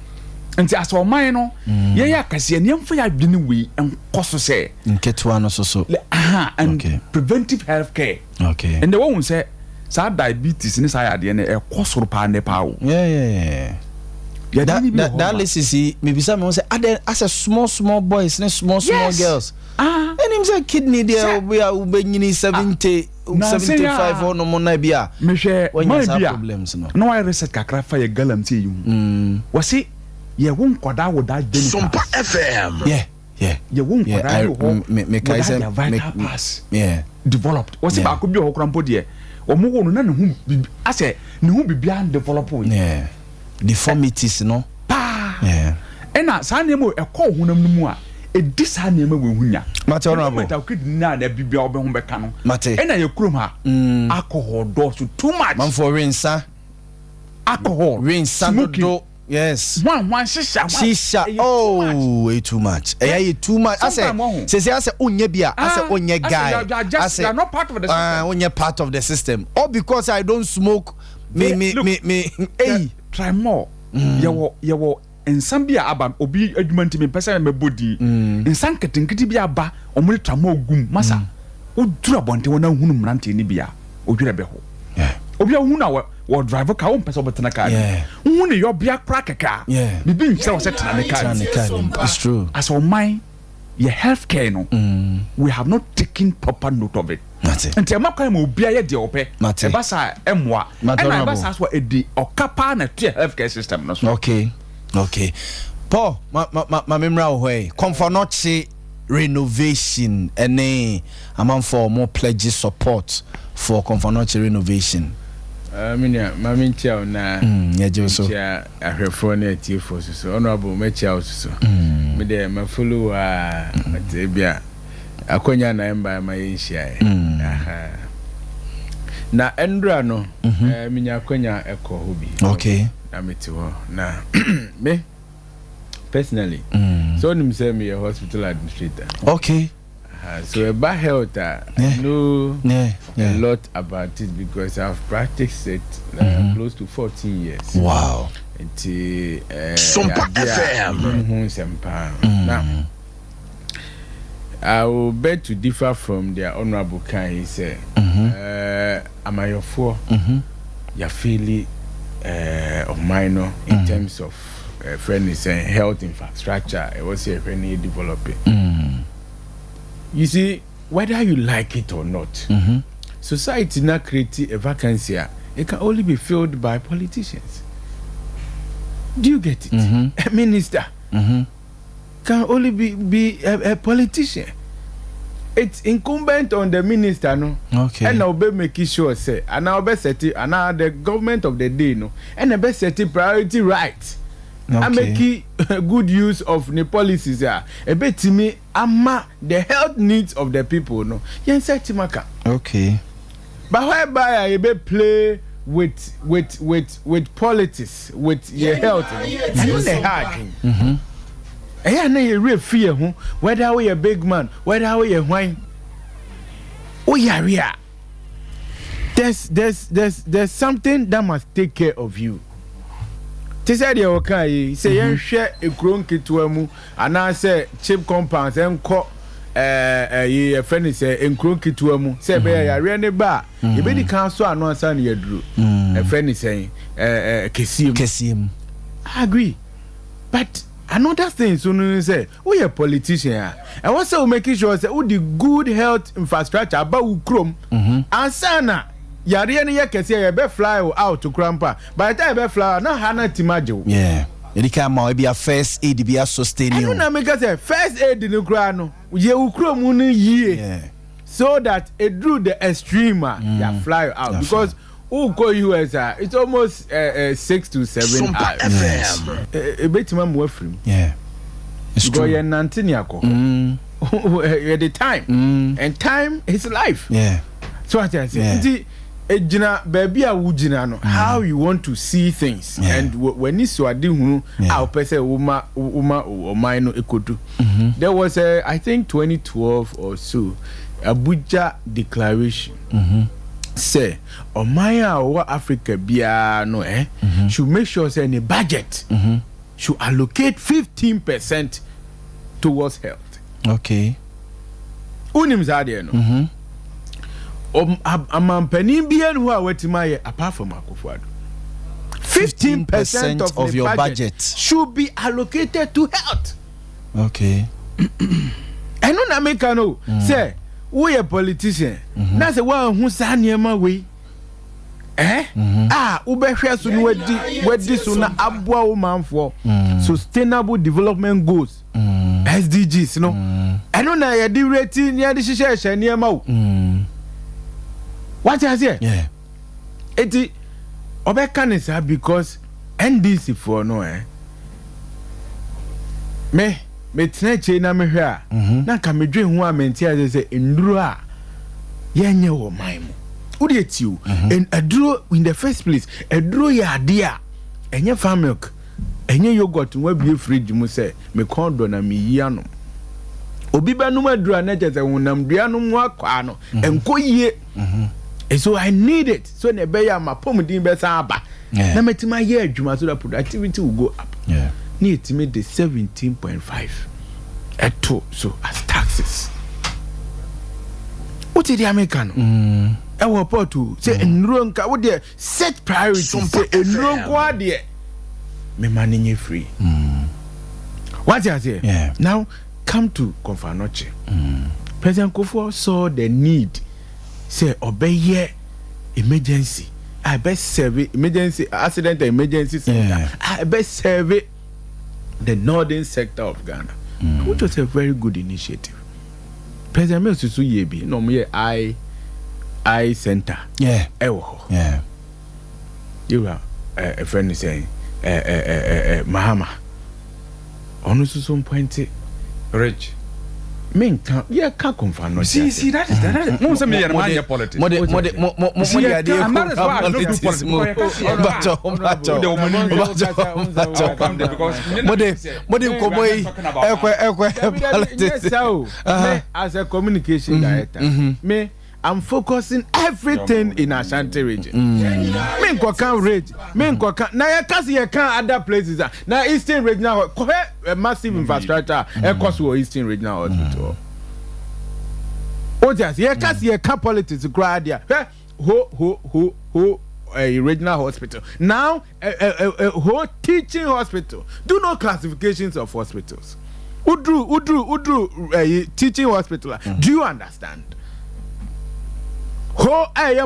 Nti asɛ ɔman no yɛyɛ akɛseɛ ne yɛmfa yɛ adwene wei nkɔ so sɛ nketewa no so so aha and okay. Preventive health care. Okay. Ɛnna wɔn sɛ saa diabetes ne saa yadeɛ no ɛkɔ soro paa nnɛ paa o. Yeah, yeah, yeah. Dialysis yi mebisa me ho sɛ adɛn asɛ small small boys ne small small yes. girls. Ah. Ɛnim sɛ kidney deɛ obi a wobɛnyini 70 ah. 75 hɔ nom na bi a mehwɛ wanya saa problems no. Na wayɛ research kakra fa yɛ galamsey yi ho. Wɔse yɛwo nkwadaa wɔ that genitals. Sompa FM. Yeah. Yeah. Yɛwo nkwadaa bi wɔ hɔ without their vital parts developed. Wɔsi baako bi wɔ hɔ koraa mpo deɛ wɔn wo no na ne ho bibi asɛ ne ho bibi an develop yi. Deformities no. Paa. Ɛna saa nneɛma ɛkɔ ɔhonam no mu a ɛdi saa nneɛma wɔ ho nya. Mate honorable. Ɛna kidney na na bibi a ɔbɛho bɛka no. Mate. Ɛna yɛ kurom ha. Alcohol dɔɔso too much. Manfoɔ we nsa. Alcohol. We nsa dodo. Yes. Hwan hwan shisha hwan. Shisha oh ɛyɛ too much. Ɛyɛ yɛ too much. Asɛ sese asɛ onyɛ bi a asɛ onyɛ guy. Asɛ you are not part of the system. Onyɛ part of the system. All because I don't smoke. Me me me me. Hey. Try more. Yɛwɔ yɛwɔ. Nsa bi a aba, obi adwuma nti mempɛ sɛ mɛbɔ din. Nsa nketenkete bi aba, wɔde tramɔɔ gu mu. Masa, woduru abɔnten hɔ na wohunu mmeranteɛ no bi a, wo werɛ bɛho. Obi a wohu no a wɔ drive car, wompɛ sɛ wobɛtena car no mu. Wohu ne yɔbea koraa kɛkɛ a, biribi nkyerɛ wo sɛ tena ne car no mu. As ɔman, yɛ health care no, we have not taken proper note of it. Nti ɛma kwan ma obiara yɛ deɛ ɔpɛ. Ɛba saa a, ɛmmoa. Ɛna ɛba saa so a, ɛdi ɔka paa na ɛto yɛ health care system no so. Okay, okay. Paul, ma ma ma ma memmra wo hɔ yi. Kɔmfɔnɔkye renovation ɛne amanfoɔ a wɔn pledge support for Kɔmfɔnɔkye renovation. Uh, me nua, ma menkyia wo na mm, yɛgye wo so. Menkyia ahwɛfoɔ ne atiefoɔ so so. Honorable, mɛkyia wo so so. Me deɛ, ma follow wo a, but ebia akwanya na ɛmba ma yɛnhyiaeɛ. Aha. Na ɛndora no, eh, menya akwanya ɛkɔ hɔ bi. Okay. Na mete hɔ. Na me, personally, sɛ wonim sɛ meyɛ hospital administrator. Okay. Uh, so about health, I know a lot about it because I've practiced it close to 14 years. Wow. Nti, Sompa FM. Ho nsɛm paa. Now, I will beg to differ from the honorable kan yi sɛ, amayɔfoɔ yɛafeeli ɔman no in terms of frɛ ne sɛ health infrastructure ɛwɔ sɛ yɛhwɛ ne yɛ develop. You see, whether you like it or not, society na create a vacancy a it can only be filled by politicians. Do you get it? A minister can only be a politician. It's incumbent on the minister no. Ɛna ɔbɛ make sure sɛ ana ɔbɛ set ana the government of the day no ɛna ɛbɛ set priority right. A make good use of ne policies a ɛbɛtumi ama the health needs of the people no yɛn nsa tim aka. But whereby a yɛbɛ play with politics with yɛ health no ɛno na ɛha adwene. Ɛyɛ a na yɛ werɛ fi yɛn ho whether woyɛ big man whether woyɛ hwan woyare a there's something that must take care of you. Te sɛ deɛ wɔka yi sɛ yɛnhwɛ ekuro nketewa mu anaasɛ CHPS compounds ɛnkɔ ɛɛ yɛfrɛ no sɛ nkuro nketewa mu sɛ ɛbɛyɛ yareɛ ne ba a yɛbɛdi kan so ano ansa na yɛduru ɛfrɛ no sɛ ɛɛ kɛseɛ mu. Kɛseɛ mu. I agree, but another thing so no sɛ woyɛ politician a ɛwɔ sɛ wo make sure sɛ wode good health infrastructure aba wo kurom ansa na yareɛ no yɛ kɛseɛ yɛbɛ fly wo out kora mpo a, by the time yɛbɛ fly out na ha na tim agye wo. Yeah. Yɛde kan ma ebi a first aid bi asustain you. Ɛno na meka sɛ first aid no koraa no yɛ wo kurom no yie so that eduru the extreme a yɛ fly you out because wokɔ US a, it's almost 6 to 7 hours. Ebetumi ama wafiri mu. It's because true. Yɛn nante ne akɔ hɔ yɛde time and time is life. So ati ase nti egyina baabi a wogyina no, how you want to see things and w'ani so ade hunu a wopɛ sɛ woma ɔman no ekodu. There was a, I think, 2012 or so Abuja Declaration sɛ ɔman a ɔwɔ Africa biara no should make sure sɛ ne budget should allocate 15% towards health. Wonim saa deɛ no, amampanin biara ni hɔ a watumi ayɛ apart from Akufo-Addo. 15% of, of the your budget, budget should be allocated to health. Ɛno na meka no sɛ woyɛ politician na sɛ woanhu saa nneɛma wei a wobɛhwɛ so no wadi so na aboa wo manfoɔ, sustainable development goals, SDGs no, ɛno na yɛde reti ne yɛde hyehyɛhyɛ nneɛma o. Wate aseɛ? Eti ɔbɛka ne saa because NDC foɔ no me metena akyire na mehwɛ a na nka medwe ho a mente ase sɛ nnuro a yɛnyɛ wɔ man mu wode ati o. Aduro in the first place, aduro yɛ adeɛ a ɛnyɛ farm milk, ɛnyɛ yogurt wabie fridge mu sɛ mekɔn dɔ na meyi anom. Obi bɛnom aduro a na kyerɛ sɛ honam dua no mu akwaa no ɛnkɔ yie. And so I need it so na ɛbɛyɛ ama pɔmuden bɛsan aba na mɛtumi ayɛ adwuma so that productivity will go up. Ne yɛtumi de 17.5 ɛto so as taxes. Wote deɛ meka no? Ɛwɔ port o sɛ nnuro nka wo deɛ, set priority sɛ nnuro nko adeɛ mema no nyɛ free. Wate aseɛ? Yeah. Now come to Komfo Anokye. President Kufuor saw the need sɛ ɔbɛyɛ emergency a ɛbɛ serve, emergency accident and emergency center a ɛbɛ serve the northern sector of Ghana, which was a very good initiative. President Mills nso yɛ bi na ɔmo yɛ eye center ɛwɔ hɔ. Yewura ɛfrɛ no sɛn, ɛ ɛ ɛ ɛ Mahama, ɔno nso so mpɔnte Rich. Menka yɛka Komfo Anokye. See, that is that is. Mo sɛ mi yɛrɛ maa nyɛ politics. Mode mode mo mo mo See, mode adeɛ and that is why I don't do politics politics. mu. Mpakyɛw, mpakyɛw, mpakyɛw, mode nkɔmmɔ yi ɛkɔ politics. Yes, o. Me as a communication director, me, I'm focusing everything in Ashanti Region. Me nkɔka rate, me nkɔka na yɛka se yɛka other places a, na Eastern Regional kɔhɛ massive infrastructure ɛkɔ so wɔ Eastern Regional Hospital. O ti ase, yɛka se yɛka politics koraa deɛ, hwɛ ho ho ho ho regional hospital now, ho teaching hospital. Do know classifications of hospitals. Udru teaching hospital a, do you understand? Ho ɛyɛ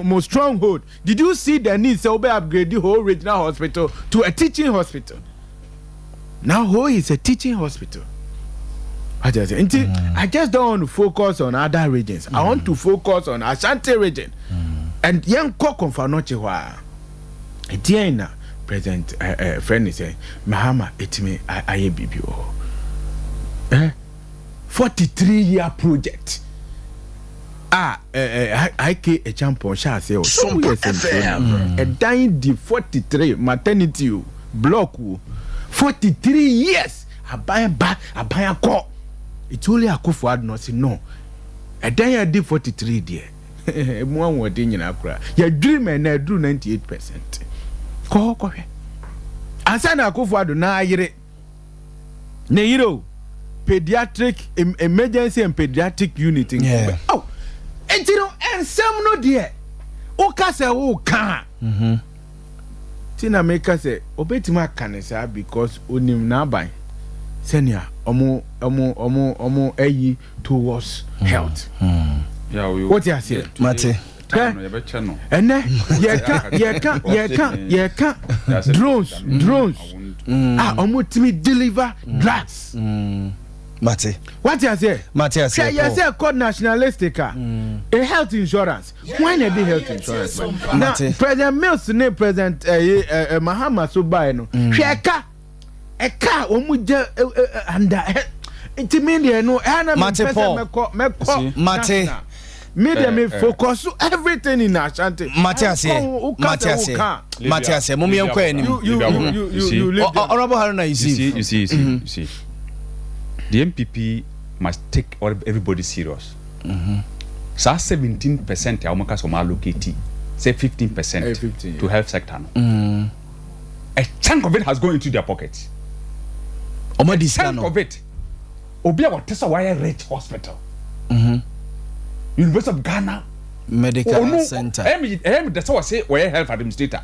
mo stronghold. Did you see the need sɛ wobɛ upgrade the whole regional hospital to a teaching hospital? Now Ho is a teaching hospital. Wate ase? Nti I just don't want to focus on other regions. I want to focus on Ashanti Region and yɛn kɔ Komfo Anokye hɔ a, ɛdeɛn na President friend sɛ Mahama etimi ayɛ biribi wɔ hɔ? 43 year project a I.K. Acheampong hyɛ aseɛ wɔ some years FM. Ɛdan di 43, maternity o, block o, 43 years, aban ba, aban akɔ. It's only Akufo Addo no si no ɛdan a di 43 deɛ, emu ahoɔden nyinaa koraa yɛdwiri ma ɛna ɛduru 98%. Kɔhɔ kɔhwɛ ansa na Akufo Addo na ayere ne yere o, pediatric emergency and pediatric unit. Oh, nti no nsɛm no deɛ, woka sɛ woka a ti na meka sɛ obetumi aka ne saa because onim n'aban sɛnea ɔmo ayi towards health. Wote aseɛ? Mate. Yɛbɛkyɛ no. Ɛnɛ yɛka drones a ɔmo tumi deliver drugs. Mate. Wate aseɛ? Mate aseɛ. Hwɛ, yɛ sɛ kɔ nationalistic a, a health insurance, why na ɛde health insurance ba na Mate. President Mills ne President ɛyi ɛ ɛ Mahama so bae no, hwɛ ɛka a wɔn gye ɛ ɛ ɛ under ɛ nti mi deɛ no ɛha na mi Mate, mpɛ sɛ Paul. mɛkɔ Mate. national. Mi deɛ mi focus everything in Ashanti. Mate aseɛ, mate aseɛ, mate aseɛ. Mom yɛnkɔ anim. You leave them. Honorable Haruna You Yusuf. see, you see, you see, you see. The NPP must take everybody serious. Saa 17% a wɔn ka sɛ wɔn allocate, say 15% 15, to health sector no. A chunk of it has gone into their pockets. Ɔmo di sika Chunk no of it. Obi a wɔte sɛ wɔayɛ rich hospital. University of Ghana. Medical Ono center. Ɛyɛ mi dɛ sɛ wɔse wɔyɛ health administrator.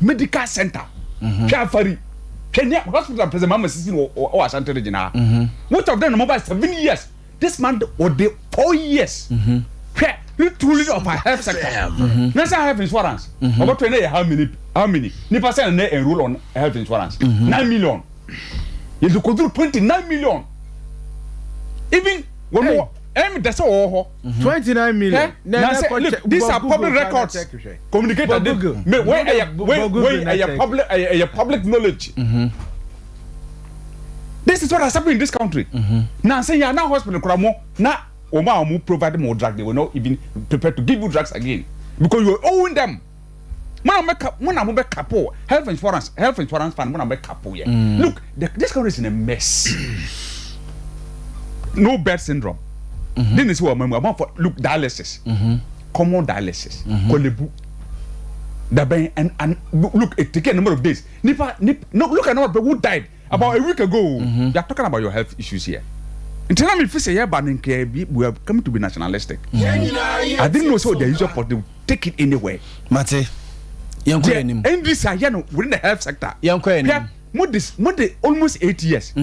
Medical center. Hwɛ afari. Hwɛ ní hospital President Mahama sisi no wɔ wɔ Ashanti Region ha. Most of them na mo ba 7 years. This man ɔde 4 years. Hwɛ retooling of our health sector. National health insurance. Ɔbɛtɔ ne yɛ how many nipa sɛ na enroll on health insurance? 9 million. Yɛde koduru 29 million. Even wɔn wɔ ɛyɛ mi dɛ sɛ wɔwɔ hɔ. 29 million. Eh? Na sɛ look, these are public records. Communicator de me wey ɛyɛ wey wey ɛyɛ public, ɛyɛ public knowledge. This is what has happened in this country. Na sɛ yɛ na hospital kura mo na wɔn a wɔn provide more drug, they were not even prepared to give you drugs again because you are owing them. Mo na mo bɛ ka, mo na mo bɛ kapo health insurance fund, mo na mo bɛ kapo yɛ. Look, this country is in a mess. No bed syndrome. This is what I'm about for. Look, dialysis, common dialysis, Korle Bu. Dabɛn and and look it take a number of days. Nipa nip no look at number of people who died about a week ago. You are talking about your health issues here. Nti na mi fi sɛ yɛba no nka bi we are coming to be nationalistic. I didn't know so the usual pot they take it anywhere. Mate yɛnkɔ yɛn anim. NDC ayɛ no within the health sector. Yɛnkɔ yɛn anim. Mo de mo de almost 8 years.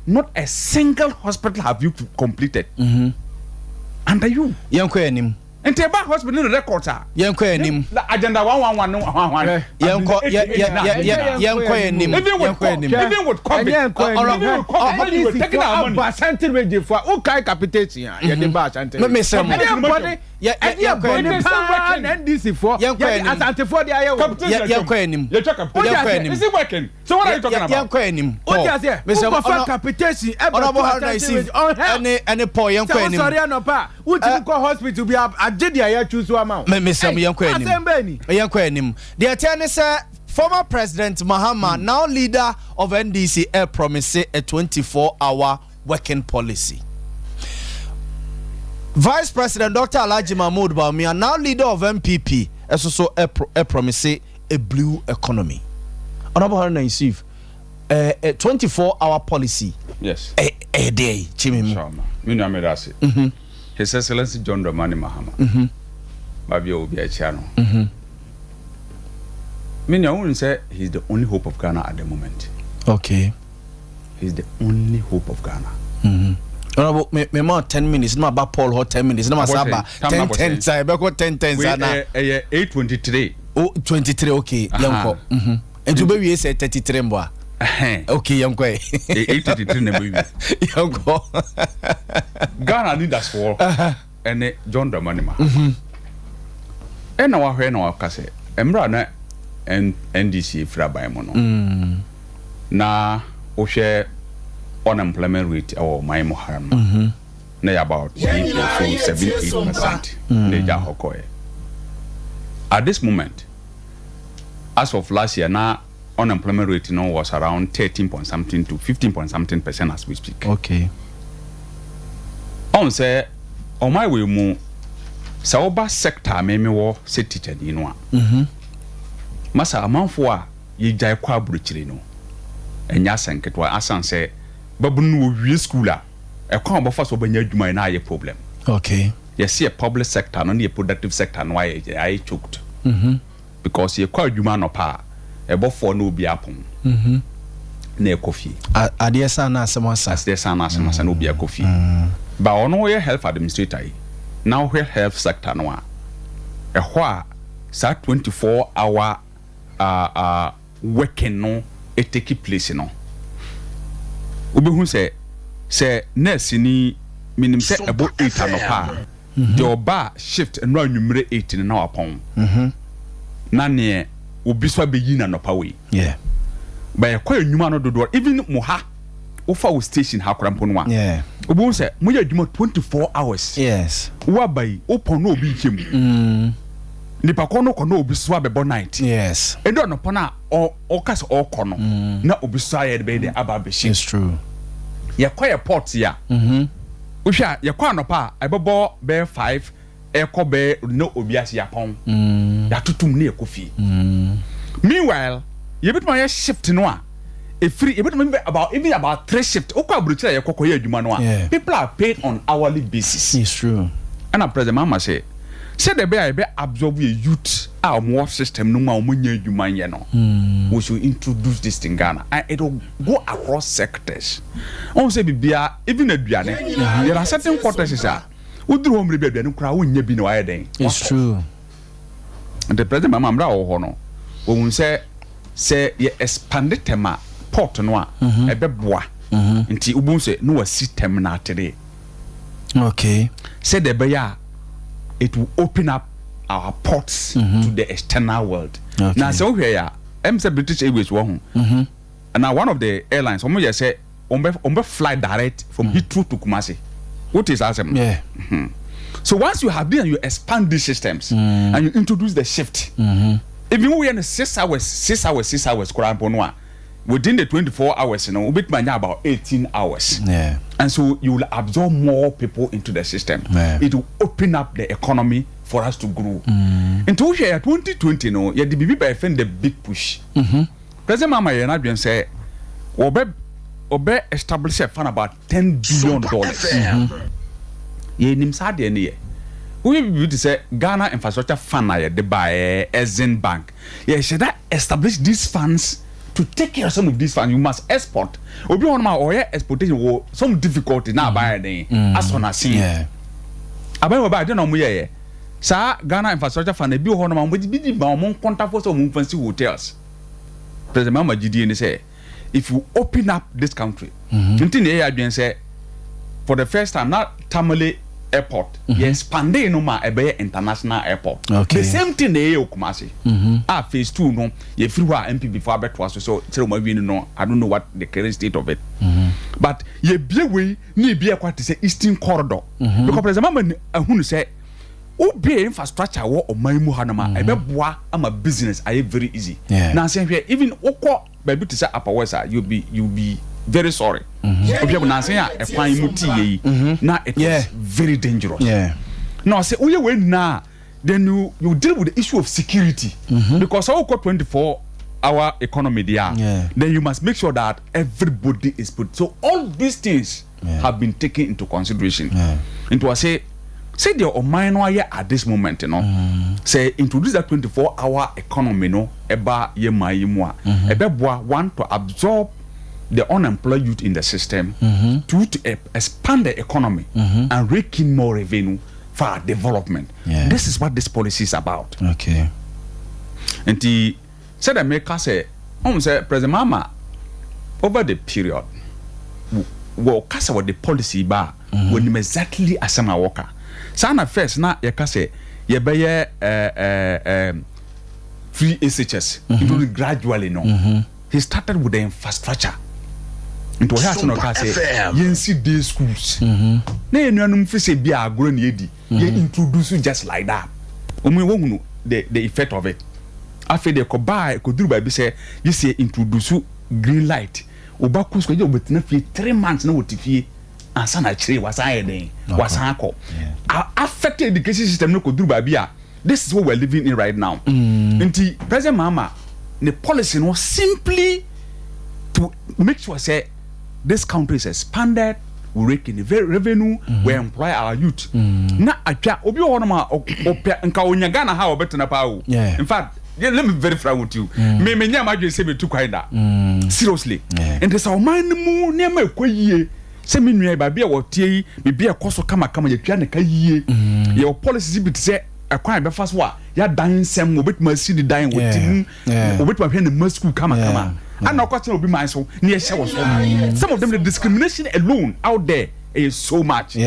Not a single hospital have you completed. Under you. Yɛnkɔ yɛn anim. Nti ɛba hospital no records a. Yɛnkɔ yɛn anim. Agenda 111 no hwan hwan. Yɛnkɔ yɛ yɛ yɛ yɛnkɔ yɛn anim. Even with Yɛnkɔ yɛn anim. Even with COVID. Ɛnyɛ nkɔ Even with COVID when you were taking our money. Aba Ashanti region fo a wokae capitation a yɛde ba Ashanti region. Me mesrɛ mo. Ɛdeɛ bɔne Yɛ- yɛ- ɛdeɛ yɛnkɔ bɔne anim. paa na NDC foɔ Yɛnkɔ yɛde anim. Asantefoɔ de ayɛ wɔn. Yɛ- yɛnkɔ anim. Yɛtwa capitation. Yɛnkɔ anim. Is it working? So what are you talking about? Yɛnkɔ anim. Wote aseɛ? Mesrɛ mo, Wokɔfa Honorable capitation ɛbɛto Haruna Ashanti Yusuf region on hell. ɛne ɛne Paul yɛnkɔ Sɛ anim. wosɔre anɔpa a wotumi kɔ hospital bi a agye deɛ yɛatwi so ama wo. Me mesrɛ mo yɛnkɔ anim. Asɛm bɛn ni? Yɛnkɔ anim. Deɛ ɛteɛ ne sɛ former President Mahama now leader of NDC ɛ promise a 24 hour working policy. Vice President Dr. Alhaji Mahmoud Bawumia now leader of NPP ɛso so ɛ promise a blue economy. Honorable Haruna Yusuf 24 hour policy. Yes. Ɛ ɛ deɛ yi kyimi mu. Inshallah. Me nua meda ase. His Excellency John Dramani Mahama. Baabi a obi akyia no. Me nua wohu sɛ he is the only hope of Ghana at the moment. He is the only hope of Ghana. Honorable me me ma 10 minutes na ma ba Paul hɔ 10 minutes na ma sa ba 10 10 sa ɛbɛkɔ 10 10 sa na. Ɛyɛ 8:23. O 23, okay, yɛnkɔ. Nti wobɛwie sɛ 33 mbɔ a. Okay, yɛnkɔ ɛ. 8:33 na ɛbɛwie. Yɛnkɔ. Ghana leaders foɔ ɛne John Dramani Mahama. Ɛna wahwɛ na waka sɛ mmerɛ a na NDC efiri aban mu no. Na wohwɛ unemployment rate ɛwɔ ɔman mu ha no. Na yɛ about 8.78% na ɛgya hɔ kɔɛ. At this moment, as of last year, na unemployment rate no was around 13 point something to 15 point something percent as we speak. Ɔn sɛ ɔman wei mu sɛ woba sector a meme wɔ sɛ teacher ni no a, masa amanfoɔ a yɛgyae kɔ aburokyire no ɛnyɛ asɛn ketewa asan sɛ babunu no wɔwie school a ɛkwan a wɔbɛfa so wɔbɛnya adwuma yi na ayɛ problem. Yɛsi yɛ public sector no ne yɛ productive sector no ayɛ choked because yɛkɔ adwuma anɔpa a ɛbɔfoɔ na obi apɔn na ɛkɔ fie. Adeɛ san na asɛm asa. Adeɛ san na asɛm asa na obi akɔ fie. Ba ɔno yɛ health administrator yi na ɔhwɛ health sector no a ɛhɔ a saa 24 hour working no take place no wobɛhu sɛ nurse ni minim sɛ ɛbɔ 8 anɔpa a deɛ ɔba shift nnora anwummerɛ 8 no na wapɔn na neɛ obi so abɛyi na anɔpa wei bɛyɛ kɔ adwuma no dodoɔ even mo ha wofa wo station ha kora mpo no a wobɛhu sɛ moyɛ adwuma 24 hours. Woaba yi wopɔn na obi nkyɛ mu nipa kɔ no kɔ na obi so abɛbɔ night. Ɛdu anɔpa no a ɔka sɛ ɔrekɔ no na obi so ayɛ de bɛyɛ de aba abɛhyɛ. It's true. Yɛkɔ yɛ port a wohwɛ a yɛkɔ anɔpa a ɛbɛbɔ bɛyɛ 5 ɛkɔ bɛyɛ na obi ase yapɔn yɛatotom ne yɛkɔ fie. Meanwhile yɛbɛtumi ayɛ shift no a efiri yɛbɛtumi bɛ about even about three shift wokɔ aburokyire a yɛkɔ kɔyɛ adwuma no a people are paid on hourly basis. It's true. Ɛna President Mahama sɛ sɛdeɛ ɛbɛyɛ a yɛbɛ absorb yɛ youth a wɔn wɔ system no mu a wɔn nyɛ adwuma nyɛ no, we should introduce this in Ghana and it will go across sectors. Wɔn sɛ biribiara even aduane there are certain quarters a woduru hɔ mmerɛ bi aduane koraa wonnya bi na wayɛ dɛn. It's true. Nti President Mahama mmerɛ a wɔwɔ hɔ no wɔn sɛ yɛ expand Tema port no a ɛbɛboa nti wobɛhu sɛ ne wasi terminal 3 sɛdeɛ ɛbɛyɛ a it will open up our ports to the external world. Na sɛ wohwɛ yɛ a ɛm sɛ British Airways wɔ ho na one of the airlines wɔn yɛ sɛ wɔn bɛ fly direct from Heathrow to Kumasi. Wote saa asɛm no? Yeah. So once you have this and you expand these systems and you introduce the shift, even woyɛ no 6 hours, 6 hours, 6 hours koraa mpo no a Within the 24 hours no, wobɛtumi anya about 18 hours. And so you will absorb more people into the system. It will open up the economy for us to grow. Nti wohwɛ yɛ 2020 no, yɛde biribi ba yɛfrɛ no the big push. President Mahama yɛ n'adwene sɛ wɔbɛ wɔbɛ establish a fund about $10 billion. Yɛnim saa adeɛ no yɛ. Woyɛ biribi te sɛ Ghana Infrastructure Fund a yɛde baeɛ, Exim Bank. Yɛhyɛ da establish these funds to take care of some of these funds. You must export. Obi wɔ hɔnom a ɔyɛ exportation wɔ some difficulty na aban yɛ den asɔ n'ase. Aban wɔ ba ade na wɔn yɛyɛ. Saa Ghana Infrastructure Fund ebi wɔ hɔnom a wɔn de bi ma wɔn nkɔntafo sɛ wɔn nfa nsi hotels. President Mahama gyidie ni sɛ if you open up this country, nti na ɛyɛ adwene sɛ for the first time na Tamale Airport yɛ expande no ma ɛbɛyɛ international airport. The same thing na ɛyɛ wɔ Kumasi a phase two no yɛfiri hɔ a NPP fo abɛtoa so so sɛ wɔn awie no, I don't know what the current state of it, but yɛbie wei ne yɛbie ɛkɔ te sɛ Eastern Corridor because President Mahama ahunu sɛ wobie infrastructure wɔ ɔman mu hanom a, ɛbɛboa ama business ayɛ very easy. Na nsɛn hwɛ, even wokɔ baabi te sɛ Upper West a, you be very sorry. Obi a nansen a ɛkwan mu ti yɛ yi na it was very dangerous. Na ɔsɛ woyɛ wei nyinaa, then you deal with the issue of security because ɔwɔ 24 hour economy there, then you must make sure that everybody is put. So all these things have been taken into consideration. Nti ɔsɛ sɛdeɛ ɔman no ayɛ at this moment no, sɛ introduce that 24 hour economy no ɛba yɛ man yi mu a, ɛbɛboa, one, to absorb the unemployed youth in the system, two, to expand the economy and rake in more revenue for our development. This is what this policy is about. Nti sɛdeɛ meka sɛ ɔhu sɛ President Mahama over the period wɔka sɛ wɔde policy ba a, wɔnim exactly asɛm a wɔka. Saa na first na yɛka sɛ yɛbɛyɛ free SHS mm gradually no, he started with the infrastructure. Nti wɔhwɛ ase na ɔka sɛ yɛnsi day schools na yɛn nuanom fi sɛ bi a agorɔ na yɛdi yɛ introduce just like that, wɔn wɔhunu the effect of it. Afei de kɔbaa kɔduru baabi sɛ yɛsɛ introduce green light, ɔba kɔ sukuu ɛgye ɔbɛtena fie 3 months na wɔte fie ansa na akyire wasan ayɛ den wasan akɔ. Affect education system no kɔduru baabi a this is what we are living in right now. Nti President Mahama ne policy no simply to make sure say this country is expanded, we rake in the revenue, we employ our youth. Na atwa obi wɔ hɔnom a ɔpɛ nka onya Ghana ha a ɔbɛtena paa o. In fact, yeah, let me be very frank with you, me nya ma adwene sɛ metu kwan da, seriously. Nti sɛ ɔman no mu nneɛma ɛkɔ yie sɛ me nua yi baabi a wɔtie yi, biribi a ɛkɔ so kamakama, yɛtua ne ka yie, yɛwɔ policies bi te sɛ ɛkwan a yɛbɛfa so a yɛadan nsɛm, wɔbɛtumi asi ne dan wɔ ti mu, wɔbɛtumi ahwɛ ne mma school kamakama, ana ɔkɔ kyerɛ obi man so ne yɛhyɛ wɔ so. Some of them, the discrimination alone out there is so much. Na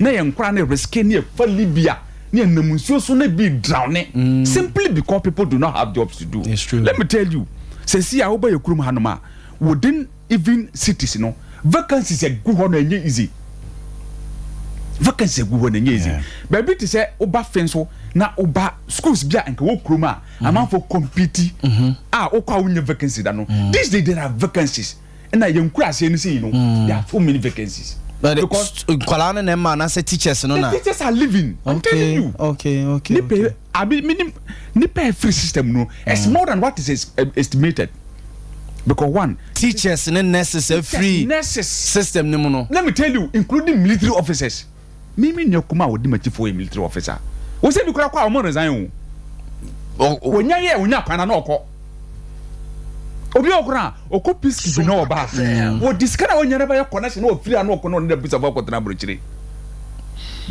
yɛn nkora ne risk ne yɛfa Libya ne yɛn nam nsuo so ne bi drown simply because people do not have jobs to do. It's true. Let me tell you, sɛ si a woba yɛ kurom hanom a, within even cities no, vacancies egu hɔ no ɛnyɛ easy. Vacancies egu hɔ no ɛnyɛ easy. Baabi te sɛ woba fɛn so na woba schools bi a nka wɔ kurom a amanfo compete a wokɔ a wonya vacancy da no, these days there are vacancies. Ɛna yɛn kura aseɛ no sɛ yi no, there are so many vacancies. But because nkwadaa no na ɛma anaasɛ teachers no na the teachers are leaving, I'm telling you. Nipa abi minim nipa free system no, it's more than what is estimated because one teachers ne nurses free nurses system ne mu no. Let me tell you, including military officers. Mímí nua kuma a wɔdi m'akyi fo yɛ military officer, wɔsɛ bi kura kɔ a wɔn resign o, wɔnya yɛ wɔnya kwan na ɔkɔ obi a ɔkora a ɔkɔ peacekeeping na ɔba wɔdi sika na wɔnya ne bɛyɛ connection na ɔfiri ano ɔkɔ na ɔne na bisa fɔ akɔtena aburokyire.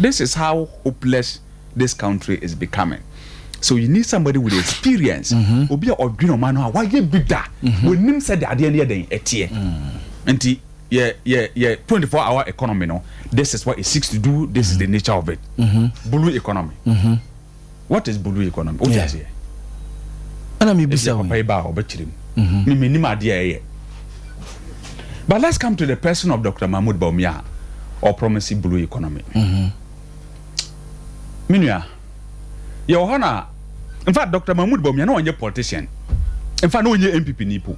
This is how hopeless this country is becoming. So you need somebody with experience, obi a ɔdwene ɔman no a wayɛ bi da, wɔnim sɛ de adeɛ no yɛ den ɛteɛ. Nti yɛ 24 hour economy no, this is what it seeks to do. This is the nature of it. Blue economy. What is blue economy? O ti aseɛ? Ɛna mi bisa wo. Papa yi ba a ɔbɛkyerɛ mu mi mi nim adeɛ a ɛyɛ. But let's come to the person of Dr. Mahmoud Bawumia or promise blue economy. Mi nua yɛ wɔ hɔ na in fact Dr. Mahmoud Bawumia na ɔnyɛ politician, in fact na ɔnyɛ NPP ni po.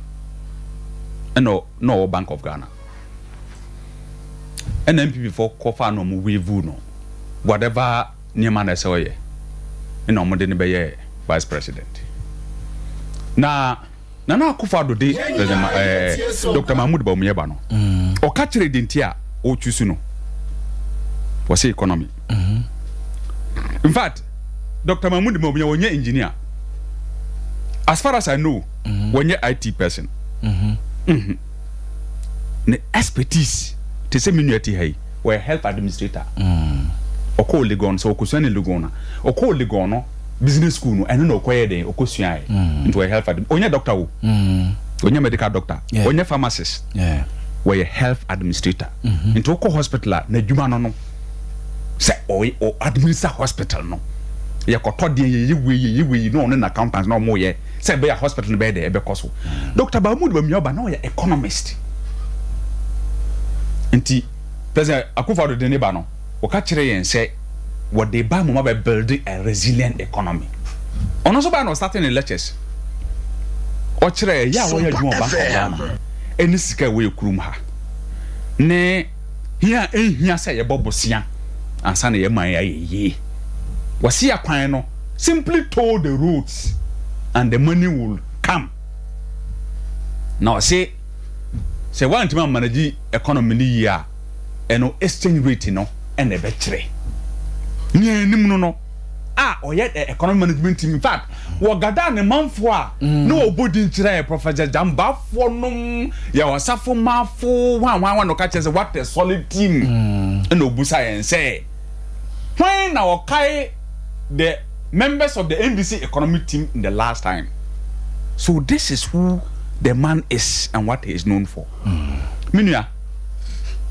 Ɛna na ɔwɔ Bank of Ghana. Ɛna NPP foɔ kɔfaa no ɔmo waive no whatever nneɛma na ɛsɛ ɔyɛ ɛna ɔmo de no bɛyɛɛ vice president. Na Nana Akufo Addo de President ma ɛɛ Dr. Mahmoud Bawumia ba no, ɔka kyerɛ de nti a ɔrechusu no, wɔsɛ economy. In fact, Dr. Mahmoud Bawumia wɔnyɛ engineer. As far as I know, wɔnyɛ IT person. Ne expertise te sɛ me nua ti ha yi, wɔyɛ health administrator. Ɔkɔɔ Legon, sɛ ɔkɔsua ne Legon na ɔkɔɔ Legon no business school no, ɛno na ɔkɔyɛ dɛn, ɔkɔsuaeɛ. Nti ɔyɛ health admin, ɔnyɛ doctor o, ɔnyɛ medical doctor, ɔnyɛ pharmacist, wɔyɛ health administrator. Nti wokɔ hospital a, n'adwuma no sɛ ɔyɛ ɔ administer hospital no, yɛkɔtɔ deɛ, yɛyɛ wei, yɛyɛ wei, na ɔne na accountant na ɔmo yɛ sɛ ɛbɛyɛ hospital no bɛyɛ dɛ ɛbɛkɔ so. Dr. Mahmoud Bawumia ɔba na ɔyɛ economist, nti President Akufo-Addo de ne ba no, wɔka kyerɛ yɛn sɛ wɔde ba mo ma bɛ build a resilient economy. Ɔno nso baa na ɔstart ne lectures, ɔkyerɛ ɛyɛ a wɔyɛ adwuma wɔ Bank of Ghana, ɛne sika a ɛwɔ yɛ kurom ha ne hia ɛnhia sɛ yɛbɔ bosea ansa na yɛ man ayɛ yie. Wɔsi akwan no, simply toll the roads and the money will come. Na ɔse sɛ wɔntumi amanage economy no yie a, ɛno exchange rate no ɛna ɛbɛkyerɛ nea anim no a ɔyɛ the economic management team. In fact, wɔgada ne manfoɔ a na wɔbɔ din kyerɛ yɛ, Professor Jambafoɔ nom, yɛ ɔsafo maafo hwan hwan hwan, na ɔka kyerɛ sɛ what a solid team. Ɛna obusa yɛn sɛ hwan na ɔkae the members of the NDC economic team in the last time. So this is who the man is and what he is known for. Me nua,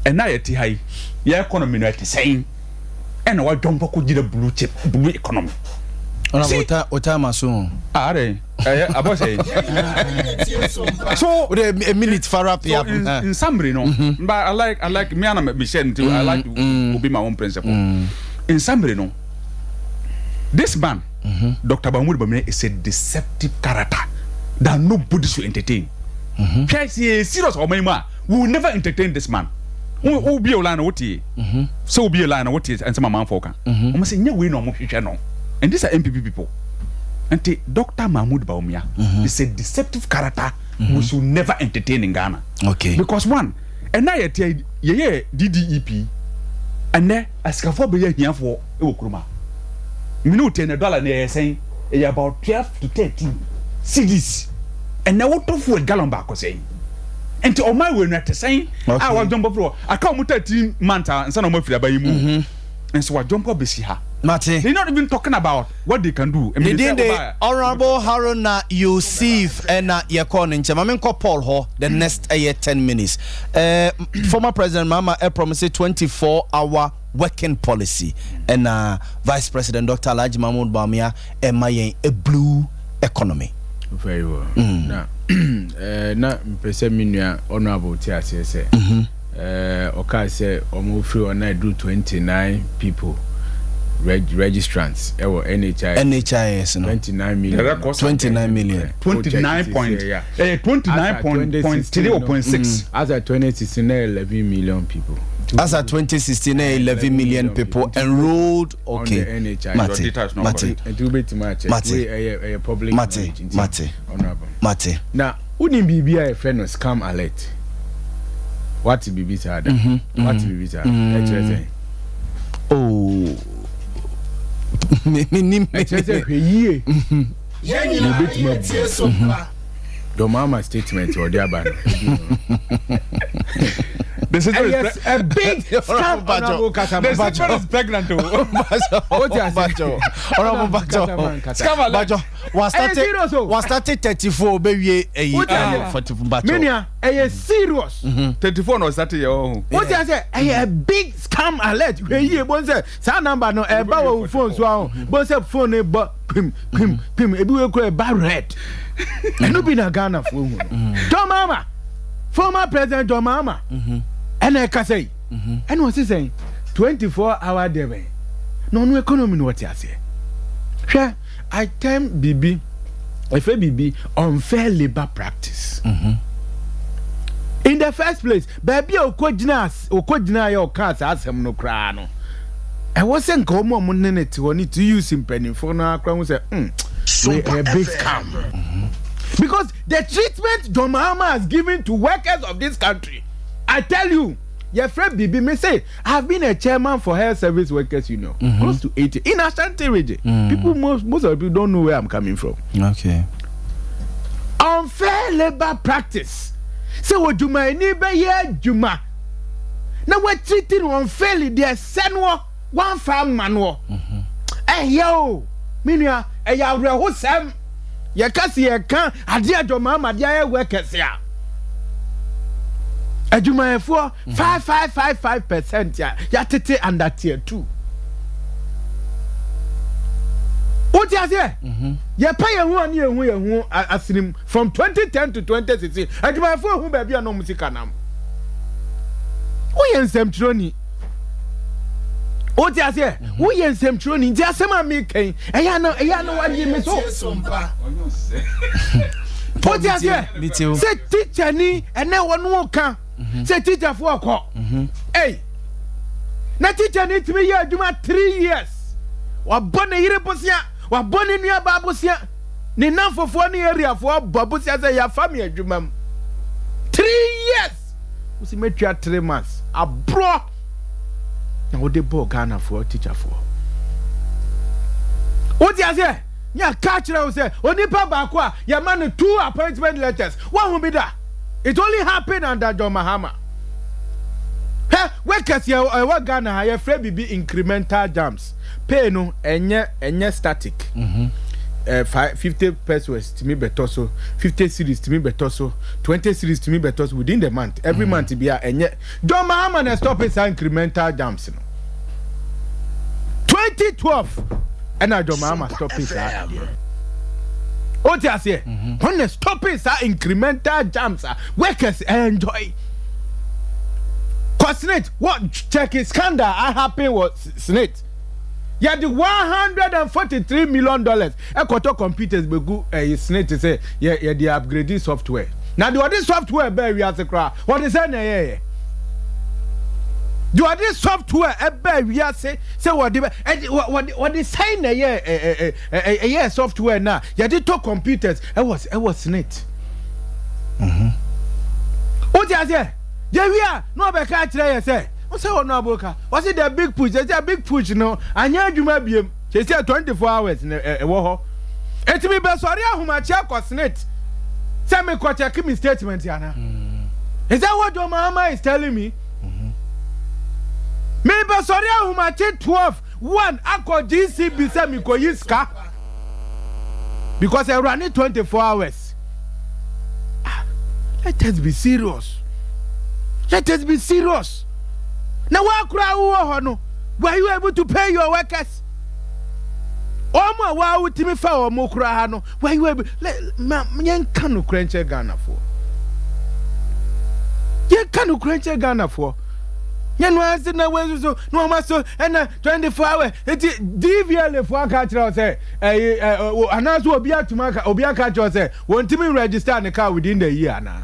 ɛna yɛte ha yi, yɛ economy no ɛte sɛn? Ɛna wadwɔn kɔkɔ gyina blue chip, blue economy. Ɔna o time aso. Ah, adɛ ɛyɛ abɔ sɛ so o de a minute fara so in summary no, but I like me and Michelle nti I like to obey my own principle. In summary no, this man, Dr. Mahmoud Bawumia, is a deceptive character that nobody should entertain. Hwɛ, sɛ yɛ serious ɔman yi mu a, we will never entertain this man. Wo bi line na wotie sɛ wo bi line na wotie nsɛm amanfoɔ ka, wɔn sɛ nyɛ wei na wɔn hwehwɛ no, and these are NPP people. Nti Dr. Mahmoud Bawumia is a deceptive character we should never entertain in Ghana. Because one, ɛna yɛ tiɛ yɛyɛ DDEP, ɛnɛ asikafoɔ bɛyɛ ahiafoɔ ɛwɔ kurom a mene wo tiɛ ne dollar ne yɛyɛ sɛn, ɛyɛ about 12 to 13 cedis. Ɛnɛ wotɔ fuel gallon baako sɛn? Nti ɔman wei no ɛte sɛn a wadwɔn bɔ firi hɔ aka wɔn 13 months a nsa na wɔn afiri aba yi mu nso wadwɔn bɔ bɛsi ha. Mate. They not even talking about what they can do. Ne din de Honourable Haruna Yusuf, ɛna yɛkɔɔ ne nkyɛn. Maame nkɔ Paul hɔ the next ɛyɛ 10 minutes. Former President Mahama ɛ promise 24 hour working policy, ɛna Vice President Dr. Alhaji Mahmoud Bawumia ɛma yɛn a blue economy. Very well. Na mpɛ sɛ me nua Honorable te aseɛ sɛ ɔkaa sɛ ɔmo firi hɔ na ɛduru 29 people registrants ɛwɔ NHIS. NHIS no. 29 million. The records are 29 million. 29 point 29.3 or .6. As at 2016 na 11 million people. As at 2016 na 11 million people enrolled. Okay. On the NHIS. Mate. Your data is not Mate. correct. Nti wobɛtumi akyɛ. Mate. Wei ɛyɛ public Mate. knowledge nti, Mate. Honorable. Mate. Na wonim biribi a yɛfrɛ no scam alert? Wate biribi saa da? Wate biribi saa? Ɛkyerɛ sɛ Oh. Me nim. Ɛkyerɛ sɛ hwɛ yie na obɛtumi abu dɔmaama statement a ɔde aba no. The sister is Ɛyɛ a big scam. Honorable Kasama. The sister is pregnant o. Wote ase? Bajo. Honorable Bajo. Kasama nkasa. Scam alert. Bajo. Wa Ɛyɛ serious o. wa start 34 obewie ɛyi Wote ase? 44 Bajo. Me nua, ɛyɛ serious. 34 na ɔsate yɛ ɔho. Wote ase? Ɛyɛ a big scam alert. Hwɛ yie bon sɛ saa number no ɛba wɔ wo phone so ahɔ bon sɛ phone no bɔ pim pim pim, ebi wo kura ɛba red, ɛno bi na Ghana fo hu no. John Mahama, former President John Mahama, ɛna ɛkasa yi, ɛna ɔsi sɛn 24 hour deɛ bɛn na ɔno economy no wɔte aseɛ. Hwɛ, item bibi ɛfɛ bibi unfair labour practice. In the first place, baabi a ɔkɔgyinaa ɔkɔgyinaeɛ a ɔkaa saa asɛm no koraa no, ɛwɔ sɛ nka wɔn a wɔne no te hɔ ne TUC mpanimfoɔ no ara koraa hu sɛ, hmm, wei ɛyɛ big scam. Because the treatment John Mahama has given to workers of this country, I tell you, yɛfrɛ biribi, me se, I have been a chairman for Health Service Workers Union mm -hmm. close to 80 in Ashanti region. Mm. People, most of the people don't know where I'm coming from. Okay. Unfair labor practice. Sɛ odwumayɛni bɛyɛ adwuma na wɔatiriti no unfairly deɛ ɛsɛ noɔ wɔamfa amma noɔ. Mhm. Ɛyɛ o, me nua, ɛyɛ awerɛhosɛm. Yɛka se yɛka adeɛ adwamaama de ayɛ workers a, adwumayɛfoɔ 5555% a yɛatete under tier 2. Wote aseɛ? Mhm. Yɛpɛ yɛn ho a ne yɛn ho yɛn ho asenem from 2010 to 2016 adwumayɛfoɔ ehu baabi a na wɔn sika nam. Woyɛ nsɛmtwerɛni. Wote aseɛ? Mhm. Woyɛ nsɛmtwerɛni nti asɛm a meka yi ɛyɛ ana ɛyɛ ana wagye me so. Wote aseɛ? Sɛ tikyani ɛnɛ wɔn wo ka mhm. sɛ tikyafoɔ kɔ. Mhm. Ei na tikyani tumi yɛ adwuma 3 years wabɔ ne yere bosea wabɔ ne nuabaa bosea ne nnamfofoɔ ne areafoɔ bɔ bosea sɛ yɛafa me adwuma mu 3 years wosi mɛtua 3 months aborɔ na wode bɔɔ Ghanafoɔ tikyafoɔ. Wote aseɛ? Ne aka kyerɛ wo sɛ onipa baako a yɛma no two appointment letters woahu bi da. It only happened under John Mahama. Hwɛ, workers yɛ ɛwɔ Ghana ha yɛfrɛ biribi incremental jumps. Pay no ɛnyɛ ɛnyɛ static. 50 pesewas tumi bɛtɔ so, 50 cedis tumi bɛtɔ so, 20 cedis tumi bɛtɔ so within the month. Every month bi a ɛnyɛ. John Mahama na stop saa incremental jumps no. 2012 ɛna John Mahama stop saa adeɛ. O ti aseɛ? Wɔn na stop saa incremental jumps a workers enjoy. Kɔ SSNIT, wɔ check scandal a happen wɔ SSNIT. Yɛde $143 million ɛkɔtɔ computers bɛgu ɛyi SSNIT sɛ yɛ yɛde upgrade software. Na deɛ ɔde software bɛɛ wiase koraa, wɔde sɛ na ɛyɛyɛ. Deɛ ɔde software ɛbɛɛ wiase sɛ wɔde bɛ ɛde wɔde wɔde sɛn na ɛyɛ ɛ ɛ ɛyɛ software na yɛde tɔ computers ɛwɔ SSNIT. Wote aseɛ? Yɛwie a na ɔbɛka akyerɛ yɛ sɛ sɛ ɔno aboka ɔsi the big push sɛ big push no anyɛ adwuma biem sɛ 24 hours na ɛwɔ hɔ etimi bɛsɔre ahomakye akɔ SSNIT sɛ mekɔ check me statement ana. Is that what John Mahama is telling me? Me bɛsɔre ahomakye 12 1 akɔ GCB sɛ mekɔ yi sika because ɛwura ne 24 hours. Ah, let us be serious, let us be serious. Na wakora wowɔ hɔ no, were you able to pay your workers? Wɔn a wɔawotumi fa wɔn koraa ha no, were you able? Let ma yɛnka nokorɛ nkyerɛ Ghanafoɔ, yɛnka nokorɛ nkyerɛ Ghanafoɔ. Nyɛ no ase na wɔn nso na wɔn aso ɛna 24 hours eti DVLA foɔ aka akyerɛ wo sɛ ɛyi ɛ anaasɛ obi atumi aka obi aka akyerɛ wo sɛ wɔntumi register ne car within the year anaa?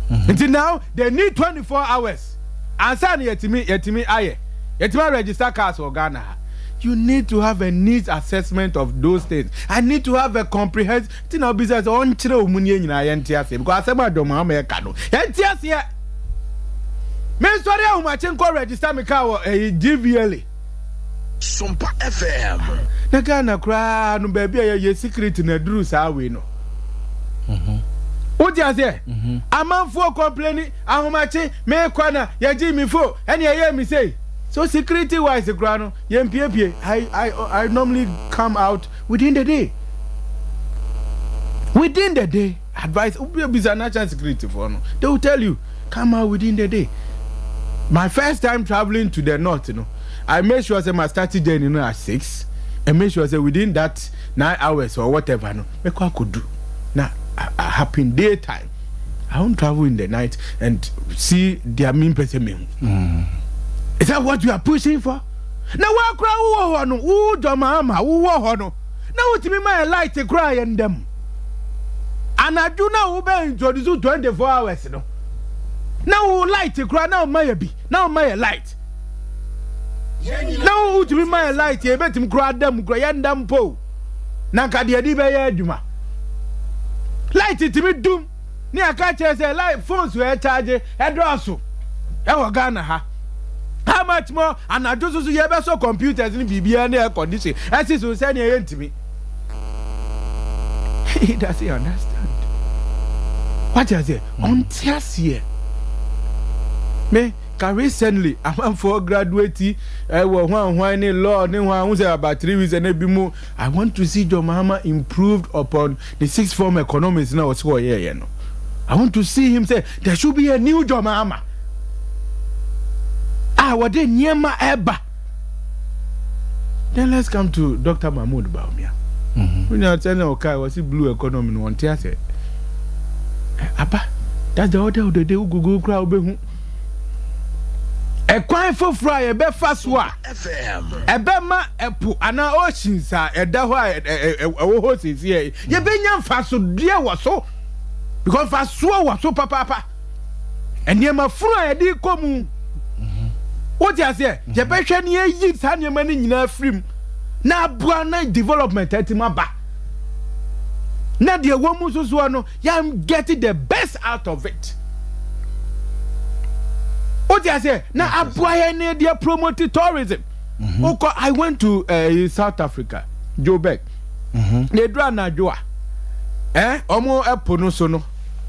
Nti now they need 24 hours ansa na yɛtumi ayɛ yɛtumi register cars wɔ Ghana ha. You need to have a needs assessment of those things. I need to have a comprehensive ti na obi sɛ ɔnkyerɛ wɔn mu nie nyinaa yɛnte aseɛ because asɛm a John Mahama ɛka no yɛnte aseɛ. Mensɔre ahomakye nkɔ register me car wɔ ɛyi DVLA. Sompa FM. Na Ghana koraa no baabi a yɛyɛ security na aduru saa wei no. Wote aseɛ? Amanfoɔ complaini ahomakye mekɔ na yɛgye me phone ɛne ɛyɛ me sei. So security wise koraa no yɛmpiepie. I normally come out within the day. Within the day. Advice bisa national security foɔ no, they will tell you come out within the day. My first time traveling to the north no, I made sure say my starting journey no at 6 and make sure say within that 9 hours or whatever no mɛkɔ akɔdu na happen daytime. I won't travel in the night and see their mean person mehu. Is that what you are pushing for? Na wakora wowɔ hɔ no, wo John Mahama wowɔ hɔ no, na wotumi ma yɛ light koraa yɛ ndam anadwo na wobɛ introduce 24 hours no. Na wo light koraa na woma yɛ bi na woma yɛ light. Na wo wotumi ma yɛ light yɛ ebetumi koraa da mu koraa yɛn da mpo. Na nka deɛ de bɛyɛ adwuma. Light tumi dum ne aka kyerɛ sɛ light phones yɛ charge ɛdɔɔso ɛwɔ Ghana ha. How much more anadwo soso yɛbɛsɔ computers ne biribiara ne air condition ɛsi so sɛnea yɛntumi. He doesn't understand. Wate aseɛ? Ɔnte aseɛ. Me ka recently amanfoɔ graduate ɛwɔ hwan hwan ne law ne hwan ho sɛ about 3 weeks ɛna bi mu I want to see John Mahama improved upon the sixth form economics na ɔsɛ ɔyɛɛyɛ no. I want to see him say there should be a new John Mahama a wɔde nneɛma ɛba. Then let's come to Dr. Mahmoud Bawumia. Wonya sɛ na ɔkae wɔsi blue economy no wɔnte asɛ. Aba that's the order of the day wogugu koraa wobɛhu. Ɛkwan foforɔ a yɛbɛfa so a ɛbɛma ɛpo anaa oceans a ɛda hɔ a ɛwɔ hɔ sisi yɛ yɛbɛnya mfasodeɛ wɔ so because mfasoɔ wɔ so papaapa nneɛma funu a yɛde kɔ mu wote aseɛ yɛbɛhwɛ ne yɛyi saa nneɛma no nyinaa firi mu na aboa na development atim aba na deɛ wɔ mu sosoɔ no yɛn get the best out of it wote aseɛ na aboa yɛn ne deɛ promote tourism. Wokɔ, I went to South Africa, Joburg, na eduru anadwo a ɔmo ɛpo no so no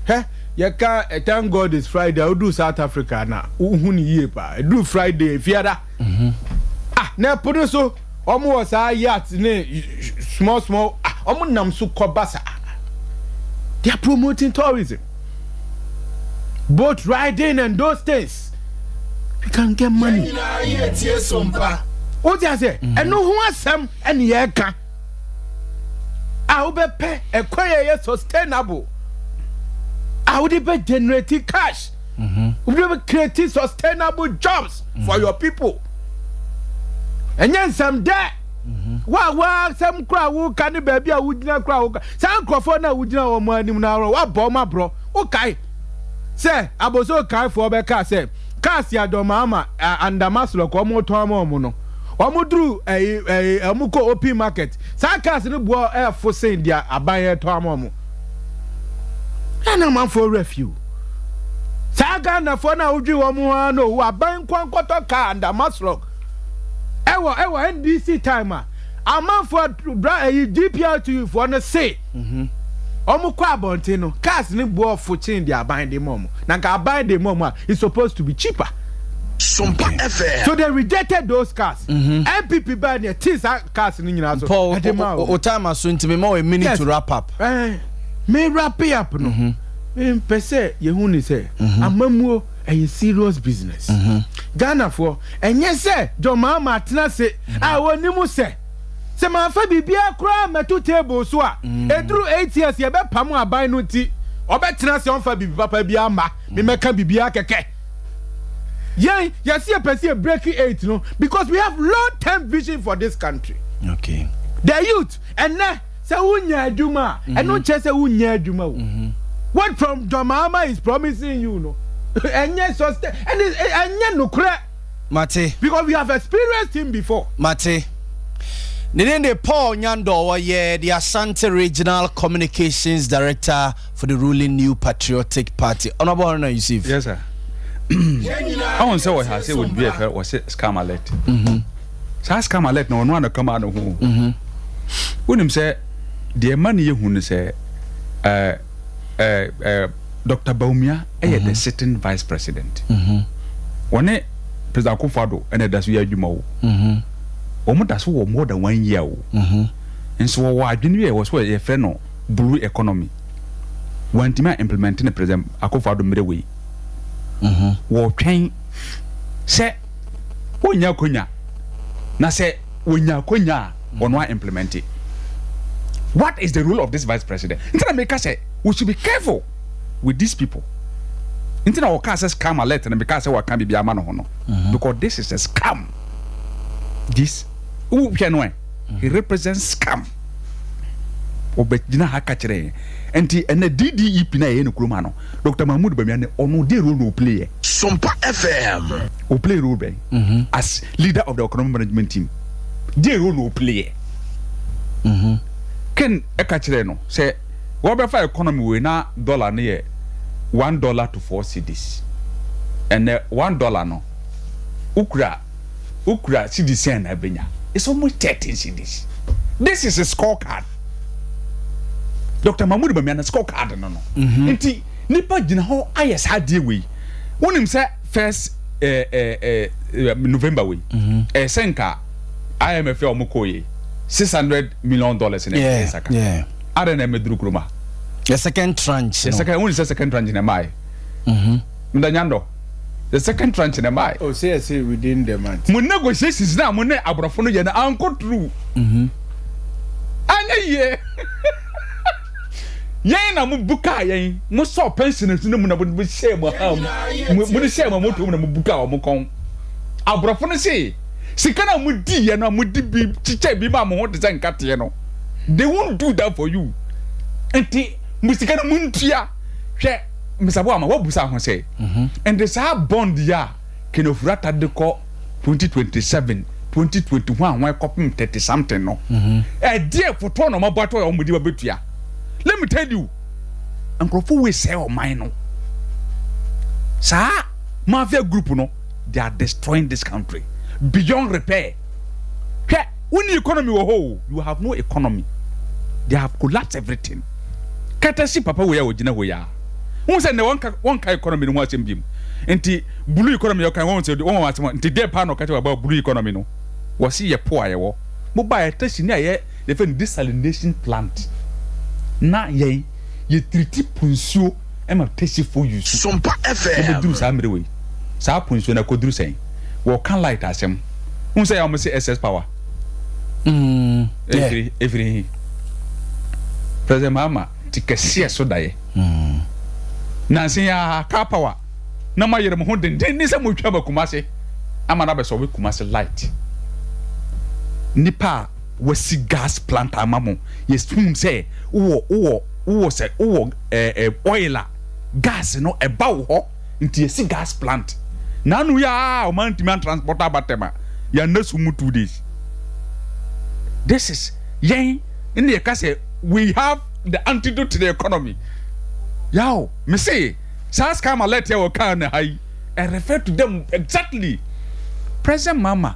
hɛ yɛka thank God it's Friday. A wodu South Africa na wohu ne yie paa. Eduru Friday efiada ah na ɛpo no so ɔmo wɔ saa yacht ne small small ah ɔmo nam so kɔ saa. They are promoting tourism, boat riding and those things. We can get money. O ti ase ɛno ho asɛm ɛne yɛreka a wobɛpɛ ɛkwan yɛ yɛ sustainable a wode bɛ generate cash, wode bɛ create sustainable jobs for your people. Ɛnyɛ nsɛm dɛ wa wa asɛm kora a woka ne baabi a wogyina kora a woka saa nkurɔfoɔ no a wogyina wɔn anim no arɔ woabɔ wɔn aborɔ. Wokae sɛ aboso kaefoɔ bɛka sɛ cars adɔmaama under MASLOC wɔn tɔn ama wɔn no wɔn duru ɛyi ɛyi wɔn kɔ open market saa cars no boɔ ɛɛfo sen deɛ aban yɛ tɔn ama wɔn. Ɛna amanfoɔ werɛ fi o saa Ghanafoɔ no a wodwi wɔn ho ara no owu aban nkɔnkɔtɔ car under MASLOC ɛwɔ NDC time a amanfoɔ bra ɛyi GPRTU foɔ no se wɔn kɔ abɔnten no cars ne boɔ fo kyen deɛ aban de ma wɔn na nka aban de ma wɔn a it's supposed to be cheaper. Sompa FM. So they rejected those cars. NPP baa ne ti saa cars no nyinaa so. Paul ɛde ma o wɔn. O time aso nti mi ma o a minute to wrap up. Me wrap it up no mpɛ sɛ yehu ni sɛ amamuo ɛyɛ serious business. Ghanafoɔ ɛnyɛ sɛ John Mahama atena ase a wɔnim sɛ maafa biribiara koraa mɛto table so a ɛduru 8 years yɛbɛpam aban no nti ɔbɛtena ase ɔmfa biribi papa bi ama memɛka biribiara kɛkɛ. Yɛn yɛsi yɛpɛ sɛ yɛ break eight no because we have long term vision for this country. The youth ɛnɛ sɛ wonya adwuma a ɛno nkyerɛ sɛ wonya adwuma o. What from John Mahama is promising you no ɛnyɛ sustain ɛne ɛnyɛ nokorɛ. Mate. Because we have experienced him before. Mate. Ne din de Paul Nyando, wɔyɛ the Ashanti Regional Communications Director for the ruling New Patriotic Party. Honorable Haruna Yusuf. Yes sir. Ɔhun sɛ wɔyɛ ase wɔ bi ɛfɛ wɔsɛ scam alert. Saa scam alert na ɔno ano kama no ho. Wonim sɛ deɛ ɛma ne yɛ hu no sɛ ɛɛ ɛɛ ɛɛ Dr. Bawumia ɛyɛ the sitting vice president. Wɔne President Akufo-Addo ɛna ɛda so yɛ adwuma o. Wɔn da so wɔ more than one year o. Nso wɔwɔ adwene bi a ɛwɔ so a yɛfrɛ no blue economy. Wɔntumi a implement ne President Akufo-Addo mmerɛ wei. Wɔtwɛn sɛ wɔnya akonya na sɛ wɔnya akonya a ɔno a implement it. What is the role of this vice president? Nti na meka sɛ we should be careful with these people. Nti na wɔka sɛ scam alert na meka sɛ wɔka biribi ama no ho no because this is a scam. This wohwɛ no ɛ he represents scam. Ɔbɛgyina ha ka kyerɛ yɛn. Nti ɛnɛ DDEP no a yɛyɛ no kurom ha no, Doctor Mahmood Bawumia ne ɔno deɛ role na ɔplay yɛ? Sompa FM. Ɔplay role bɛn as leader of the economic management team? Deɛ role na ɔplay yɛ? Ken ɛka kyerɛɛ no sɛ wɔbɛfa economy wei na dollar no yɛ $1 to 4 cedis. Ɛnɛ $1 no wokura cedis sɛn na ɛbɛnya? It's almost 13 cedis. This is a scorecard. Dr. Mahmood Bawumia na scorecard no. Nti nipa gyina hɔ ayɛ saa adeɛ wei. Wonim sɛ first November wei ɛyɛ sɛ nka IMF a wɔn kɔ yi $600 million na ɛyɛ saka adan na ɛmɛduru kuroma. The second tranche. The second, wọ́n sɛ second tranche na ɛmaa yɛ. Nda nyandɔ the second tranche na ɛmaa yɛ. O say ɛsɛ within the month. Mo negotiations na mo ne aborɔfo no yɛ no ankɔ through. Anyɛ yie. Yɛn na mo bu kaa yɛn mo sɔ pensioners no mu na mo hyɛ mo ha mu, mo de hyɛ mo moto mu na mo bu kaa wɔn kɔn. Aborɔfo no se sika na mo di yɛ no a mo di bi kyekyɛ bi ma mo ho te sɛ nkateɛ no, they won't do that for you. Nti mo sika no mo ntua. Hwɛ, misabo ama wabusa ho sɛ nti saa bond yi a Ken Ofori-Atta de kɔ 2027, 2021 wɔn kɔpem 30 something no, ɛdeɛ fotoɔ na ɔmo abɔ ato a ɔmo de ba bɛtua? Let me tell you, nkurɔfoɔ wei sɛ ɔman no, saa mafia group no, they are destroying this country beyond repair. Hwɛ, wonni economy wɔ hɔ o, you have no economy. They have collapsed everything. Kɛtɛsi papa wei a ogyina hɔ yi a wɔn sɛ nnɛ wɔnka economy no ho asɛm bi mu. Nti blue economy yɛ ɔkan wɔn sɛ wɔn wɔn asɛm. Nti deɛ paa na ɔka kyerɛ about blue economy no, wɔsi yɛ po a yɛwɔ mo ba yɛ tɛsi ne a yɛ yɛfɛ no desalination plant na yɛn yɛ treat po nsuo ɛma tɛsifo use. Sompa FM. Yɛbɛduru saa mmerɛ wei, saa po nsuo no akɔduru sɛn? Wɔka light asɛm n sɛ yɛ wɔn sɛ excess power efiri hi. President Mahama ti kɛseɛ so daeɛ nansi ya Karpower na mo ayere mo ho denden ne sɛ mo twa ba Kumase ama na abɛsɔ ɔbɛ Kumase light. Nipa a wasi gas plant ama mo, yɛsum sɛ wowɔ sɛ wowɔ ɛɛ ɛɛ oil a gas no ɛba wo hɔ, nti yɛsi gas plant nanu yɛ a ɔman ntumi antransport aba tɛm a yɛn sum mu 2 days. This is yɛn ne yɛka sɛ we have the antidote to the economy. Yaw me se saa scam alert yɛ wɔ kaa na ha yi, I refer to them exactly. President Mahama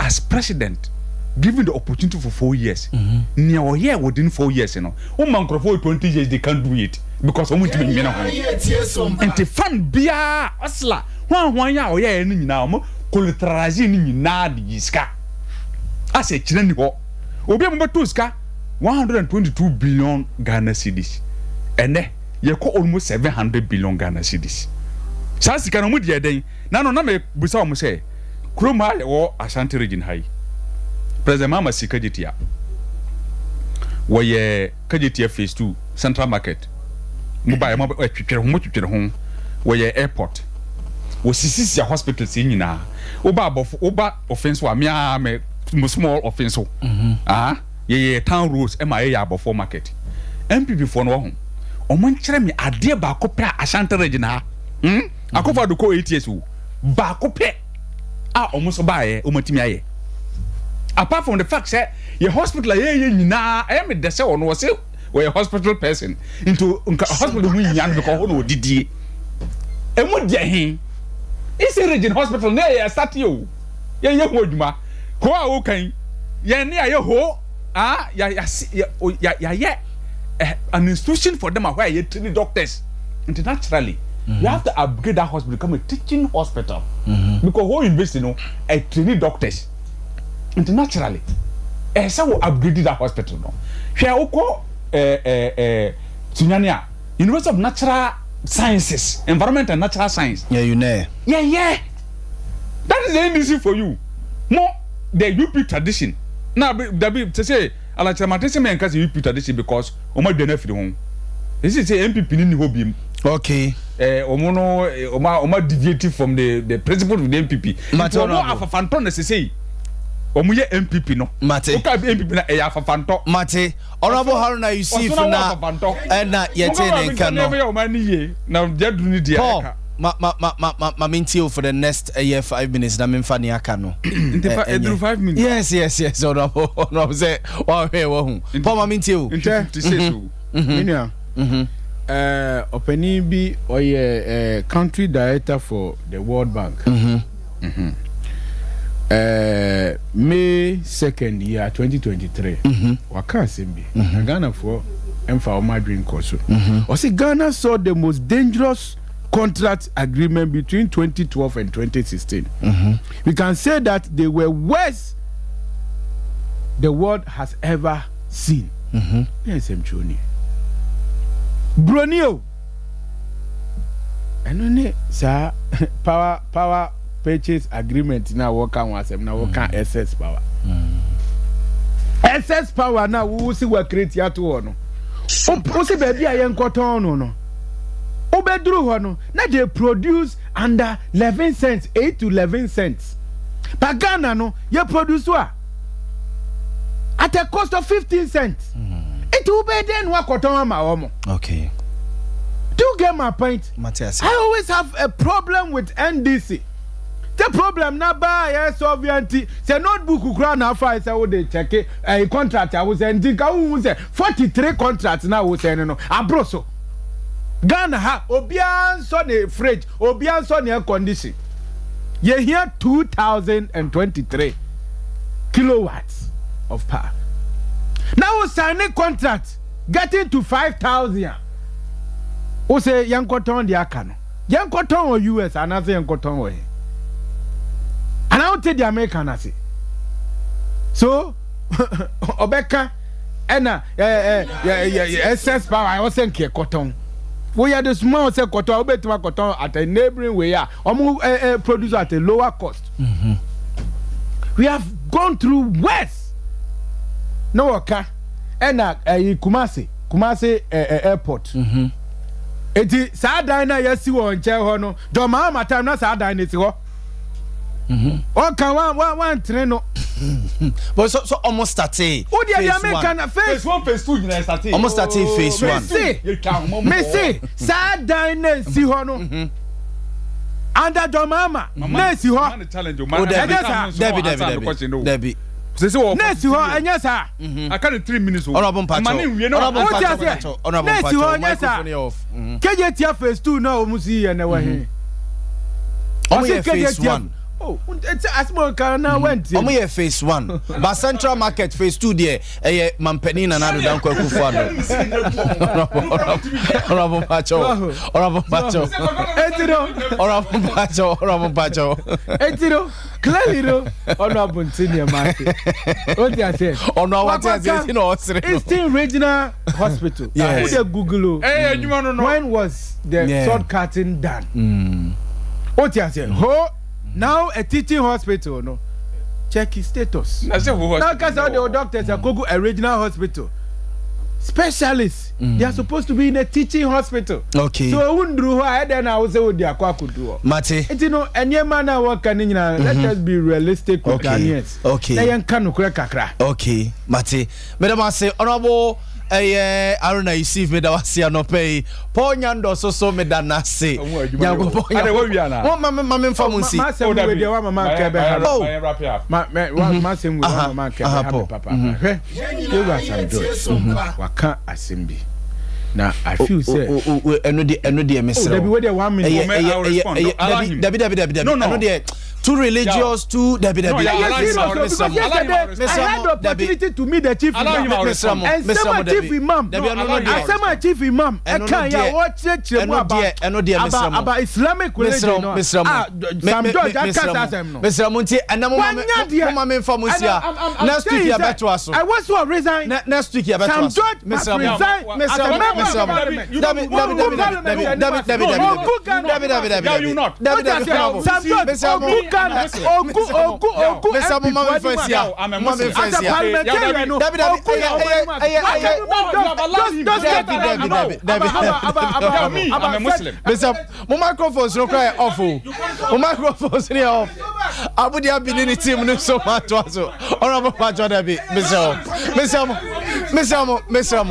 as president, given the opportunity for 4 years, nea ɔyɛ within 4 years no, wɔn ma nkurɔfoɔ 20 years, they can't do it because wɔn ntumi nwene ho. Nti fan biara ɔsla hwan hwan a ɔyɛ no nyinaa, wɔn collateralize no nyinaa de yi sika asɛ kyerɛ ni hɔ. Obi a mo bɛto sika 122 billion Ghana cedis, ɛnɛ yɛkɔ almost 700 billion Ghana cedis. Saa sika no mo deɛ dɛn nano? Na mɛ busa wɔn sɛ kurom ha yɛwɔ Ashanti Region ha yi, President Mahama si Kejetia, wɔyɛ Kejetia phase two, Central Market mo ba yɛ mo ɛtwitwere ho, mo twitwere ho, wɔyɛ airport, wɔsisisi hospitals yi nyinaa. Woba abɔfo, woba ɔfin so a mea mɛ mo small ɔfin so ah, yɛyɛ town roads ɛma yɛyɛ abɔfo market. NPP foɔ no wɔ ho, ɔmo nkyerɛ mi adeɛ baako pɛ a Ashanti Region ha, Akufo Addo kɔ 8 years o, baako pɛ a ɔmo nso baayɛ ɔmo atumi ayɛ, apart from the fact sɛ yɛ hospital a yɛyɛ nyinaa. Ɛyɛ mi dɛ sɛ ɔno ɔsɛ wɔyɛ hospital person, nti nka hospital ho nyia no because hɔ na ɔdidie. Emu deɛ he Eastern Region Hospital ne yɛ start o, yɛyɛ ho adwuma ho a wokan yɛn ne yɛayɛ ho ah, yɛ yɛ yɛayɛ an institution for them a hɔ a yɛ train doctors. Nti naturally you have to upgrade that hospital, become a teaching hospital because whole university no ɛ train doctors. Nti naturally ɛ sɛ wo upgrade that hospital no. Hwɛ, wokɔ ɛɛ ɛɛ ɛɛ Sunyani a, University of Natural Sciences, Environment and Natural Science. Yeah, you know. Yeah. That is the NDC for you. Mo the UP tradition. Na dabi sɛ alakyerɛmate sɛ mɛnka sɛ UP tradition because ɔmo adwa no afiri ho. Esi sɛ NPP ni ni hɔ biem. Ɔmo no ɔmo deviate from the principle of the NPP. Nti ɔmo afafantɔ na sese yi. Wɔn yɛ NPP no. Mate. Woka NPP na ɛyɛ afafantɔ. Mate. Honourable Haruna Yusuf na ɛna yɛte ne nka no. Paul, ma ma ma ma ma ma mentie o for the next ɛyɛ eh, 5 minutes na memfa ne aka no. Nti fa eduru 5 minutes. Yes yes yes honourable honourable sɛ wahwɛ wahu. Paul ma mentie o. Nti 56 o. Me nua. Eh, ɔpanin bi ɔyɛ eh, country director for the World Bank. Mm -hmm. Mm -hmm. Eh, May 2nd year 2023. Mm -hmm. Waka asɛm bi. Mm -hmm. Na Ghanafoɔ mfa wɔn adwene nkɔ so. Mm -hmm. Ɔsi Ghana saw the most dangerous contract agreement between 2012 and 2016. Mm -hmm. We can say that they were worse the world has ever seen. Mm -hmm. Ne nsɛmtwerɛ nie. Broni o. Ɛno ne saa power power purchase agreement na wɔka ho asɛm na wɔka mm. excess power. Mm. Excess power na wo si wa create ato hɔ no. Wo si baabi a yɛnkɔtɔn no no. Wobɛduru hɔ no na they produce under 11 cents 8 to 11 cents. But Ghana no yɛ produce a at a cost of 15 cents. Nti wobɛyɛ dɛn na wakɔtɔn ama wɔn? Okay. Do you get my point? Mate ase. I always have a problem with NDC. The problem na ba a yɛ solve ya nti sɛ notebook kura na afa sɛ wo de check ɛyi contract a wosɛ nti nka wohu sɛ 43 contract na wosɛ no no aboro so. Ghana ha obiara nsɔ ne fridge obiara nsɔ ne air condition. Yɛhia 2023 kilowatts of power. Na wo sign ne contract getting to 5000 a wo sɛ yɛnkɔtɔn deɛ aka no. Yɛnkɔtɔn wɔ US anaasɛ yɛnkɔtɔn wɔ he? Anaa wote deɛ meka no ase? So ɔbɛka ɛna excess power ɛwɔ sɛ nka ɛkɔtɔn. Woyɛ de soma wo sɛ kɔtɔn a wobɛtumi akɔtɔn at a neighboring way a ɔmo produce at a lower cost. Mm-hmm. We have gone through worse. Na wɔka ɛna ɛyi Kumasi Kumasi ɛɛ airport. Mm-hmm. Eti saa dan na yɛasi wɔ nkyɛn hɔ no John Mahama time na saa dan no si hɔ. Ɔka wa wa wantene no. But so so ɔmo startee Wo deɛ deɛ phase meka one. na phase Phase one phase two nyinaa startee. Ɔmo startee phase one. Mese Yɛtwa ahoma mu wɔ hɔ. mese saa dan na esi hɔ no under John Mahama na esi hɔ. Mama ne challenge o. Oh Mama dabi Ɛnyɛ saa. dabi dabi dabi dabi. Sese wɔ Na esi hɔ ɛnyɛ saa. Aka ne 3 minutes o. Honourable Mama ne Mpacho. nwie na Honourable Wote Mpacho aseɛ? Mpacho. Honourable Na esi hɔ Mpacho. ɛnyɛ saa. Microphone yɛ off. Mhm. Kegye tia phase 2 na wɔn si yɛ na ɛwɔ he. Ɔmo Ɔse yɛ kegye phase tia one. Oh, nti asɛm a ɔka na wantie. Ɔmo yɛ phase one. But Central Market phase two deɛ ɛyɛ Mampanin Nana Addo Dankwa Akufo-Addo. Honourable Mpacho. Honourable Mpacho. Eti no. Honourable Mpacho. Honourable Mpacho. Eti no. Clearly no, ɔno abonte nneɛma ase. O ti ase. Ɔno awate ase eti na ɔsere no. Eastern Regional Hospital. Yes. Wo de Google o. Ɛyɛ adwuma no no. When was the Yeah. sword cutting done? O ti ase. Ho now a teaching hospital no. Check his status. Na sɛ ho Now hospital. kasa the doctors akogu a regional hospital. Specialists, they are supposed to be in a teaching hospital. Okay. So ohun duru hɔ a ɛdɛn na awosɛ wodi akɔ akɔduru hɔ. Mate. Nti no nneɛma no a wɔka no nyinaa let us be realistic with Okay. Ghanaians. Okay. Na yɛnka nokorɛ kakra. Okay, mate. Meda mo ase honorable ɛyɛ Aruna Yusuf meda wo ase anɔpa yi. Paul Nyandɔ so so meda n'ase. Ɔmo adwuma yɛ o. Nyankopɔn Ade, wawie anaa? Mo ma me ma me nfa mo nsi. Ma asɛm wei deɛ wama ma nka ɛbɛha me. Oh. Mayɛ wrap it up. Ma mɛ wa ma asɛm wei Aha, wama ma nka aha, ɛbɛha me Paul. papaapa. Hwɛ Yewura Sam George waka asɛm bi na I feel sɛ. O o o ɛno deɛ ɛno deɛ mesrɛ Oh, dabi wo. wei deɛ one minute. Ɛyɛ Oh, may I ɛyɛ ɛyɛ respond? ɛyɛ Allow dabi him. dabi dabi dabi dabi No, no. ɛno deɛ too religious too dabi No, dabi. yeah, Ɛyɛ allow him, serious I'll o because respond. yesterday Allow him, I had the Dabi. opportunity to meet the chief Allow him, imam. I'll Mesrɛ respond. mo mesrɛ Nsɛm mo a chief dabi. imam Dabi ɛno no allow him, deɛ. I'll asɛm a chief imam Ɛno no ɛka yɛ a deɛ- wɔkyerɛkyerɛ mu ɛno about deɛ ɛno deɛ mesrɛ about mo. about Islamic religion mesrɛ no mo mesrɛ mo a Sam George aka saa asɛm no. mesrɛ mo nti ɛnɛ mo ma me Wanya deɛ. mo ma me nfa mo nsi And a I'm- I'm next week saying yɛ sɛ, bɛtoa so I was to resign. next week yɛ bɛtoa Sam so George must mesrɛ mo resign as mesrɛ a mo member of mesrɛ mo parliament. dabi dabi dabi dabi dabi dabi dabi dabi Ogu Ghana. dabi dabi dabi Yeah, you not. dabi dabi What does it- Sam George, mesrɛ mo Ogu Ghana ogu ogu ogu MP fo anim ase. As a parliamentarian no, ogu yɛ ɔmo anim ase. Just get around no. Aba aba aba aba aba. Mr. Mo microphones no kora yɛ off o. Mo microphones no yɛ off. Abudi abi ne ne team no so ma to so. Honorable Pacho Dabi, Mr. Mr. Mr. Mr.